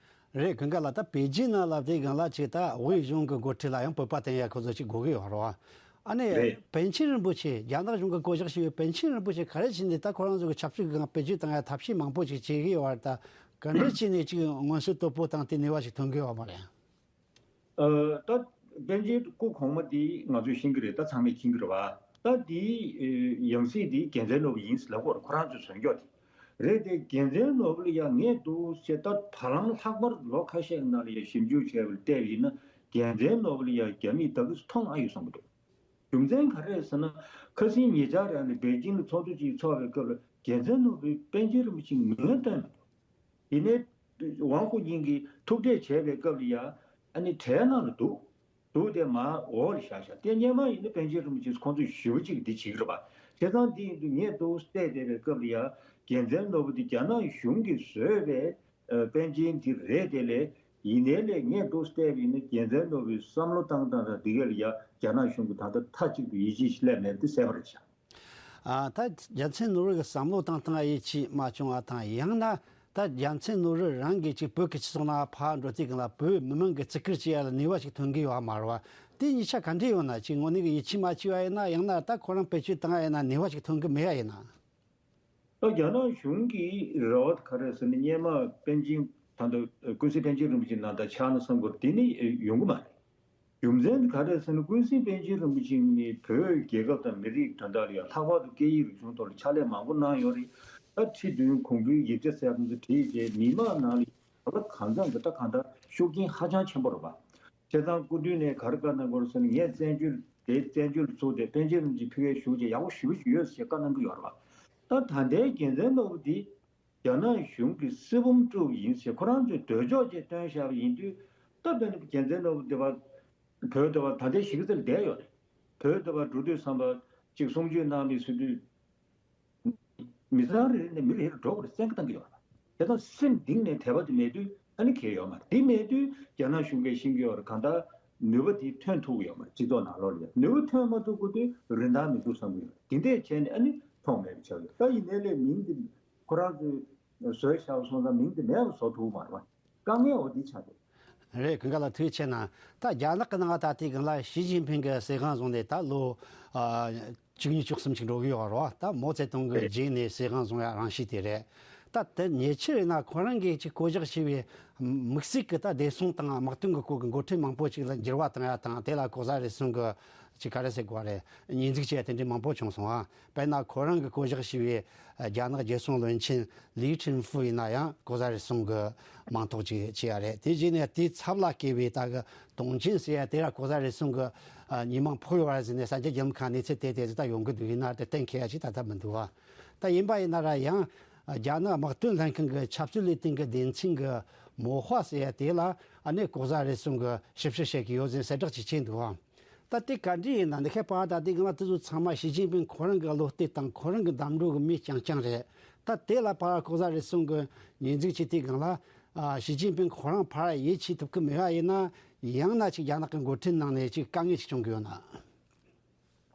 རེད། རེད། ཀུན་དགའ་ལགས། ད་པེ་ཅིན་ནང་ལ་དེ་སྒང་ལ་ཅིག་ད་དབུས་གཞུང་གི་འགོ་ཁྲིད་ལ་ཡང་བོད་པ་བསྟེན་ཡ་ཁོ་ཚོ་ཅིག་དགོས་ཀྱི་ཡོད་རེད་བ། ཨ་ནི་རེད། པཎ་ཆེན་རིན་པོ་ཆེ་རྒྱ་ནག་གཞུང་གིས་བསྐོ་གཞག་བྱས་པའི་པཎ་ཆེན་རིན་པོ་ཆེ་ག་རེ་བྱས་ནས་ད་ཁོ་རང་ཚོ་གི་ཆབ་སྲིད་ཀྱི་སྒང་བེད་སྤྱོད་བཏང་ཡ་ཐབས་ཤེས་མང་པོ་ཅིག་བྱེད་ཀྱི་ཡོད་རེད། ད་ག་འདྲ་བྱས་ནས་ཅིག་མངོན་གསལ་དོད་པོ་དང་དེ་ནུས་པ་ཞིག་ཐོན་གྱི་ཡོད་མ་རེད། ཨ་ད་པཎ་ཆེན་སྐུ་གོང་མ་དེ་ང་ཚོས་ཤེས་ཀྱི་རེད། ད་ཚང་མས་མཁྱེན་གྱི་རེད་བ། ད་དེའི་ཡང་སྲིད་དེ་རྒྱལ་མཚན་ནོར་བུ་ཡིན་ལབ་ཀྱི་ཡོད་རེད། ཁོ་རང་ཚོས་བཟོས་ཀྱི་ཡོད་དེ། རེད་དེ་རྒྱལ་མཚན་ནོར་བུ་ལ་ཡང་ངས་འདུག་སེ་ད་བར་ལམ་ལྷག་པར་ལོ་ཁ་ཤས་ཀྱི་ནང་ལ་ཡང་ཞིབ་འཇུག་བྱས་པ་ལ་བལྟས་པ་ཡིན་ན་རྒྱལ་མཚན་ནོར་བུ་ལ་ཡང་རྒྱ་མིས་ད་གིན་མཐོང་ཨ་ཡོད་བསམ་གྱི་འདུག་རྒྱུ་མཚན་ག་རེ་རེད་ཟེར་ན་ཁ་སང་ཉེ་ཆར་རང་ནས་པེ་ཅིང་ལ་ཚོགས་འདུ་ཅིག་ཚོགས་པའི་སྐབས་ལ་རྒྱལ་མཚན་ནོར་བུས་པཎ་ཆེན་རིན་པོ་ཆེའི་མིང་བཏོན་མི་འདུག་ཡིན་ནའི་ཝང་ཧུའུ་ཉིང་གིས་ཐུག་འཕྲད་བྱས་པའི་སྐབས་ལ་ཡང་ཨ་ནི་གྲལ་ནང་ལ་འདུག་འདུག་སྟེ་མར་འོག་ལ་བཞག་བཞག་སྟེ། སྔོན་མ་ཡིན་ན་པཎ་ཆེན་རིན་པོ་ཆེས་ཁོང་ཚོས་ཞུ་བ་གཅིག་འདི་བྱེད་ཀྱི་རེད་པ། བྱས་ཙང་འདི་ཡིན་དུས་ངས་འདུག་བལྟས་བསྡད་པའི་སྐབས་ལ་ཡ། རྒྱལ་མཚན་ནོར་བུ་འདི་རྒྱ་ནག་གཞུང་གིས་བཟོས་པའི་ཨ་པཎ་ཆེན་འདི་རེད་དེ། ལས་ཡིན་ནའི་ལས་ངས་འདུག་བལྟས་པ་ཡིན་ན། རྒྱལ་མཚན་ནོར་བུས་བསམ་བློ་བཏང་སྟངས་དང་འདི་ག་ལ་ཡ། རྒྱ་ནག་གཞུང་གིས་ད་ལྟ་མཐའ་གཅིག་ཏུ་ཡིད་ཆེས་ཤིག་སླེབས་མེད་པ་འདི་གསལ་པོ་རེད་ཤག་ཨ། ད་རྒྱལ་མཚན་ནོར་བུ་གི་བསམ་བློ་བཏང་སྟངས་ཡིད་ཆེས་མ་བྱུང་བ་དང་། ཡང་ན་ད་རྒྱལ་མཚན་ནོར་བུ་རང་གིས་ཅིག་བོད་ཀྱི་སྤྱི་ཚོགས་ནང་ཕར་འགྲོ་དུས་སྒང་ལ་བོད་མི་མང་གིས་བརྩི་བཀུར་བྱེད་ཡ་ལ་ནུས་པ་ཞིག་ཐོན་གི་ཡོད་མ་རེད་པ། དེ་གཉིས་ཆ་ག་འདྲ་ཡོད་ན། ཅིག་དངོས་གནས་ཀྱི་ཡིད་ཆེས་མ་བྱས་པ་ཡིན་ན། ཡང་ན་ད་ཁོ་རང་བེད་སྤྱོད་བཏང་ཡ་ཡིན་ན་ནུས་པ་ཞིག་ཐོན་གི་མེད་ཡ་ཡིན་ན། ད་རྒྱ་ནག་གཞུང་གིས་རེ་བ་ག་རེ་ཟེར་ན། སྔོན་མ་པཎ་ཆེན་ད་ལྟ་ཀུན་གཟིགས་པཎ་ཆེན་རིན་པོ་ཆེ་ནང་ད་ཆགས་ན་བསམ་གྱི་ཡོད་རེད། དེ་ནི་ཡོང་གི་མ་རེད། རྒྱུ་མཚན་དེ་ག་རེ་ཟེར་ན། ཀུན་གཟིགས་པཎ་ཆེན་རིན་པོ་ཆེ་ནི་བོད་རྒྱལ་ཁབ་དང་མི་རིགས་དོན་དག་ལ་ཡང་ལྷག་པར་དུ་སྐད་ཡིག་རིག་གཞུང་ཐོག་ལ་ཕྱག་ལས་མང་པོ་གནང་ཡོད་རེད། ད་ཁྲི་བདུན་གོང་བུའི་ཡིག་ཆ་ཟེར་བ་ཚོ་བྲིས་རྗེས་མི་མང་ནང་ལ་ཡང་གང་འཚམ་གྱི་ད་གང་ལྟར་ཤུགས་རྐྱེན་ཧ་ཅང་ཆེན་པོ་རེད་པ། བྱས་ཙང་སྐུ་མདུན་ནས་ག་རེ་བཀའ་གནང་དགོས་རེད་ཟེར་ན། ངས་བཙན་བྱོལ་དེ་བཙན་བྱོལ་ཚུགས་ཏེ་པཎ་ཆེན་རིན་པོ་ཆེ་ཕ་གིར་བཞུགས་རྗེས་ཡག་པོ་ཞེ་པོ་ཅིག་ཡོད་ཟེར་བཀའ་གནང་གི་ཡོད་རེད་པ། ད་ད་ལྟའི་རྒྱལ་མཚན་ནོར་བུ་འདི་རྒྱ་ནག་གཞུང་གིས་སྲིད་དབང་དཀྲུགས་པ་ཡིན་ཟེར་ཁོ་རང་ཚོས་འདོད་ཕྱོགས་ཅིག་བཏོན་བཞག་པ་ཡིན་དུས། སྟབས་བདེ་ནི་རྒྱལ་མཚན་ནོར་བུ་འདི་བ་བོད་འདི་བ་ད་ལྟའི་གཞིས་ཀ་རྩེ་ལ་བསྡད་ཡོད་རེད། བོད་འདི་བ་འགྲོ་དུས་བསམ་པ་ཅིག་གསུང་ཆོས་གནང་མི་ཟེར་དུས། མི་ཚང་རེ་རེ་ནས་མི་རེ་རེ་འགྲོ་དགོས་རེད། བཙན་བཀའ་བཏང་གི་ཡོད་རེད། དེ་དང་སེམས་གཏིང་ནས་དད་པ་དེ་མེད་དུས་ཨ་ནི་གལ་ཡོད་མ་རེད། དེ་མེད་དུས་རྒྱ་ནག་གཞུང་གིས་ཤེས་ཀྱི་ཡོད་རེད། གང་ལྟར་ནུས་པ་དེ་ཐོན་ཐུབ་ཀྱི་ཡོད་མ་རེད། སྤྱི་ཚོགས་ནང་ལོགས་ལ་ཡ་ནུས་པ་ཐོན་མ་ཐུབ་དགོས་དུས་རིན་ཐང་མི་འདུག་བསམ་གྱི་ཡོད་རེད། དེ་འདྲས་བྱས་ནས་ཨ་ནི་མཐོང་མེད་པ་ཆགས་ཡོད། ད་ཡིན་ནའི་ལས་མིང་དེ་ཁོ་རང་ཚོས་བཟོས་བཞག་པ་སོང་ཙང་མིང་དེ་མེད་པ་བཟོ་ཐུབ་མ་རེད་པ། དཀའ་ངལ་འོ་དེ་ཆགས་འདུག་རེད། ཀུན་དགའ་ལགས་ཐུགས་རྗེ་ཆེ་གནང་། ད་རྒྱ་ནག་གི་ནང་ད་ལྟའི་སྒང་ལ་ཞི་ཅིན་ཕིང་གི་སྲིད་དབང་བཟུང་ནས་ད་ལོ་ཨ་བཅུ་གཉིས་བཅུ་གསུམ་ཅིག་འགྲོ་གི་ཡོད་རེད་པ། ད་མའོ་ཙེ་ཏུང་གི་རྗེས་ནས་སྲིད་དབང་བཟུང་ཡ་རང་བཞིན་དེ་རེད། ད་དེ་ཉེ་ཆར་ཡིན་ན་ཁོ་རང་གིས་ཅིག་བསྐོ་གཞག་བྱས་པའི་དམིགས་བསལ་གྱི་ད་བདེ་སྲུང་དང་དམག་དོན་གྱི་སྐོར་གྱི་འགོ་ཁྲིད་མང་པོ་ཅིག་ལ་འགྱུར་བ་བཏང་ཡ་དང་། དེ་ལ་ལྐོག་ཟ་རུལ་སུངས་ཀྱི་ཅིག་ག་རེ་ཟེར་དགོས་རེད། ཉེས་འཛུགས་བྱས་ཡ་དེ་འདྲའི་མང་པོ་བྱུང་སོང་ཨ། དཔེར་ན་ཁོ་རང་གིས་བསྐོ་གཞག་བྱས་པའི་རྒྱ་ནག་རྒྱལ་སྲུང་བློན་ཆེན་ལི་ཁྲིན་ཧྥུ་ཡིན་ན་ཡང་ལྐོག་ཟ་རུལ་སུངས་ཀྱི་མིང་ཐོགས་ཅིག་བྱས་ཡ་རེད། དེ་རྗེས་ནས་དེའི་ཚབ་ལ་བཀལ་བའི་ད་གི་དུང་ཅིན་ཟེར་ཡ་དེ་ར་ལྐོག་ཟ་རུལ་སུངས་ཀྱི་ཨ་ཉེས་མིང་ཕོག་ཡོད་རེད་ཟེར་ནས་གསར་འགྱུར་རྒྱལ་ལམ་ཁག་གནས་ཚུལ་དེ་དེ་ཚོ་ད་ཡོང་གི་འདུག་ཡིན་ན་དེ་གཏན་འཁེལ་ཡ་ཅིག་ད་ལྟ་མི་འདུག་བ། ད་ཡིན་པ་ཡིན་ན་ར་ཡང་རྒྱ་ནག་དམག་དོན་ལྷན་ཁང་གི་ཆབ་སྲིད་ལས་དོན་གྱི་སྡེ་ཚན་གྱི་མོ་ཧྭ་ཟེར་ཡ་དེ་ལ་ཨ་ནི་ལྐོག་ཟ་རུལ་སུངས་ཀྱི་ཞིབ་བཤེར་བྱེད་ཀྱི་ཡོད་ཟེར་གསལ་བསྒྲགས་ཅིག་བྱས་འདུག་བ། ད་དེ་ག་འདྲ་ཡིན་ན། འདི་ཁའི་བར་ད་ལྟའི་སྒང་ལ་དེ་ཚོ་ཚང་མ་ཞི་ཅིན་ཕིང་ཁོ་རང་གི་བློ་གཏད་དང་ཁོ་རང་གི་བདམས་འགྲོ་གི་མི་རྐྱང་རྐྱང་རེད། ད་དེ་ལ་ཕར་ལྐོག་ཟ་རུལ་སུངས་ཀྱི་ཉེས་འཛུགས་བྱས་དུས་སྒང་ལ་ཨ་ཞི་ཅིན་ཕིང་ཁོ་རང་ཕར་ཡིད་ཆེས་ཐུབ་ཀྱི་མེད་པ་ཡིན་ན། ཡང་ན་ཅིག་རྒྱ་ནག་གི་འགོ་ཁྲིད་ནང་ནས་ཅིག་དཀའ་ངལ་ཞིག་བྱུང་གི་ཡོད་ན།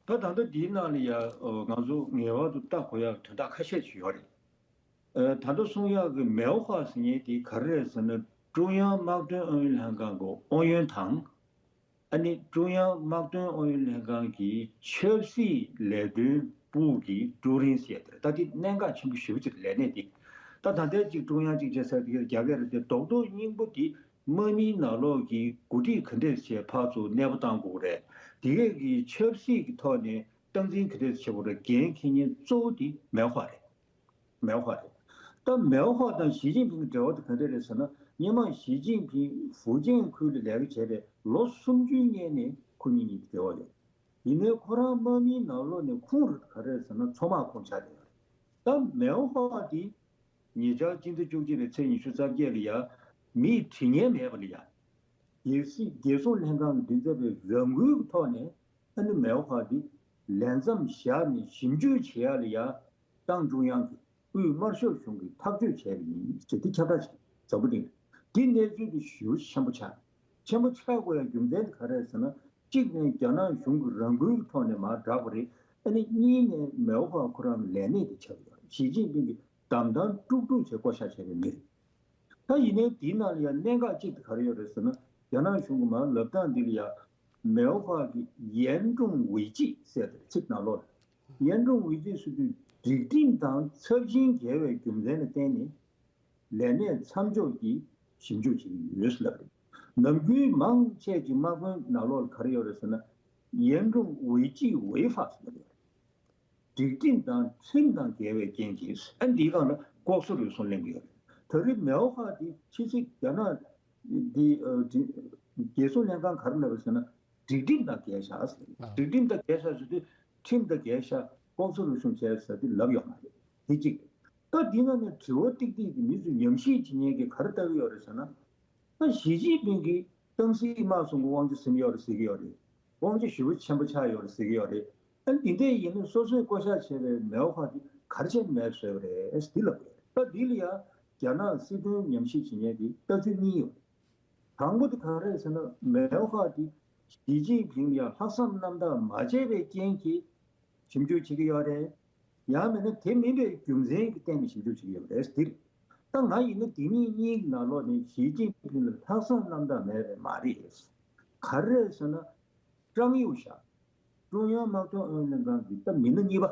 ད་ད་ལྟ་འདིའི་ནང་ལ་ཡ་ང་ཚོ་ངེས་པར་དུ་ལྟ་དགོས་ཡག་དོན་དག་ཁ་ཤས་ཤིག་ཡོད་རེད། ཨ་ད་ལྟ་གསུང་ཡག་གི་མའོ་ཧྭ་ཟེར་མཁན་དེ་ག་རེ་རེད་ཟེར་ན། ཀྲུང་དབྱང་དམག་དོན་ཨུ་ཡོན་ལྷན་ཁང་གི་ཨུ་ཡོན་དང་། ཨ་ནི་ཀྲུང་དབྱང་དམག་དོན་ཨུ་ཡོན་ལྷན་ཁང་གི་ཆབ་སྲིད་ལས་དོན་པུའུ་གི་ཀྲུའུ་རིན་ཟེར་ཡ་དེ་རེད། ད་དེ་གནད་འགག་ཆེན་པོ་ཞེ་པོ་ཅིག་རེད། ལས་གནས་དེ། ད་ད་ལྟའི་ཅིག་ཀྲུང་དབྱང་ཅིག་བྱས་ཟེར་དེ་རྒྱ་སྐད་རེད་དེ། རྡོག་རྡོག་སྙིང་པོ་དེ་དམག་མིའི་ནང་ལོགས་ཀྱི་འགོ་ཁྲིད་ག་འདྲས་བྱས་ཕར་ཚུར་གནས་སྤོ་བཏང་དགོས་རེད། དེ་གས་ཀྱི་ཆབ་སྲིད་ཀྱི་ཐོག་ནས་སྟངས་འཛིན་ག་འདྲས་བྱེད་དགོས་རེད། འགན་འཁྱེར་མཁན་གཙོ་བོ་དེ་མའོ་ཧྭ་རེད། མའོ་ཧྭ་རེད། ད་མའོ་ཧྭ་དང་ཞི་ཅིན་ཕིང་གི་འབྲེལ་བ་དེ་ག་འདྲས་རེད་ཟེར་ན། སྔོན་མ་ཞི་ཅིན་ཕིང་ཧྥུ་ཅན་ཁུལ་ལ་ལས་ཀ་བྱས་པའི་ལོ་སུམ་ཅུའི་སྔོན་ནས་ཁོ་གཉིས་གཉིས་ཀྱི་འབྲེལ་བ་ཡོད། ཡིན་ནའི་ཁོ་རང་དམག་མིའི་ནང་ལོགས་ནས་ཁུངས་རེད་ག་རེ་རེད་ཟེར་ན། མཚོ་དམག་ཁོངས་ཆགས་བསྡད་ཡོད་རེད། ད་མའོ་ཧྭ་དེ་ཉེ་ཆར་སྤྱི་ཟླ་བཅུ་གཅིག་པའི་ཚེས་ཉི་ཤུ་རྩ་བརྒྱད་ལ་ཡ་མིས་དྲི་ཉན་མེད་པ་ལ་ཡ། རྒྱལ་སྲིད་རྒྱལ་སྲུང་ལྷན་ཁང་གིས་འདི་མཛད་པའི་རང་འགུལ་གྱི་ཐོག་ནས་ཨ་ནི་མའོ་ཧྭ་འདི་ལས་མཚམས་བཞག་ནས་ཞིབ་འཇུག་བྱེད་ཡ་ལ་ཡ། ཏང་ཀྲུང་དབྱང་གིས་དབུས་དམར་ཤོག་གཞུང་གིས་ཐག་གཅོད་བྱས་པ་ཡིན་ཟེར་འདི་ཁྱབ་བསྒྲགས་བྱས། འཛམ་བུ་གླིང་འདི་གནས་ཚུལ་འདི་ཞེ་པོ་ཆེན་པོ་ཆགས། ཆེན་པོ་ཆགས་དགོས་ཡ་རྒྱུ་མཚན་འདི་ག་རེ་རེད་ཟེར་ན། གཅིག་ནས་རྒྱ་ནག་གཞུང་གིས་རང་འགུལ་གྱི་ཐོག་ནས་མར་བསྒྲགས་པ་རེད། ཨ་ནི་གཉིས་ནས་མའོ་ཧྭ་ཁོ་རང་ལས་གནས་འདི་ཆགས་ཡོད་རེད། ཞི་ཅིན་ཕིང་གིས་བདམས་ཐོན་དཀྲུག་དཀྲུག་བྱས་བསྐོ་བཞག་བྱས་པའི་མི་རེད། ད་ཡིན་ནའི་དེའི་ནང་ལ་ཡང་གནད་འགག་གཅིག་དེ་ག་རེ་ཡོད་རེད་ཟེར་ན། རྒྱ་ནག་གཞུང་གི་མར་ལབ་སྟངས་འདི་ལ་ཡང་མའོ་ཧྭ་གི་ཡན་ཀྲུང་ཝེ་ཅི་ཟེར་ཏེ་ཚིག་ནང་ལོགས་ལ། ཡན་ཀྲུང་ཝེ་ཅི་ཟེར་དུས་སྒྲིག་ཁྲིམས་དང་ཚབས་ཆེན་འགལ་བའི་རྒྱུ་མཚན་ལ་བརྟེན་ནས་ལས་གནས་མཚམས་འཇོག་གི་ཞིབ་འཇུག་བྱེད་ཀྱི་ཡོད་ཟེར་ལབ་རེད། ནམ་རྒྱུན་མང་ཆེ་གི་དམག་དཔོན་ནང་ལོགས་ལ་ག་རེ་ཡོད་རེད་ཟེར་ན། ཡན་ཀྲུང་ཝེ་ཅི་ཝེ་ཧྥ་ཟེར་ལབ་རེད། སྒྲིག་ཁྲིམས་དང་ཁྲིམས་དང་འགལ་བའི་རྐྱེན་གྱིས། ཨ་འདིའི་སྒང་ལ་ལྐོག་ཟ་རུལ་སུངས་གླེང་གི་ཡོད་རེད། ད་རེས་མའོ་ཧྭ་འདི་ཕྱི་ཚིག་རྒྱ་ནག་འདི་ཨ་འདི་རྒྱལ་སྲུང་ལྷན་ཁང་ག་རེ་ལབ་པ་ཟེར་ན། སྒྲིག་ཁྲིམས་དང་འགལ་བཞག་ཟེར། ཨ། སྒྲིག་ཁྲིམས་དང་འགལ་བཞག་ཟེར་དུས་ཁྲིམས་དང་འགལ་བཞག་ལྐོག་ཟ་རུལ་སུངས་བྱས་ཟེར་དུས་ལབ་ཡོད་མ་རེད། དེ་གཅིག་ད་འདི་ནང་ནས་དྲི་བ་ཏིག་ཏིག་དེ་མི་ཚོས་ཉམས་ཞིབ་བྱེད་མཁན་གྱིས་ག་རེ་ལྟ་གི་ཡོད་རེད་ཟེར་ན། ད་ཞི་ཅིན་ཕིང་གིས་ ཏང་སྲིད་དམག་གསུམ་གྱི་དབང་ཆ་ཟིན་ཡོད་རེད་ཟེར་གྱི་ཡོད་རེད། དབང་ཆ་ཞེ་པོ་ཆེན་པོ་ཆགས་ཡོད་རེད་ཟེར་གྱི་ཡོད་རེད། ཨ་ནི་འདི་འདྲ་ཡིན་ན་སོ་སོས་བསྐོ་བཞག་བྱས་པའི་མེའོ་ཧྭ་འདི་ག་རེ་བྱས་ནས་མེད་པ་བཟོས་པ་རེད་ཟེར་འདི་ལབ་དགོས་རེད། ད་འདི་ལ་ཡང་རྒྱ་ནག་སྲིད་དོན་ཉམས་ཞིབ་བྱེད་མཁན་གྱི་ལྟ་ཚུལ་གཉིས་ཡོད། དང་པོ་དེ་ག་རེ་རེད་ཟེར་ན། མེའོ་ཧྭ་དེ་ཞི་ཅིན་ཕིང་ལ་ཡང་ལྷག་བསམ་རྣམ་དག་མ་བྱས་པའི་རྐྱེན་གྱིས་ཞིབ་འཇུག་བྱེད་ཀྱི་ཡོད་རེད། ཡང་མིན་ན་དེ་མིན་པའི་རྒྱུ་མཚན་གྱི་སྟེང་ནས་ཞིབ་འཇུག་བྱེད་ཀྱི་ཡོད་རེད་ཟེར། ད་ང་ཡིན་ན་དེ་གཉིས་གཉིས་ཀྱི་ནང་ལོགས་ནས་ཞི་ཅིན་ཕིང་ལ་ལྷག་བསམ་རྣམ་དག་མེད་པ་མ་རེད། ག་རེ་རེད་ཟེར་ན། ཀྲང་ཡུང་ཞའོ། ཀྲུང་དབྱང་དམག་དོན་ཨུ་ཡོན་ལྷན་ཁང་གི་ད་མི་སྣ་གཉིས་པ།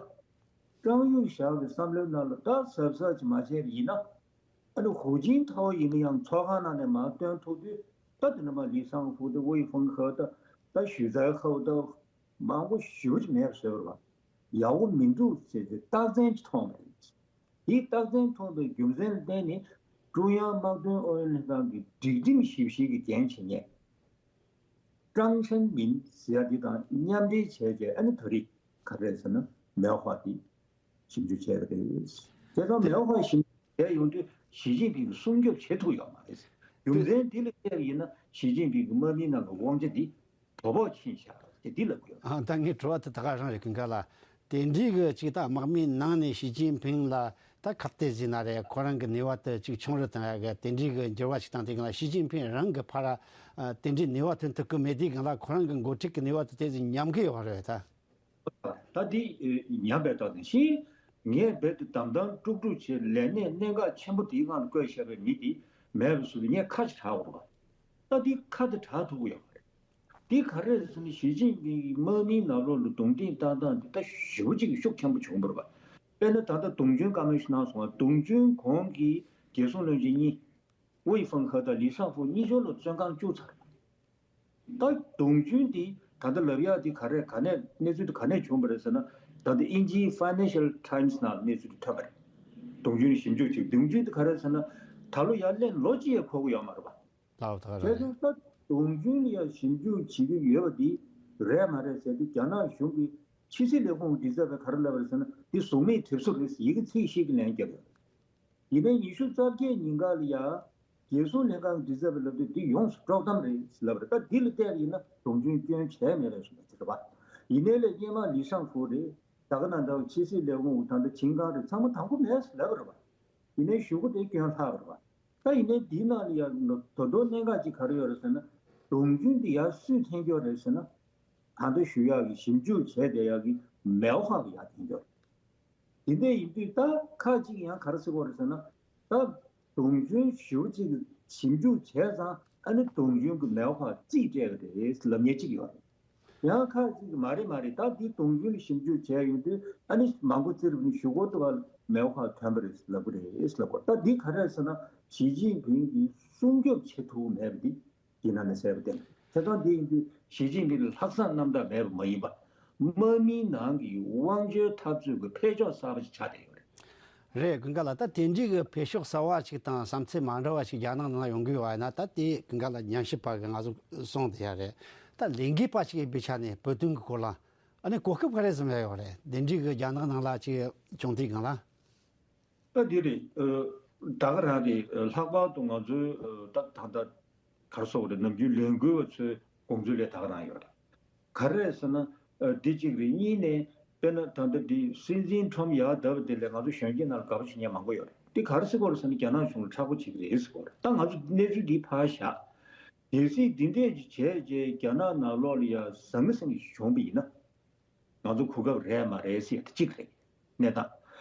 ཀྲང་ཡུང་ཞའོ་གི་བསམ་བློའི་ནང་ལ་ད་གཟབ་གཟབ་ཅིག་མ་བྱས་པ་ཡིན་ན། ཨ་ནི་ཧུའུ་ཅིན་ཐའོ་ཡིན་ན་ཡང་ཚོགས་ཁང་ནང་ནས་མར་བཏོན་ཐུབ་དུས། ད་དེ་ནས་མར་ལི་ཧྲང་ཧྥུའུ་དང་ཝུའེ་ཧྥང་ཧེ་དང་ད་ཞུས་ཙའེ་ཧའོ་དང་མང་པོ་ཞེ་པོ་ཅིག་མེད་པ་བཟོས་པ་རེད་པ། ཡག་པོ་མི་འདུག་ཟེར་ཏེ་རྟགས་མཚན་ཅིག་མཐོང་བ་རེད། དེའི་རྟགས་མཚན་མཐོང་བའི་རྒྱུ་མཚན་ལ་བརྟེན་ནས་ཀྲུང་དབྱང་དམག་དོན་ཨུ་ཡོན་ལྷན་ཁང་གི་སྒྲིག་ཁྲིམས་ཞིབ་བཤེར་གྱི་འགན་བྱེད་མཁན་ཀྲང་ཧྲེང་མིན་ཟེར་ཡ་འདི་དང་མཉམ་འབྲེལ་བྱས་རྗེས། ཨ་ནི་ད་རེས་ག་རེ་རེད་ཟེར་ན། མེའོ་ཧྭ་འདི་ཞིབ་འཇུག་བྱས་པ་རེད། བྱས་ཙང་མེའོ་ཧྭ་ཞིབ་འཇུག་བྱས་ཡོང་དུས་ཞི་ཅིན་ཕིང་གིས་སྲུང་སྐྱོབ་བྱེད་ཐུབ་ཡོད་མ་རེད། རྒྱུ་མཚན་འདི་ལ་བལྟས་པ་ཡིན་ན་ཞི་ཅིན་ཕིང་གི་དམག་མིའི་ནང་གི་དབང་ཆ་འདི་དོ་ཕོག་ཕྱིན་བཞག་ཅེས་འདི་ལབ་དགོས། ཨ། ད་ངའི་དྲི་བ་དེ་ད་ག་རང་རེད། ཀུན་དགའ་ལགས། དེ་འདྲའི་གི་ཅིག་ད་དམག་མིའི་ནང་ནས་ཞི་ཅིན་ཕིང་ལ་ད་ཁ་གཏད་བཟོས་ན་རེད། ཁོ་རང་གི་ནུས་པ་དེ་ཅིག་ཆུང་རུ་བཏང་ཡ་གི་དེ་འདྲའི་གི་འགྱུར་བ་ཞིག་བཏང་དེ་གང་ལ། ཞི་ཅིན་ཕིང་རང་གི་ཕར་ཨ་དེ་འདྲའི་ནུས་པ་ཐོན་ཐུབ་ཀྱི་མེད་དུས་གང་ལ། ཁོ་རང་གི་འགོ་ཁྲིད་ཀྱི་ནུས་པ་དེ་དེ་ཚོ་ཉམས་ཀྱི་ཡོད་རེད་ད། ད་འདི་ཉམས་པའི་རྟགས་དང་ཤིང་། ངས་རྦད་དེ་དམ་དམ་དཀྲུག་དཀྲུག་བྱས། ལས་གནས་གནད་འགག་ཆེན་པོ་དེའི་སྒང་ལ་བཀོད་བཞག་པའི་མི་དེ་མེད་པ་བཟོས་ཏེ་ངས་ཁ་ཅིག་གྲག་དགོས་རེད་པ། ད་འདི་ཁ་དེ་གྲག་ཐུབ་ཀྱི་ཡོད་མ་རེད། འདི་ག་རེ་རེད་ཟེར་ན། ཞི་ཅིན་ཕིང་གིས་དམག་མིའི་ནང་ལོགས་ལ་རྡུང་རྡེག་བཏང་སྟངས་འདི་ད་ཞེ་པོ་ཅིག་ཤུགས་ཆེན་པོ་བྱུང་བ་རེད་པ། དཔེར་ན་ད་ལྟ་དུང་ཆེན་བཀའ་མོལ་ཞིག་གནང་སོང་བ། དུང་ཆེན་གོང་གི་རྒྱལ་སྲུང་བློན་ཆེན་གཉིས། ཝུའེ་ཧྥང་ཧེ་དང་ལི་ཧྲང་ཧྥུའུ་གཉིས་ཆར་ལ་བཙོན་ཁང་བཅུག་ཚར། ད་དུང་ཆེན་དེ་ད་ལྟ་ལབ་ཡག་དེ་ག་རེ། ག་ནས་གནས་ཚུལ་དེ་ག་ནས་བྱུང་བ་རེད་ཟེར་ན། ད་ལྟ་དབྱིན་ཇིའི་Financial Times་ནང་གནས་ཚུལ་དེ་ཐོན་པ་རེད། དུང་ཆེན་ཞིབ་འཇུག་བྱེད། དུང་ཆེན་དེ་ག་རེ་ཟེར་ན། ད་ལོ་ཡར་ལན་ལོ་གཅིག་ཡང་འཁོར་གྱི་ཡོད་མ་རེད་པ། ལགས་ད་ག་རང་རེད། བྱས་ཙང་ད་དུང་ཆེན་ལ་ཡང་ཞིབ་འཇུག་བྱེད་ཀྱི་ཡོད་པ་འདི་རེད་མ་རེད་ཟེར་ཏེ་རྒྱ་ནག་གཞུང་གིས་ཕྱི་སྲིད་ལས་ཁུངས་ཀྱི་མགྲིན་ཚབ་པས་ག་རེ་ལབ་པ་རེད་ཟེར་ན། འདི་གཟུགས་མེད་གྲིབ་གཟུགས་རེད་ཟེར་ཡི་གེ་ཚིག་ཤིག་གི་ལན་བརྒྱབ་ཡོད། ཡིན་ནའི་ཉི་ཤུ་རྩ་བརྒྱད་ཉིན་ག་ལ་ཡ་རྒྱལ་སྲུང་ལྷན་ཁང་གི་མགྲིན་ཚབ་པས་ལབ་དུས་འདི་ཡོངས་སུ་དཀྲོག་གཏམ་རེད་ལབ་རེད། ད་འདི་ལ་བལྟས་པ་ཡིན་ན་དུང་ཆེན་སྐྱོན་བྱས་མེད་པའི་བཟོ་འདྲ་ཅིག་རེད་པ། ཡིན་ནའི་ལས་སྔོན་མ་ལི་ཧྲང་ཧྥུའུ་རེད། ད་ག་ནང་འདྲ་བ་ཕྱི་སྲིད་ལས་ཁུངས་ད་ལྟ་ཆིང་ཀང་རེད། ཚང་མ་དང་པོ་མེད་ཟེར་ལབ་པ་རེད་པ། ཡིན་ནའི་གཞུག་གུ་དེ་སྐྱོན་ལྷག་པ་རེད་པ། ད་ཡིན་ནའི་འདིའི་ནང་ལ་ཡ་ད་དུང་གནད་འགག་ཅིག་ག་རེ་ཡོད་རེད་ཟེར་ན། དུང་ཆེན་འདི་ཡར་སུས་འཐེན་རྒྱུ་རེད་ཟེར་ན། ད་ལྟ་ཞུ་ཡག་གི་ཞིབ་འཇུག་བྱས་བསྡད་ཡག་གི་མེའོ་ཧྭ་གི་ཡར་འཐེན་རྒྱུ་རེད། དེ་འདྲ་ཡིན་དུས་ད་ཁ་ཅིག་ཡང་ག་རེ་ཟེར་དགོས་རེད་ཟེར་ན། ད་དུང་ཆེན་ཞེ་པོ་ཅིག་གི་ཞིབ་འཇུག་བྱས་ཙང་། ཨ་ནི་དུང་ཆེན་གྱི་མེའོ་ཧྭ་རྩིས་སྤྲད་པ་རེད་ལབ་མཁན་ཅིག་ཡོད་རེད། ཡང་ཁ་ཅིག་གིས་མ་རེད་མ་རེད། ད་འདི་དུང་ཆེན་ལ་ཞིབ་འཇུག་བྱས་ཡོང་དུས། ཨ་ནི་མང་པོ་བཙིར་བ་ནི་གཞུག་གུ་དུ་བ་མེའོ་ཧྭ་ཐོན་པ་རེད་ལབ་ཀྱི་རེད་ལབ་དགོས། ད་འདི་ག་རེ་རེད་ཟེར་ན། ཞི་ཅིན་ཕིང་གིས་སྲུང་སྐྱོབ་བྱེད་ཐུབ་མེད་པ་འདི། དེ་ནང་ནས་གསལ་པོ་བསྟན། བྱས་ཙང་འདི་ཡིན་དུས་ཞི་ཅིན་ཕིང་ལ་ལྷག་བསམ་རྣམ་དག་མེད་པ་མ་ཡིན་པ། དམག་མིའི་ནང་གི་དབང་སྒྱུར་འཐབ་རྩོད་ཀྱི་འཕེལ་ཕྱོགས་གསར་པ་ཞིག་ཆགས་བསྡད་ཡོད་རེད། རེད། ཀུན་དགའ་ལགས། ད་དེ་འདྲའི་གི་འཕེལ་ཕྱོགས་གསར་བ་ཞིག་དང་བསམ་ཚུལ་མ་འདྲ་བ་ཞིག་རྒྱ་ནག་ནང་ཡོང་གི་ཡོད་པ་ཡིན་ན། ད་དེ་ཀུན་དགའ་ལགས་ཉམས་ཞིབ་པ་གི་ང་ཚོ་གསུང་དེ་ཡ་རེད། ད་ལས་འགུལ་པ་ཞིག་ཡིན་པའི་ཆ་ནས་བོད་དོན་གི་སྐོར་ལ་ཨ་ནི་གོ་སྐབས་ག་རེ་ཟིན་ཡོད་རེད། དེ་འདྲའི་གི་རྒྱ་ནག་ནང་ལ་ཅིག་བྱུང་དུས་སྒང་ལ། ཨ་དེ་རེད། ཨ་ད་ག་རང་རེད། ཨ་ལྷག་པར་དུ་ང་ཚོའི་ཨ་ད་ད་ལྟ་ག་རེ་ཟེར་དགོས་རེད། ནམ་རྒྱུན་ལས་འགུལ་བ་ཚོའི་དགོངས་ཚུལ་ལ་ད་ག་རང་ཡོད་རེད། ག་རེ་རེད་ཟེར་ན། ཨ་འདི་གཅིག་རེད། གཉིས་ནས་དཔེར་ན་ད་ལྟ་འདི་སྲིད་འཛིན་ཁྲོམ་ཡར་བསྡད་པ་དེ་ལས་ང་ཚོ་གཞོན་སྐྱེས་ནང་ལ་དགའ་པོ་བྱེད་མཁན་མང་པོ་ཡོད་རེད། འདི་ག་རེ་ཟེར་དགོས་རེད་ཟེར་ན། རྒྱ་ནག་གཞུང་ལ་མཁྲེགས་པོ་བྱེད་ཀྱི་རེད་ཟེར་དགོས་རེད། ད་ང་ཚོ་གནས་ཚུལ་འདི་ཕར་བཞག་གལ་སྲིད་འདི་འདྲས་ཀྱི་བྱས་རྗེས་རྒྱ་ནག་ནང་ལོགས་ལ་ཡ་ཟང་ངེ་ཟིང་ངེ་ཞིག་བྱུང་བ་ཡིན་ན། ང་ཚོ་གོ་སྐབས་རེད་མ་རེད་ཟེར་ཡ་དེ་གཅིག་རེད། གནས་སྟངས།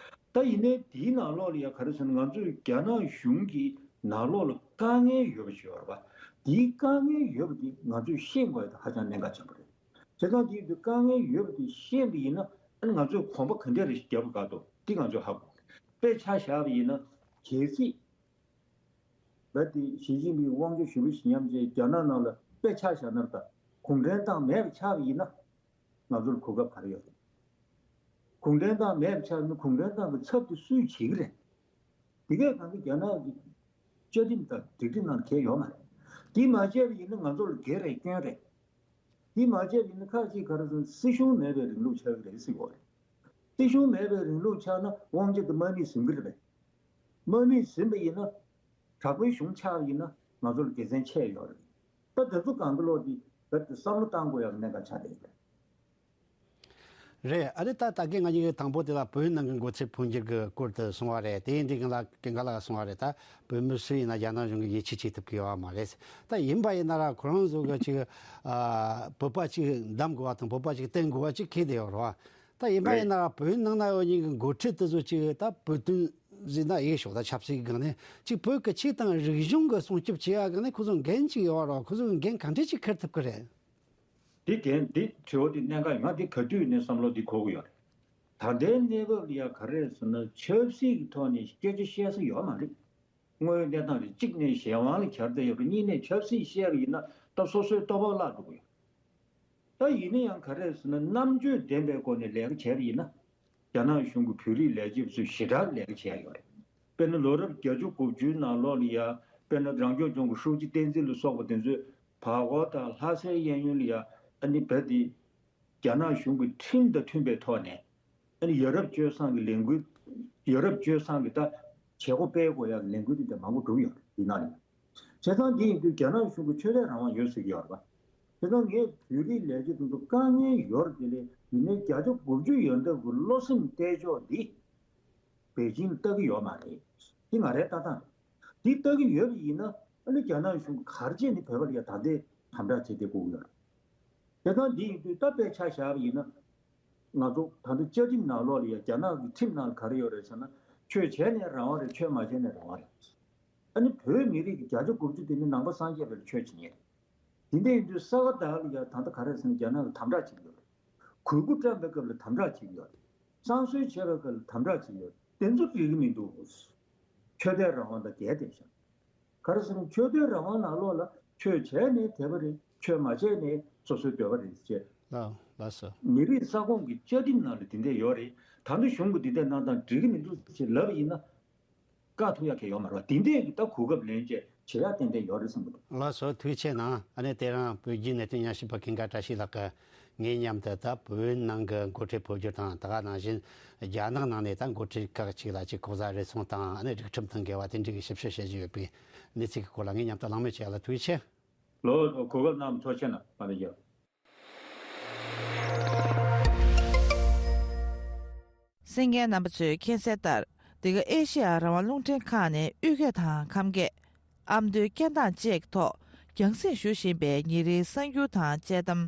ད་ཡིན་ནའི་དེའི་ནང་ལོགས་ལ་ཡ་ག་རེ་ཟེར་ན། ང་ཚོས་རྒྱ་ནག་གཞུང་གི་ནང་ལོགས་ལ་དཀའ་ངལ་ཡོད་པ་ཞིག་ཡོད་རེད་པ། དེའི་དཀའ་ངལ་ཡོད་པ་དེ་ང་ཚོས་ཤེས་དགོས་ཡ་དེ་ཧ་ཅང་གནད་འགག་ཆེན་པོ་རེད། བྱས་ཙང་དེ་ཡིན་དུས་དཀའ་ངལ་ཡོད་པ་དེ་ཤེས་པ་ཡིན་ན། ཨ་ནི་ང་ཚོས་གོམ་པ་ག་འདྲས་རེ་ཞིག་རྒྱབ་དགོས་འདུག་དེ་ང་ཚོས་ཧ་གོ་དགོས་རེད། དཔེ་ཆ་བཞག་པ་ཡིན་ན། གལ་སྲིད་རྦད་དེ་ཞི་ཅིན་ཕིང་དབང་ཆ་ཞེ་པོ་ཞིག་ཉམས་བྱས་རྒྱ་ནག་ནང་ལ་དཔེ་ཆ་བཞག་ན་ད་གུང་ཁྲན་ཏང་མེད་པ་ཆགས་པ་ཡིན་ན། ང་ཚོར་གོ་སྐབས་ག་རེ་ཡོད་རེད། གུང་ཁྲན་ཏང་མེད་པ་ཆགས་ན་གུང་ཁྲན་ཏང་གི་ཚབ་དེ་སུས་བྱེད་ཀྱི་རེད། དེ་གས་གང་གི་རྒྱ་ནག་གི་བཅའ་ཁྲིམས་དང་སྒྲིག་ཁྲིམས་ནང་འཁེལ་ཡོད་མ་རེད། དེ་མ་བྱས་པ་ཡིན་ན་ང་ཚོར་འགན་རེད། སྐྱོན་རེད། དེ་མ་བྱས་པ་ཡིན་ན་ཁག་ཅིག་ག་རེ་ཟེར་ན། སྲིད་གཞུང་མེད་པའི་རིང་ལུགས་ཆགས་ཀྱི་རེད་ཟེར་གྱི་ཡོད་རེད། སྲིད་གཞུང་མེད་པའི་རིང་ལུགས་ཆགས་ན་དབང་ཆ་དེ་དམག་མིས་ཟིན་གྱི་རེད་པས། དམག་མིས་ཟིན་པ་ཡིན་ན། དྲག་པོའི་གཞུང་ཆགས་པ་ཡིན་ན་ང་ཚོར་དགེ་མཚན་ཆེ་ཡོད་རེད། ད་དེ་ཚོ་གང་གི་ལོག་དེ་རྦད་དེ་བསམ་བློ་བཏང་དགོས་ཡག་གནད་འགག་ཆགས་བསྡད་ཡོད། རེད། ཨ་ནི་ད་ད་གིན་ང་གཉིས་ཀྱིས་དང་པོ་དེ་ལ་བོད་ནང་གི་འགོ་ཁྲིད་འཕོ་འགྱུར་གྱི་སྐོར་དུ་སོང་བ་རེད། དེ་འདྲའི་གིན་ལ་གིན་ག་ལ་སོང་བ་རེད། ད་བོད་མི་སུ་ཡིན་ན་རྒྱ་ནག་གཞུང་གིས་ཡིད་ཆེས་བྱེད་ཐུབ་ཀྱི་ཡོད་མ་རེད། ད་ཡིན་པ་ཡིན་ན་ར་ཁོ་རང་ཚོ་གི་ཅིག་ཨ་བོད་པ་ཅིག་འདེམས་དགོས་པ་དང་བོད་པ་ཅིག་བསྟེན་དགོས་པ་ཅིག་ཁེལ་བསྡད་ཡོད་རེད་བ། ད་ཡིན་པ་ཡིན་ན་ར་བོད་ནང་ན་ཡོད་མཁན་གྱི་འགོ་ཁྲིད་དེ་ཚོ་ཅིག་ད་བོད་དོན་ཟེར་ན་ཡེ་ཤོག་ད་ཆབ་སྲིད་སྒང་ནས་ཅིག་བོད་ཀྱི་ཆོས་དང་རིག་གཞུང་གི་སྲུང་སྐྱོབ་བྱེད་ཡག་སྒང་ནས་ཁོ་ཚོ་འགན་ཅིག་ཡོད་རེད་བ། ཁོ་ཚོ་འགན་ག་འདྲ་ཅིག་འཁུར་ཐུབ་ཀྱི་རེད། འདི་འགན་འདི་དྲི་བ་འདི་གནད་འགག་ཡིན། ང་འདི་ག་དུས་ནས་བསམ་བློ་འདི་འཁོར་གྱི་ཡོད་རེད། ད་ལྟའི་གནས་བབ་ལ་ཡ་ག་རེ་ཟེར་ན་ཆབ་སྲིད་ཀྱི་ཐོག་ནས་སྐད་ཆ་བཤད་ས་ཡོད་མ་རེད། དངོས་ཡོད་གནས་སྟངས་རེད། གཅིག་ནས་གཞན་དབང་ལ་གྱར་བསྡད་ཡོད་རེད། གཉིས་ནས་ཆབ་སྲིད་བཤད་པ་ཡིན་ན་ད་སོ་སོའི་ལྟོ་བག་བརླག་འགྲོ་གི་ཡོད། ད་ཡིན་ན་ཡང་ག་རེ་ཟེར་ན་རྣམ་དཔྱོད་ལྡན་པའི་སྒོ་ནས་ལས་ཀ་བྱས་པ་ཡིན་ན་རྒྱ་ནག་གཞུང་གི་བོད་རིགས་ལས་བྱེད་པ་ཚོས་ཞེ་དྲག་ལས་ཀ་བྱས་ཡོད་རེད། དཔེར་ན་ལོ་རབས་བརྒྱད་ཅུ་དགུ་བཅུའི་ནང་ལོགས་ལ་ཡ་དཔེར་ན་རང་སྐྱོང་ལྗོངས་ཀྱི་ཧྲུའུ་ཅི་བསྟན་འཛིན་ལ་སོགས་པ་དེ་ཚོས་བར་སྐོར་དང་ལྷ་སའི་གཡས་གཡོན་ལ་ཡ་ཨ་ནི་རྦད་དེ་རྒྱ་ནག་གཞུང་གི་ཁྲིམས་དང་མཐུན་པའི་ཐོག་ནས་ཨ་ནི་ཡ་རབས་སྤྱོད་བཟང་གི་ལས་འགུལ། ཡ་རབས་སྤྱོད་བཟང་གི་ད་བྱེད་སྒོ་སྤེལ་དགོས་ཡག་ལས་འགུལ་དེ་འདྲ་མང་པོ་བསྒྲུབས་ཡོད་རེད་འདི་ནང་ནས། བྱས་ཙང་འདི་ཡིན་དུས་རྒྱ་ནག་གཞུང་གིས་ཆོས་དད་རང་དབང་ཡོད་ཟེར་གྱི་ཡོད་རེད་པ། བྱས་ཙང་ངས་བོད་རིགས་ལས་བྱེད་དེ་ཚོ་དཀའ་ངལ་ཡོད་རེད་དེ་ལས་ཡིན་ནའི་བརྒྱ་ཆ་དགུ་བཅུ་ཡོད་འདབ་ཀྱི་བློ་སེམས་གཏད་ཕྱོགས་འདི་པེ་ཅིང་ལ་ལྟ་གི་ཡོད་མ་རེད། འདི་ང་རའི་ལྟ་སྟངས་རེད། འདི་ལྟ་གི་ཡོད་པ་ཡིན་ན་ཨ་ནི་རྒྱ་ནག་གཞུང་གིས་ག་རེ་བྱས་ནས་བོད་པ་ལ་ཡ་ད་ལྟའི་དམ་དྲག་བྱེད་བསྡད་དགོས་ཀྱི་ཡོད་རེད། དེ་ལྟར་འདི་ཡིན་དུས་ད་དཔེ་ཆ་བཞག་པ་ཡིན་ན། ང་ཚོ་ད་ལྟ་བཅའ་ཁྲིམས་ནང་ལོགས་ལ་ཡ་རྒྱ་ནག་གི་ཁྲིམས་ནང་ལ་ག་རེ་ཡོད་རེད་ཟེར་ན། ཆོས་བྱས་ནས་རང་དབང་རེད། ཆོས་མ་བྱས་ནས་རང་དབང་རེད། ཨ་ནི་བོད་མི་རིགས་ཀྱི་བརྒྱ་ཆ་དགུ་བཅུ་དེ་ནི་ནང་པ་སངས་རྒྱས་པའི་ཆོས་བྱེད་མཁན་རེད། དེ་འདྲ་ཡིན་དུས་ས་ག་ཟླ་ལ་ཡ་ད་ལྟ་ག་རེ་ཟེར་ན་རྒྱ་ནག་གིས་དམ་དྲག་བྱེད་ཀྱི་ཡོད་རེད། གོས་སྐུ་བཀྲམ་པའི་སྐབས་ལ་དམ་དྲག་བྱེད་ཀྱི་ཡོད་རེད། བསང་གསོལ་བྱས་པའི་སྐབས་ལ་དམ་དྲག་བྱེད་ཀྱི་ཡོད་རེད། དེ་ཚོ་འགྲིག་གི་མི་འདུག་ཆོས་དད་རང་དབང་དང་འགལ་བསྡད་ཤག་ག་རེ་ཟེར་ན་ཆོས་དད་རང་དབང་ནང་ལོགས་ལ་ཆོས་བྱས་ནས་དད་པ་རེད། ཆོས་མ་བྱས་ནས་སོ་སོའི་འདོད་པ་རེད་ཅེས། ལགས་ལགས་སོ། མི་རིགས་ས་ཁོངས་ཀྱི་བཅའ་ཁྲིམས་ནང་ལ་དེ་འདྲ་ཡོད་རེད། ད་ལྟ་གཞུང་གིས་དེ་འདྲ་གནང་སྟངས་འགྲིག་གི་མི་འདུག་ཅེས་ལབ་པ་ཡིན་ན། བཀག་ཐུབ་ཡག་གང་ཡོད་མ་རེད་པ། དེ་འདྲས་ཀྱི་ད་གོ་སྐབས་ལེན་བྱས་བྱེད་ཡག་ཏན་ཏན་ཡོད་རེད་བསམ་གྱི་འདུག་ལགས་སོ། ཐུགས་རྗེ་ཆེ་གནང་། ཨ་ནི་དེ་རིང་བོད་བརྒྱུད་གནས་བརྟན་ཉམས་ཞིབ་པ་ཀུན་དགའ་བཀྲ་ཤིས་ལགས་ཀྱིས་ངའི་མཉམ་དུ་ད་བོད་ནང་གི་འགོ་ཁྲིད་འཕོ་འགྱུར་དང་། ད་ག་ནང་བཞིན་རྒྱ་ནག་ནང་ནས་ད་འགོ་ཁྲིད་ཁག་ཅིག་ལ་ཅིག་ལྐོག་ཟ་རུལ་སུངས་དང་། ཨ་ནི་རིགས་ཁྲིམས་དང་འགལ་བ་དེ་འདྲ་གི་ཞིབ་བཤེར་བྱེད་ཀྱི་ཡོད་པའི་གནས་ཚུལ་གྱི་སྐོར་ལ་ངའི་མཉམ་དུ་གླེང་མོལ་བྱས་ལ་ཐུགས་རྗེ་ཆེ། ལགས་སོ། གོ་སྐབས་གནང་བར་ཐུགས་རྗེ་ཆེ་གནང་། མ་ལ་ཡོད། གསན་མཁན་རྣམ་པ་ཚོས་མཁྱེན་གསལ་ལྟར། འདི་ག་ཨེ་ཤེ་ཡ་རང་དབང་རླུང་འཕྲིན་ཁང་ནས་དབུས་སྐད་དང་ཁམས་སྐད། ཨ་མདོའི་སྐད་གདངས་བཅས་ཀྱི་ཐོག་རྒྱང་སྲིང་ཞུ་བཞིན་པའི་ཉིན་རེའི་གསར་འགྱུར་དང་དཔྱད་གཏམ།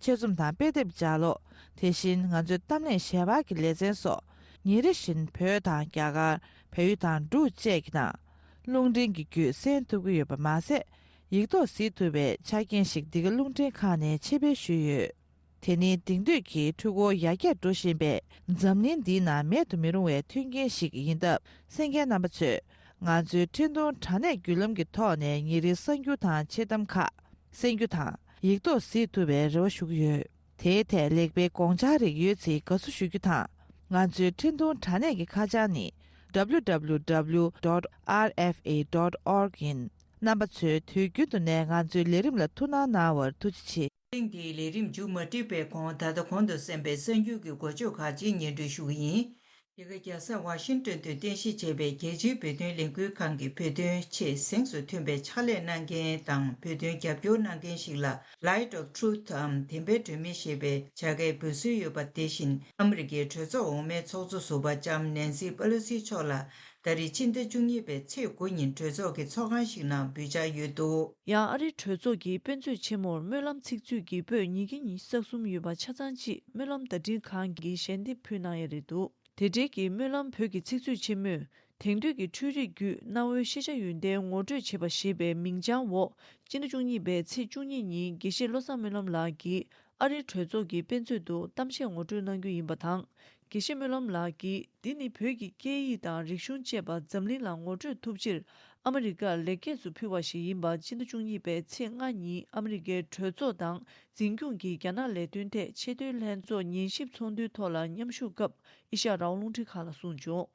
ཆེད་རྩོམ་དང་དཔེ་དེབ་ལྗགས་ཀློག་དེ་བཞིན་ང་ཚོའི་གཏམ་གླེང་ཞལ་པར་གྱི་ལེ་ཚན་སོགས་ཉིན་རེ་བཞིན་བོད་དང་རྒྱ་གར། བལ་ཡུལ་དང་འབྲུག་བཅས་ཀྱི་ནང་རླུང་འཕྲིན་གྱི་བརྒྱུད་གསན་ཐུབ་ཀྱི་ཡོད་པ་མ་ཟད། ཡིག་ཐོག་གཟིགས་ཐུབ་པའི་ཆ་རྐྱེན་ཞིག་འདི་ག་རླུང་འཕྲིན་ཁང་ནས་ཆེད་སྤེལ་ཞུས་ཡོད། དེ་ནི་དེང་དུས་ཀྱི་འཕྲུལ་འཁོར་ཡར་རྒྱས་འགྲོ་བཞིན་པའི་འཛམ་གླིང་འདིའི་ནང་མེད་དུ་མི་རུང་བའི་མཐུན་རྐྱེན་ཞིག་ཡིན་སྟབས། གསན་མཁན་རྣམ་པ་ཚོས་ང་ཚོའི་འཕྲིན་གཏོང་དྲ་གནས་བརྒྱུད་ལམ་གྱི་ཐོག་ནས་ཉིན་རེའི་གསར་འགྱུར་དང་ཆེད་གཏམ་ཁག་གསན་རྒྱུ་དང་ཡིག་ཐོག་གཟིགས་ཐུབ་པའི་རེ་བ་ཞུ་གི་ཡོད། དེའི་ཐད་ལེགས་སྤེལ་དགོངས་འཆར་རིགས་ཡོད་ཚེ་དགའ་བསུ་ཞུ་རྒྱུ་དང་། ང་ཚོའི་འཕྲིན་གཏོང་དྲ་གནས་ཀྱི་ཁ་བྱང་ནི། W W W dot R F A dot org ཡིན། རྣམ་པ་ཚོས་དུས་རྒྱུན་དུ་ནས་ང་ཚོའི་ལས་རིམ་ལ་ཐུགས་སྣང་གནང་བར་ཐུགས་རྗེ་ཆེ། ཐེངས་འདིའི་ལས་རིམ་མཇུག་མ་སྒྲིལ་བའི་གོང་། ད་ལྟ་གོང་དུ་གསན་པའི་གསར་འགྱུར་གྱི་འགོ་བརྗོད་ཁག་ཅིག་སྙན་སྒྲོན་ཞུ་གི་ཡིན། འདི་ག་རྒྱལ་ས་ཝ་ཤིང་ཏོན་དུ་རྟེན་གཞི་བྱས་པའི་རྒྱལ་སྤྱིའི་བོད་དོན་ལས་འགུལ་ཁང་གིས་བོད་དོན་ཆེད་གཟེངས་སུ་ཐོན་པའི་ཕྱག་ལས་གནང་མཁན་དང་། བོད་དོན་རྒྱབ་སྐྱོར་གནང་མཁན་ཞིག་ལ། Light of Truth འམ་བདེན་པའི་སྒྲོན་མེ་ཞེས་པའི་བྱ་དགའི་འབུལ་སྲོལ་ཡོད་པ། དེ་བཞིན་ཨ་མི་རི་ཀའི་གྲོས་ཚོགས་འོག་མའི་ཚོགས་གཙོ་ཟུར་པ་ལྕམ་ནན་སི་པེ་ལོ་སི་མཆོག་ལ་ད་རེས་ཕྱི་ཟླ་བཅུ་གཉིས་པའི་ཚེས་དགུ་ཉིན་གྲོས་ཚོགས་ཀྱི་ཚོགས་ཁང་ཞིག་ནང་འབུལ་འཆར་ཡོད་འདུག། ཡང་ཨ་རིའི་གྲོས་ཚོགས་ཀྱི་དཔེ་མཛོད་ཆེན་མོར་སྨོན་ལམ་ཚིག་མཛོད་ཀྱི་པོད་ཉིས་བརྒྱ་ཉི་ཤུ་རྩ་གསུམ་ཡོད་པ་ཆ་ཚང་ཅིག་སྨོན་ལམ་བརྡ་འཕྲིན་ཁང་གིས་ཞལ་འདེབས་ཕུལ་གནང་ཡ་རེད་འདུག། དེ་འབྲེལ་གྱི་སྨོན་ལམ་བོད་ཀྱི་ཚིག་མཛོད་ཆེན་མོས། དེང་དུས་ཀྱི་འཕྲུལ་རིག་བརྒྱུད་གནའ་བོའི་ཤེས་བྱ་ཡོན་ཏན་ངོ་སྤྲོད་བྱེད་པ་ཞེས་པའི་མིང་བྱང་འོག་སྤྱི་ཟླ་བཅུ་གཉིས་པའི་ཚེས་བཅུ་གཉིས་ཉིན་དགེ་བཤེས་བློ་བཟང་སྨོན་ལམ་ལགས་ཀྱིས་ཨ་རིའི་གྲོས་ཚོགས་ཀྱི་དཔེ་མཛོད་དུ་གཏམ་བཤད་ངོ་སྤྲོད་གནང་རྒྱུ་ཡིན་པ་དང་། དགེ་བཤེས་སྨོན་ལམ་ལགས་ཀྱིས། འདི་ནི་བོད་ཀྱི་སྐད་ཡིག་དང་རིག་གཞུང་བཅས་པ་འཛམ་གླིང་ལ་ངོ་སྤྲོད་ཐུབ་ཕྱིར། ཨ་མི་རི་ཀར་ལེགས་སྐྱེས་སུ་ཕུལ་བ་ཞིག་ཡིན་པ། སྤྱི་ཟླ་བཅུ་གཉིས་པའི་ཚེས་ལྔ་ཉིན་ཨ་མི་རི་ཀའི་གྲོས་ཚོགས་དང་། འཛིན་སྐྱོང་གི་རྒྱ་ནག་ལས་དོན་ཐད་ཆེས་མཐོའི་ལྷན་ཚོགས་ཉན་ཞིབ་ཚོགས་འདུའི་ཐོག་ལ་མཉམ་ཞུགས་སྐབས་ཨེ་ཤ་ཡ་རང་དབང་རླུང་འཕྲིན་ཁང་ལ་གསུངས་བྱུང་།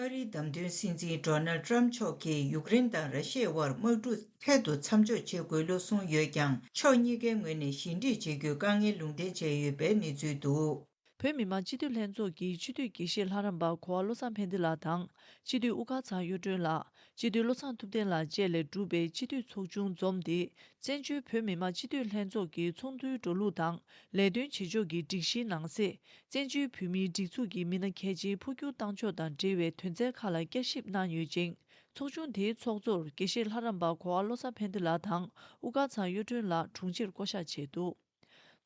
ཨ་རིའི་བདམས་ཐོན་སྲིད་འཛིན་ཌོ་ནལ་ཊམ་མཆོག་གིས་ཡུཀ་རེན་དང་ར་ཤི་ཡའི་དབར་དམག་འཁྲུག་འཕྲལ་དུ་མཚམས་འཇོག་བྱེད་དགོས་ལུགས་གསུངས་ཡོད་ཀྱང་། ཕྱོགས་གཉིས་ཀའི་ངོས་ནས་ཞི་འགྲིག་བྱེད་རྒྱུའི་དཀའ་ངལ་ལུང་འདྲེན་བྱས་ཡོད་པའི་གནས་ཚུལ་འདུག། བོད་མི་མང་སྤྱི་འཐུས་ལྷན་ཚོགས་ཀྱི་སྤྱི་འཐུས་དགེ་བཤེས་ལྷ་རམས་པ་གོ་བ་བློ་བཟང་ཕན་བདེ་ལགས་དང་། སྤྱི་འཐུས་དབུ་དཀར་ཚང་གཡུ་སྒྲོན་ལགས། སྤྱི་འཐུས་བློ་བཟང་ཐུབ་བསྟན་ལགས་བཅས་ལས་གྲུབ་པའི་སྤྱི་འཐུས་ཚོགས་ཆུང་འཛོམས་ཏེ། བཙན་བྱོལ་བོད་མི་མང་སྤྱི་འཐུས་ལྷན་ཚོགས་ཀྱི་ཚོགས་འདུའི་འགྲོ་ལུགས་དང་ལས་དོན་བྱེད་ཕྱོགས་ཀྱི་སྒྲིག་གཞིའི་ནང་གསེས། བཙན་བྱོལ་བོད་མིའི་སྒྲིག་འཛུགས་ཀྱི་མི་སྣ་གལ་ཆེན་འཕོ་འགྱུར་བཏང་ཕྱོགས་དང་འབྲེལ་བའི་དོན་ཚན་ཁག་ལ་བསྐྱར་ཞིབ་གནང་ཡོད་ཅིང་། ཚོགས་ཆུང་དེའི་ཚོགས་གཙོར་དགེ་བཤེས་ལྷ་རམས་པ་གོ་བ་བློ་བཟང་ཕན་བདེ་ལགས་དང་དབུ་དཀར་ཚང་གཡུ་སྒྲོན་ལགས་དྲུང་ཆེར་བསྐོ་གཞག་བྱས་འདུག་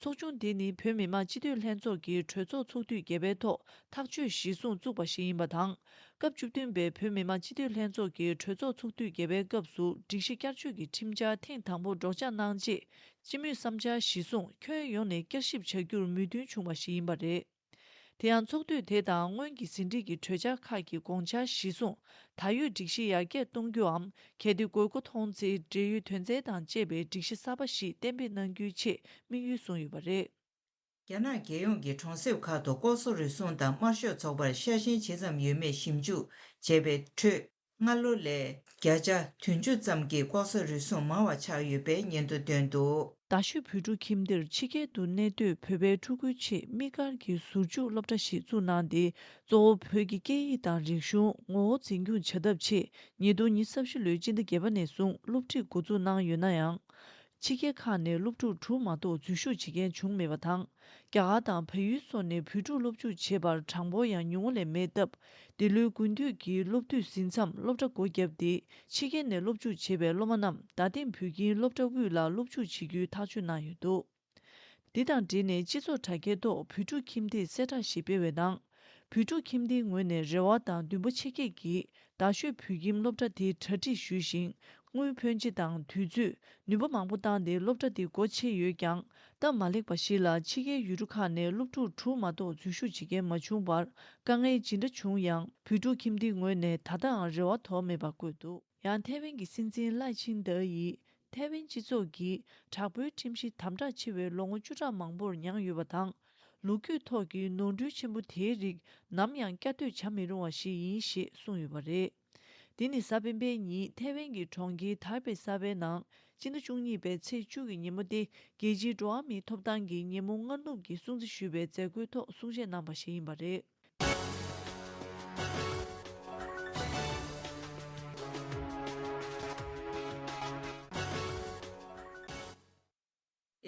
ཚོགས་ཆུང་འདི་ནི་བོད་མི་མང་སྤྱི་འཐུས་ལྷན་ཚོགས་ཀྱི་གྲོས་ཚོགས་ཚོགས་དུས་བརྒྱད་པའི་ཐོག་ཐག་གཅོད་གཞིར་བཟུང་བཙུགས་པ་ཞིག་ཡིན་པ་དང་། སྐབས་བཅུ་བདུན་པའི་བོད་མི་མང་སྤྱི་འཐུས་ལྷན་ཚོགས་ཀྱི་གྲོས་ཚོགས་ཚོགས་དུས་བརྒྱད་པའི་སྐབས་སུ་སྒྲིག་གཞི་བསྐྱར་བཅོས་ཀྱི་ཁྲིམས་འཆར་ཐེངས་དང་པོ་སྒྲོག་སྦྱང་གནང་རྗེས། སྤྱི་མོས་བསམ་འཆར་གཞིར་བཟུང་ཁྱོན་ཡོངས་ནས་བསྐྱར་ཞིབ་བྱ་རྒྱུར་མོས་མཐུན་བྱུང་བ་ཞིག་ཡིན་པ་རེད། དེ་ཡང་ཚོགས་དུས་དེ་དང་སྔོན་གྱི་ཟིན་བྲིས་ཀྱི་གྲོས་འཆར་ཁག་གི་དགོངས་འཆར་གཞིར་བཟུང་ད་ཡོད་སྒྲིག་གཞི་ཡར་རྒྱས་གཏོང་རྒྱུའམ། གལ་ཏེ་དགོས་མཁོ་མཐོང་ཚེ་འབྲེལ་ཡོད་དོན་ཚན་དང་བཅས་པའི་སྒྲིག་གཞི་གསར་པ་ཞིག་གཏན་འབེབས་གནང་རྒྱུའི་ཆེད་དམིགས་ཡུལ་བཟུང་ཡོད་པ་རེད། རྒྱ་ནག་རྒྱལ་ཡོངས་ཀྱི་གྲོང་གསེབ་ཁག་ཏུ་ལྐོག་ཟ་རུལ་སུངས་དང་དམར་ཤོག་ཚོགས་པར་ཤ་ཞེན་ཇི་ཙམ་ཡོད་མེད་ཞིབ་འཇུག་བྱས་པའི་ཁྲོད། སྔ་ལོ་ལས་བརྒྱ་ཆ་བདུན་ཅུ་ཙམ་གྱི་ལྐོག་ཟ་རུལ་སུངས་མང་བ་ཆགས་ཡོད་པའི་སྙན་ཐོ་བཏོན་འདུག་རྡ་ཤོད་བོད་ཕྲུག་ཁྱིམ་སྡེར་ཕྱི་རྒྱལ་དུ་གནས་སྡོད་བོད་པའི་ཕྲུ་གུའི་ཆེད་དམིགས་བཀར་གྱི་ཟུར་འཇུག་སློབ་གྲྭ་ཞིག་བཙུགས་གནང་སྟེ། གཙོ་བོ་བོད་ཀྱི་སྐད་ཡིག་དང་རིག་གཞུང་ངོ་བོ་འཛིན་སྐྱོང་བྱ་ཐབས་ཆེད། ཉིས་སྟོང་ཉི་ཤུ་རྩ་བཞི་ལོའི་སྤྱི་ཟླ་བརྒྱད་པ་ནས་བཟུང་སློབ་ཁྲིད་འགོ་འཛུགས་གནང་ཡོད་ན་ཡང་། ཕྱི་རྒྱལ་ཁག་ནས་སློབ་ཕྲུག་དྲུག་མ་གཏོགས་འཛུལ་ཞུགས་བྱེད་མཁན་བྱུང་མེད་པ་དང་། རྒྱ་གར་དང་བལ་ཡུལ་སོགས་ནས་བོད་ཕྲུག་སློབ་འཇུག་བྱེད་པར་གྲངས་འབོར་ཡང་ཉུང་བ་ལས་མེད་སྟབས། འདི་ལོའི་དགུན་དུས་ཀྱི་སློབ་དུས་ཟིན་མཚམས་སློབ་གྲྭ་སྒོ་བརྒྱབ་སྟེ། ཕྱི་རྒྱལ་ནས་སློབ་འཇུག་བྱེད་པའི་སློབ་མ་རྣམས་རྡ་སྟེང་བོད་ཁྱིམ་སློབ་གྲྭ་དབུས་ལ་སློབ་འཇུག་བྱེད་རྒྱུའི་ཐག་གཅོད་གནང་ཡོད་འདུག་འདི་དང་འབྲེལ་ནས་སྤྱི་ཚོགས་དྲ་རྒྱའི་ཐོག་བོད་ཕྲུག་ཁྱིམ་སྡེས་གསལ་བསྒྲགས་ཤིག་སྤེལ་བའི་ནང་། བོད་ཕྲུག་ཁྱིམ་སྡེའི་ངོས་ནས་རེ་བ་དང་འདུན་པ་ཆེ་བསྐྱེད་ཀྱིས་རྡ་ཤོད་བོད་ཁྱིམ་སློབ་གྲྭ་དེ་གྲ་སྒྲིག་ཞུས་ཤིང་། དངུལ་ཕོན་ཆེ་དང་དུས་ཚོད། ནུས་པ་མང་པོ་བཏང་སྟེ་སློབ་གྲྭ་དེ་སྒོ་ཕྱེ་ཡོད་ཀྱང་། སྟབས་མ་ལེགས་པ་ཞིག་ལ་ཕྱི་རྒྱལ་ཡུལ་གྲུ་ཁག་ནས་སློབ་ཕྲུག་དྲུག་མ་གཏོགས་འཛུལ་ཞུགས་བྱེད་མཁན་མ་བྱུང་བར། དཀའ་ངལ་ཇི་འདྲ་བྱུང་ཡང་། བོད་ཕྲུག་ཁྱིམ་སྡེའི་ངོས་ནས་ད་ལྟའང་རེ་བ་དོར་མེད་པ་བཀོད་འདུག་ཡང་ཐའེ་ཝན་གྱི་སྲིད་འཛིན་ལའེ་ཆིང་ཏེ་ཡིས། ཐའེ་ཝན་སྤྱི་ཚོགས་ཀྱིས་དྲག་པོའི་ཁྲིམས་གཞི་དམ་དྲག་ཆེ་བའི་ལོ་ངོ་བཅུ་ཕྲག་མང་པོར་མྱངས་ཡོད་པ་དང་། ལོ་རྒྱུས་ཐོག་གི་ནོར་འཁྲུལ་ཆེན་པོ་དེའི་རིགས་ནམ་ཡང་བསྐྱར་ཟློས་བྱ་མི་རུང་བ་ཞིག་ཡིན་ཞེས་གསུངས་ཡོད་པ་རེད། འདི་ནི་གཟའ་སྤེན་པའི་ཉིན་ཐའེ་ཝན་གྱི་གྲོང་ཁྱེར་ཐའེ་པེ་གསར་པའི་ནང་སྤྱི་ཟླ་བཅུ་གཉིས་པའི་ཚེས་བཅུ་གི་ཉིན་མོ་སྟེ། རྒྱལ་སྤྱིའི་འགྲོ་བ་མིའི་ཐོབ་ཐང་གི་ཉིན་མོ་སྔ་ནུབ་ཀྱི་སྲུང་བརྩི་ཞུས་པའི་མཛད་སྒོའི་ཐོག་གསུང་བཤད་གནང་བ་ཞིག་ཡིན་པ་རེད།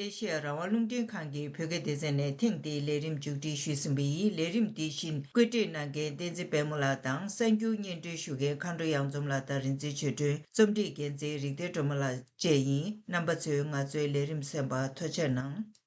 ཨེ་ཤེ་ཡ་རང་དབང་རླུང་འཕྲིན་ཁང་གི་བོད་སྐད་སྡེ་ཚན་ནས་ཐེངས་འདིའི་ལས་རིམ་མཇུག་སྒྲིལ་ཞུས་ཟིན་པ་ཡིན། ལས་རིམ་འདི་བཞིན་བཀོད་སྒྲིག་གནང་མཁན་བསྟན་འཛིན་དཔལ་མོ་ལགས་དང་གསར་འགྱུར་སྙན་སྒྲོན་ཞུ་མཁན་མཁའ་འགྲོ་གཡང་འཛོམས་ལགས་དང་རིག་འཛིན་ཆོས་སྒྲོན། རྩོམ་སྒྲིག་འགན་འཛིན་རིག་ལྡན་སྒྲོལ་མ་ལགས་བཅས་ཡིན། རྣམ་པ་ཚོས་ང་ཚོའི་ལས་རིམ་གསན་པར་ཐུགས་རྗེ་གནང་།